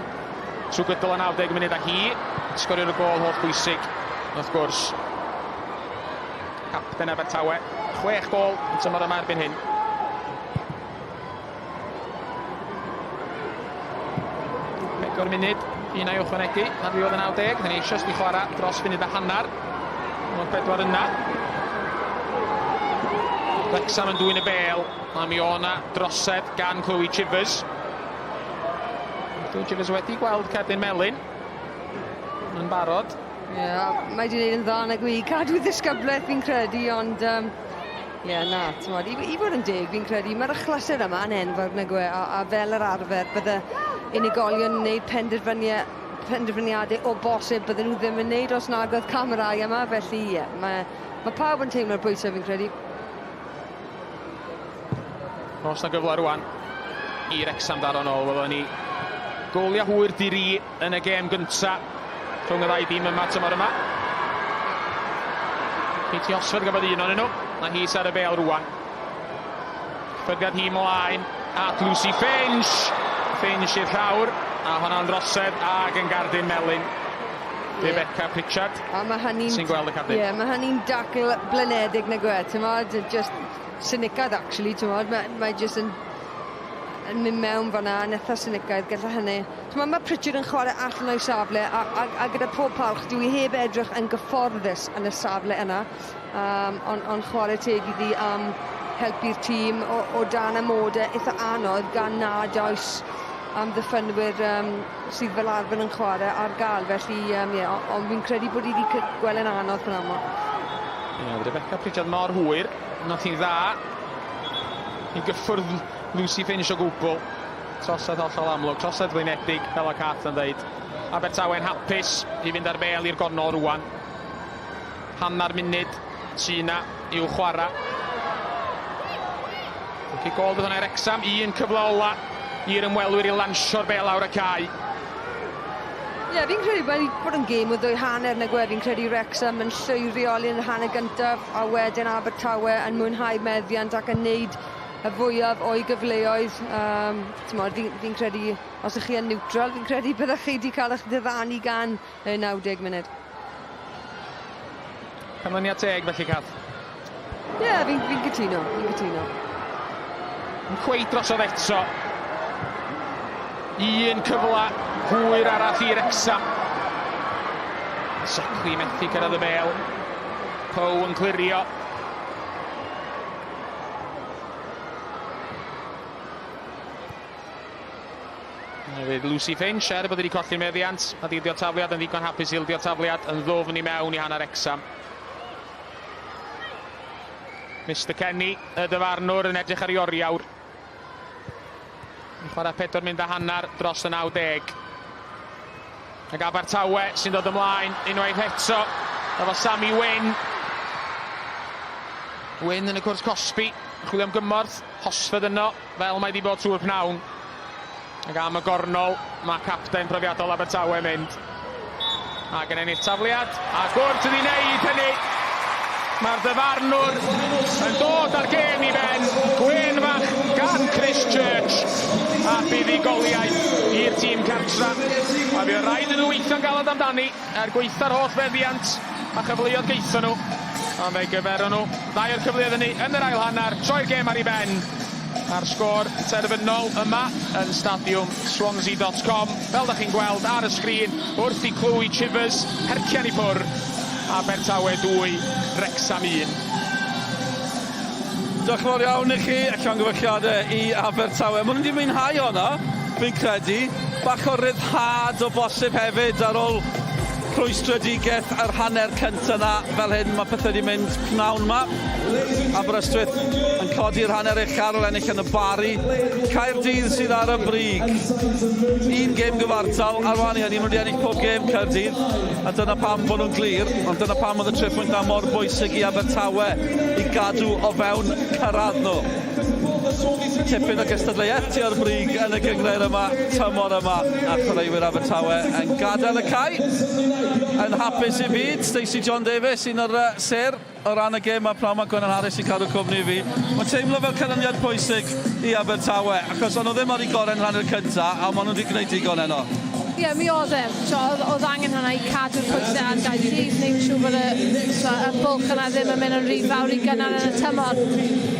trwy gydol y 90 munud a hi sgorio'r gôl holl bwysig, wrth gwrs. Capten Abertawe, 6 gôl yn tymor yma erbyn hyn. 4 munud, un a'i ychwanegu ar ddiwedd y 90, dyn ni eisoes wedi chwarae dros funud a hanner. Mae'r bedwar yna. Wrecsam yn dwyn y bêl, a mi o'na drosedd gan Chloe Chivers. Chloe Chivers wedi gweld cerdyn melyn yn barod. Ie, yeah, mae wedi gwneud yn dda nag yw i cadw ddisgyblaeth fi'n credu, ond ie, yeah, na, t'mod, i fod yn deg fi'n credu, mae'r achlysur yma yn enfawr nag yw e, a fel yr arfer, bydde unigolion yn gwneud penderfyniadau o bosib bydden nhw ddim yn gwneud os nag oedd camerâu yma, felly ie, yeah, mae pawb yn teimlo'r bwysau fi'n credu. Oes na gyfle rwan i Wrecsam daro nôl, welwn ni goliau hwyr di-ri yn y gêm gynta rhwng y ddau dîm yma tymor yma. Katie Hosford gafodd un ohonyn nhw, a hi sy ar y bêl rwan. Ffyrddiad hi mlaen at Lucy Finch. Finch i'r llawr, a honna'n drosedd ag yn gardyn melyn. Rebecca Pritchard A mae hynny'n sy'n gweld y cardyn. Ie, yeah, mae hynny'n dacl blinedig nag yw e, t'mod, just sinicaidd actually, t'mod, mae just yn mynd mewn fan'na, yn eitha sinicaidd gyda hynny. T'mod, mae Pritchard yn chwarae allan o'i safle, a gyda pob parch, dwi heb edrych yn gyfforddus yn y safle yna, ond chwarae teg iddi am helpu'r tîm o dan amodau eitha anodd gan nad oes amddiffynwyr sydd fel arfer yn chwarae ar gael, felly yeah, ond fi'n credu bod hi wedi gweld yn anodd pan yma. Ie, yeah, Rebecca Pritchard mor hwyr, nath hi'n dda i gyffwrdd Lucy Finch o gwbl. Trosedd hollol amlwg, trosedd flinedig, fel o Cath yn dweud. Abertawe'n hapus i fynd ar bêl i'r gornol rwan. Hanner munud sy 'na i'w chwarae. Cic gôl bydd hwnna i Wrecsam, un cyfle ola i'r ymwelwyr i lansio'r bêl lawr y cae. Ie, yeah, fi'n credu wedi bod yn gêm o ddwy hanner nag yw e. Fi'n credu Wrexham yn llwyr reoli yn y hanner gyntaf a wedyn Abertawe yn mwynhau meddiant ac yn neud y fwyaf o'i gyfleoedd. T'mod, fi credu, os ych chi yn neutral, fi'n credu byddech chi wedi cael eich diddanu gan y 90 munud. Canlyniad teg felly, Cath. Ie, yeah, fi cytuno, fi'n cytuno. Yn cweit drosodd eto. Un cyfle hwyr arall i Wrecsam. Socli methu cyrraedd y bêl. Poe yn clirio. Hefyd Lucy Finch, er bod wedi colli'r meddiant, a di tafliad yn ddigon hapus i ildio tafliad yn ddwfn i mewn i hanner Wrecsam. Mr Kenny, y dyfarnwr, yn edrych ar ei oriawr. Yn chwarae 4 munud a hanner dros y 90. Ac Abertawe sy'n dod ymlaen unwaith eto efo Sammy Wynn. Wynn yn y cwrt cosbi, chwilio am gymorth, Hosford yno, fel mae wedi bod trwy'r pnawn. Ac am y gornol, mae capten profiadol Abertawe yn mynd. Ac yn ennill tafliad, a gwrt wedi wneud hynny. Mae'r dyfarnwr yn dod â'r gêm i ben. Gwên fach gan Chris Church a buddugoliaeth i'r tîm cartra. A fe rhaid iddyn nhw weithio'n galed amdani er gwaetha'r holl feddiant a chyfleoedd geithon nhw. Ond fe gyferon nhw ddau o'r cyfleoedd hynny yn yr ail hanner, troi'r gêm ar ei ben. A'r sgôr terfynol yma yn stadiwm Swansea.com, fel da chi'n gweld ar y sgrin, wrth i Chloe Chivers hercian i ffwr, Abertawe 2, Wrecsam 1. Diolch yn fawr iawn i chi, a llongyfarchiadau i Abertawe. Maen nhw wedi mwynhau honna, fi'n credu. Bach o ryddhad o bosib hefyd ar ôl rhwystredigaeth yr hanner cyntaf yna. Fel hyn mae pethau wedi mynd pnawn yma. Aberystwyth yn codi'r hanner ucha ar ôl ennill yn y Bari. Caerdydd sydd ar y brig. Un gêm gyfartal, ar wahân i hynny, maen nhw wedi ennill pob gêm Caerdydd, a dyna pam bod nhw'n glir, ond dyna pam oedd y tri phwynt na mor bwysig i Abertawe i gadw o fewn cyrraedd nhw. Tipyn o gystadleuaeth tua'r brig yn y gynghrair yma, tymor yma, a chwaraewyr Abertawe yn gadael y cae yn hapus i fyd. Stacey John Davies, un o'r sêr o ran y gêm, mae pnawn 'ma Gwennan Harris sy'n cadw cwmni i fi. Mae'n teimlo fel canlyniad pwysig i Abertawe, achos o'n nhw ddim ar eu gorau yn rhan yr cyntaf, a maen nhw wedi gwneud digon heno. Ie, yeah, mi oedd e. So, oedd, oedd angen hwnna i cadw'r pwysau ar Gaerdydd, wneud siŵr bod y, so, y bwlch yna ddim yn mynd yn rhy fawr i gynnar yn y tymor.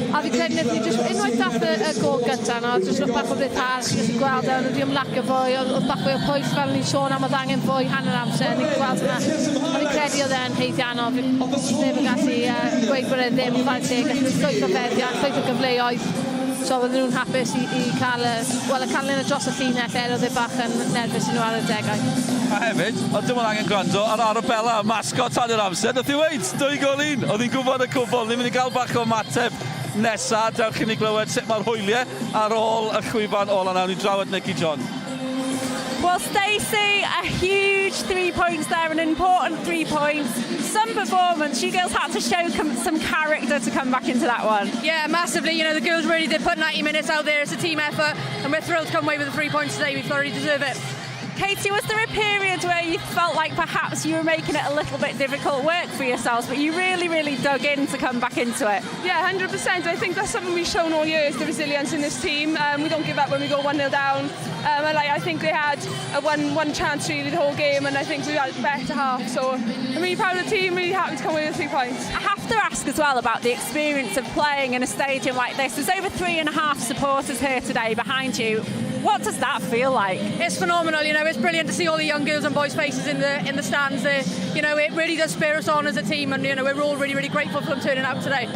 A fi credu wnaethon ni jyst, unwaith dath y, y gol gyntaf yna, oedd jyst bach o ryddhad, chi'n gallu gweld e, o'n nhw wedi ymlacio fwy, oedd, oedd bach fwy o pwyll fel o'n i'n sôn am, oedd angen fwy hanner amser, ni'n gweld hwnna. A fi'n credu oedd e'n haeddiannol, fi ddim yn gallu uh, gweud bod e ddim, chwarae teg, gallu llwyth o feddiant, llwyth o gyfleoedd. So oedden nhw'n hapus i, i cael y, wel, y canlyniad dros y llinell er oedd e bach yn nerfus i nhw ar y degau. A hefyd, oedd dim ond angen gwrando ar Arabella, mascot hanner amser, nath hi weud, 2 gôl 1, oedd hi'n gwybod y cwbl, ni'n mynd i gael bach o ymateb nesa, dewch i ni glywed sut mae'r hwyliau ar ôl y llwyfan ola nawn ni draw at Nicky John. Well, Stacey, a huge 3 points there, an important 3 points. Some performance. You girls had to show some character to come back into that one. Yeah, massively. The girls really did put 90 minutes out there. It's a team effort, and we're thrilled to come away with the 3 points today. We thoroughly deserve it. Katie, was there a period where you felt like perhaps you were making it a little bit difficult work for yourselves, but you really, really dug in to come back into it? Yeah, 100%. I think that's something we've shown all year is the resilience in this team. We don't give up when we go 1-0 down. And like, I think they had a one chance really the whole game, and I think we had a better half. So I'm really proud of the team, really happy to come away with 3 points. I have to ask as well about the experience of playing in a stadium like this. There's over 3.5 supporters here today behind you. What does that feel like? It's phenomenal. It's brilliant to see all the young girls and boys' faces in the stands there. It really does spur us on as a team, and we're all really, really grateful for them turning out today.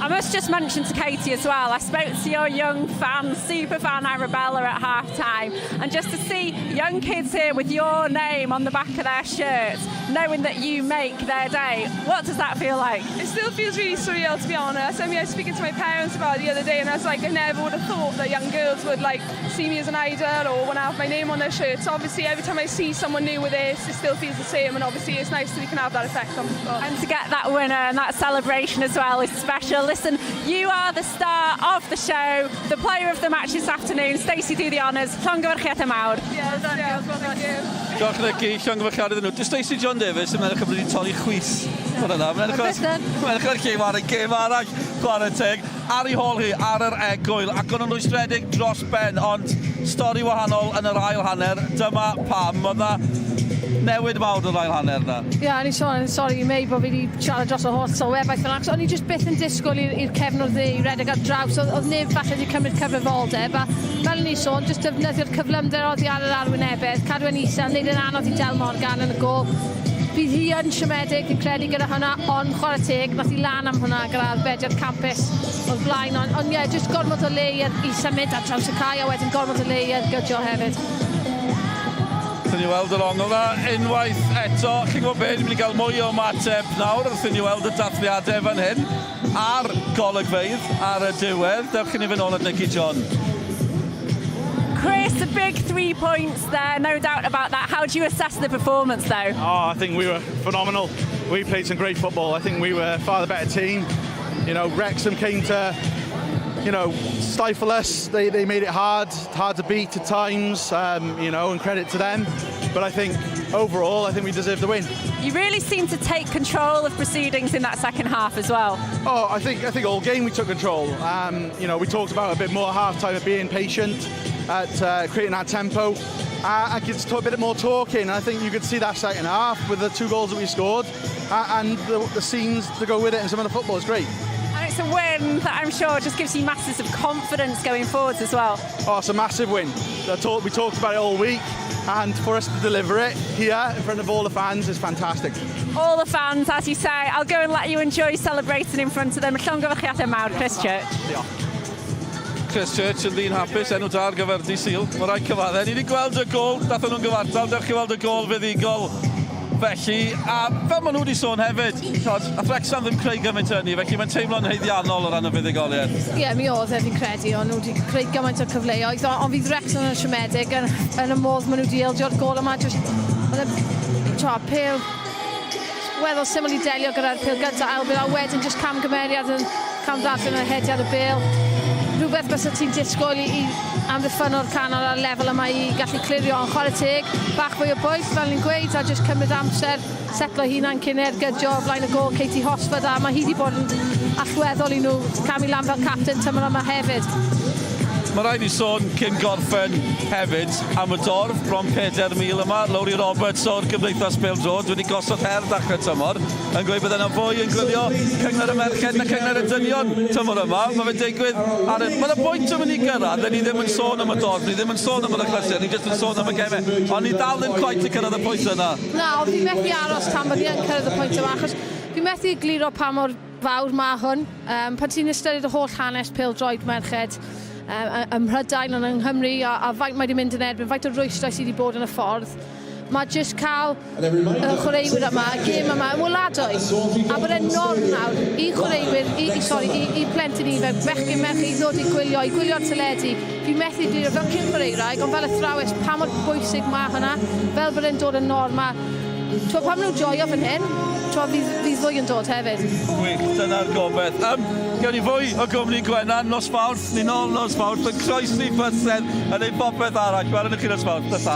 I must just mention to Katie as well, I spoke to your young fan, super fan Arabella at half time, and just to see young kids here with your name on the back of their shirts, knowing that you make their day, what does that feel like? It still feels really surreal, to be honest. I mean, I was speaking to my parents about it the other day, and I was like, I never would have thought that young girls would like see me as an idol or want to have my name on their shirt. So obviously, every time I see someone new with this, it still feels the same, and obviously, it's nice that we can have that effect on people. And to get that winner and that celebration as well is special. Listen, you are the star of the show, the player of the match this afternoon. Stacey, do the honours. Llongyfarchiadau mawr. Yeah, well done, girls. Well done, you. Diolch Nicky, llongyfarchiadau iddyn nhw. Dy Stacey John Davies yn meddwl bod wedi torri chwys. Fan yna. Mae'n edrych ar lle ar y gêm arall, chwarae teg. Ar ei hôl hi, ar yr egwyl, ac o'n nhw'n rwystredig dros ben, ond stori wahanol yn yr ail hanner. Dyma pam. Oedd na newid mawr yn yr ail hanner yna. Ie, yeah, o'n i sôn, sorry i May bod fi wedi siarad dros y holl sylwebaeth fyna, achos o'n i jyst byth yn disgwyl i'r cefnwr dde i redeg ar draws, oedd neb falle wedi cymryd cyfrifoldeb, a fel fel ni sôn, jyst defnyddio'r cyflymder oddi ar yr arwynebedd, cadw e'n isel, neud e'n anodd i Del Morgan yn y gôl. Bydd hi yn siomedig, fi'n credu, gyda hwnna, ond chwarae teg, nath hi lan am hwnna gyda arbediad campus o'r blaen. Ond on, ie, yeah, jyst gormod o le i, i symud ar draws y cae, a wedyn gormod o le i ergydio hefyd. Wrth i ni weld yr ongl 'na unwaith eto, chi'n gwybod beth, ni'n mynd i gael mwy o ymateb nawr wrth i ni weld y dathliadau fan hyn a'r golygfeydd ar y diwedd. Dewch i ni fynd ôl at Nicky John. Chris, a big 3 points there, no doubt about that. How do you assess the performance, though? Oh, I think we were phenomenal. We played some great football. I think we were far the better team. Wrexham came to stifle us. They made it hard, hard to beat at times, and credit to them. But I think overall, I think we deserve the win. You really seem to take control of proceedings in that second half as well. Oh, I think all game we took control. We talked about a bit more half time of being patient, at creating that tempo. I could a bit more talking. I think you could see that second half with the two goals that we scored and the scenes to go with it and some of the football is great. And it's a win that I'm sure just gives you masses of confidence going forwards as well. Oh, it's a massive win. We talked about it all week, and for us to deliver it here in front of all the fans is fantastic. All the fans, as you say, I'll go and let you enjoy celebrating in front of them. Llongyfarchiadau mawr, Chris Church. Diolch. Chris Church yn ddyn hapus, enw da ar gyfer dydd Sul. Mae rhaid cyfadde. Ni wedi gweld y gol, dathon nhw'n gyfartal, dewch chi weld y gol fuddugol felly. A fel maen nhw wedi sôn hefyd, tod, a Wrexham ddim creu gymaint hynny, felly mae'n teimlo'n haeddiannol o ran y fuddugoliaeth. Ie, yeah, mi oedd e, fi'n credu, ond nhw wedi creu gymaint o cyfleoedd, ond fydd Wrexham yn siomedig yn y modd maen nhw wedi ildio'r gol yma, just, oedd e, twa, pêl weddol syml i delio gyda'r pêl gyntaf ail bêl, a wedyn just camgymeriad yn camddarllen yn hediad y bêl. Rhywbeth bysa ti'n disgwyl i amddiffyn o'r canol ar lefel yma i gallu clirio, ond chwarae teg, bach fwy o bwyll, fel ni'n gweud, a just cymryd amser, setlo hunan cyn ergydio o flaen y gol Katie Hosford, a mae hi wedi bod yn allweddol i nhw camu lan fel captain tymor yma hefyd. Mae rhaid i sôn cyn gorffen hefyd am y dorf bron 4,000 yma. Lowri Roberts o'r Gymdeithas Bêl-droed wedi gosod her ddechrau tymor yn gweud bod yna fwy yn gwylio Cynghrair y Merched na Cynghrair y Dynion tymor yma. Mae fe'n digwydd ar y... Mae'n y bwynt yn mynd i gyrraedd, ni ddim yn sôn am y dorf, ni ddim yn sôn am yr achlysur, ni jyst yn sôn am y gemau. Ond ni dal ddim quite i cyrraedd y pwynt yna. Na, ond fi methu aros tan bod ni yn cyrraedd y pwynt yma, achos fi methu egluro pa mor fawr mae hwn. Pan ti'n ystyried y holl hanes pêl-droed merched ym Mhrydain ond yng Nghymru a faint mae wedi mynd yn erbyn, faint o rwystrau sydd wedi bod yn y ffordd, mae jyst cael y chwaraewyr yma, y gêm yma, yn weladwy. A bod e'n norm nawr i chwaraewyr, i sorry, i plentyn ifanc, bechgyn, merch, i ddod i gwylio, i gwylio'r teledu. Fi methu egluro fel cyn chwaraewraig, ond fel athrawes, pa mor bwysig mae hwnna, fel bod e'n dod yn norm. A, t'wo, pan maen nhw'n joio fan hyn, t'wo, fydd fwy yn dod hefyd. Gwych, dyna'r gobeith. Gawn ni fwy o gwmni Gwenan nos Fawrth, ni nôl nos Fawrth, yn croesi bysedd yn ei popeth arall. Welwn ni chi nos Fawrth, ta.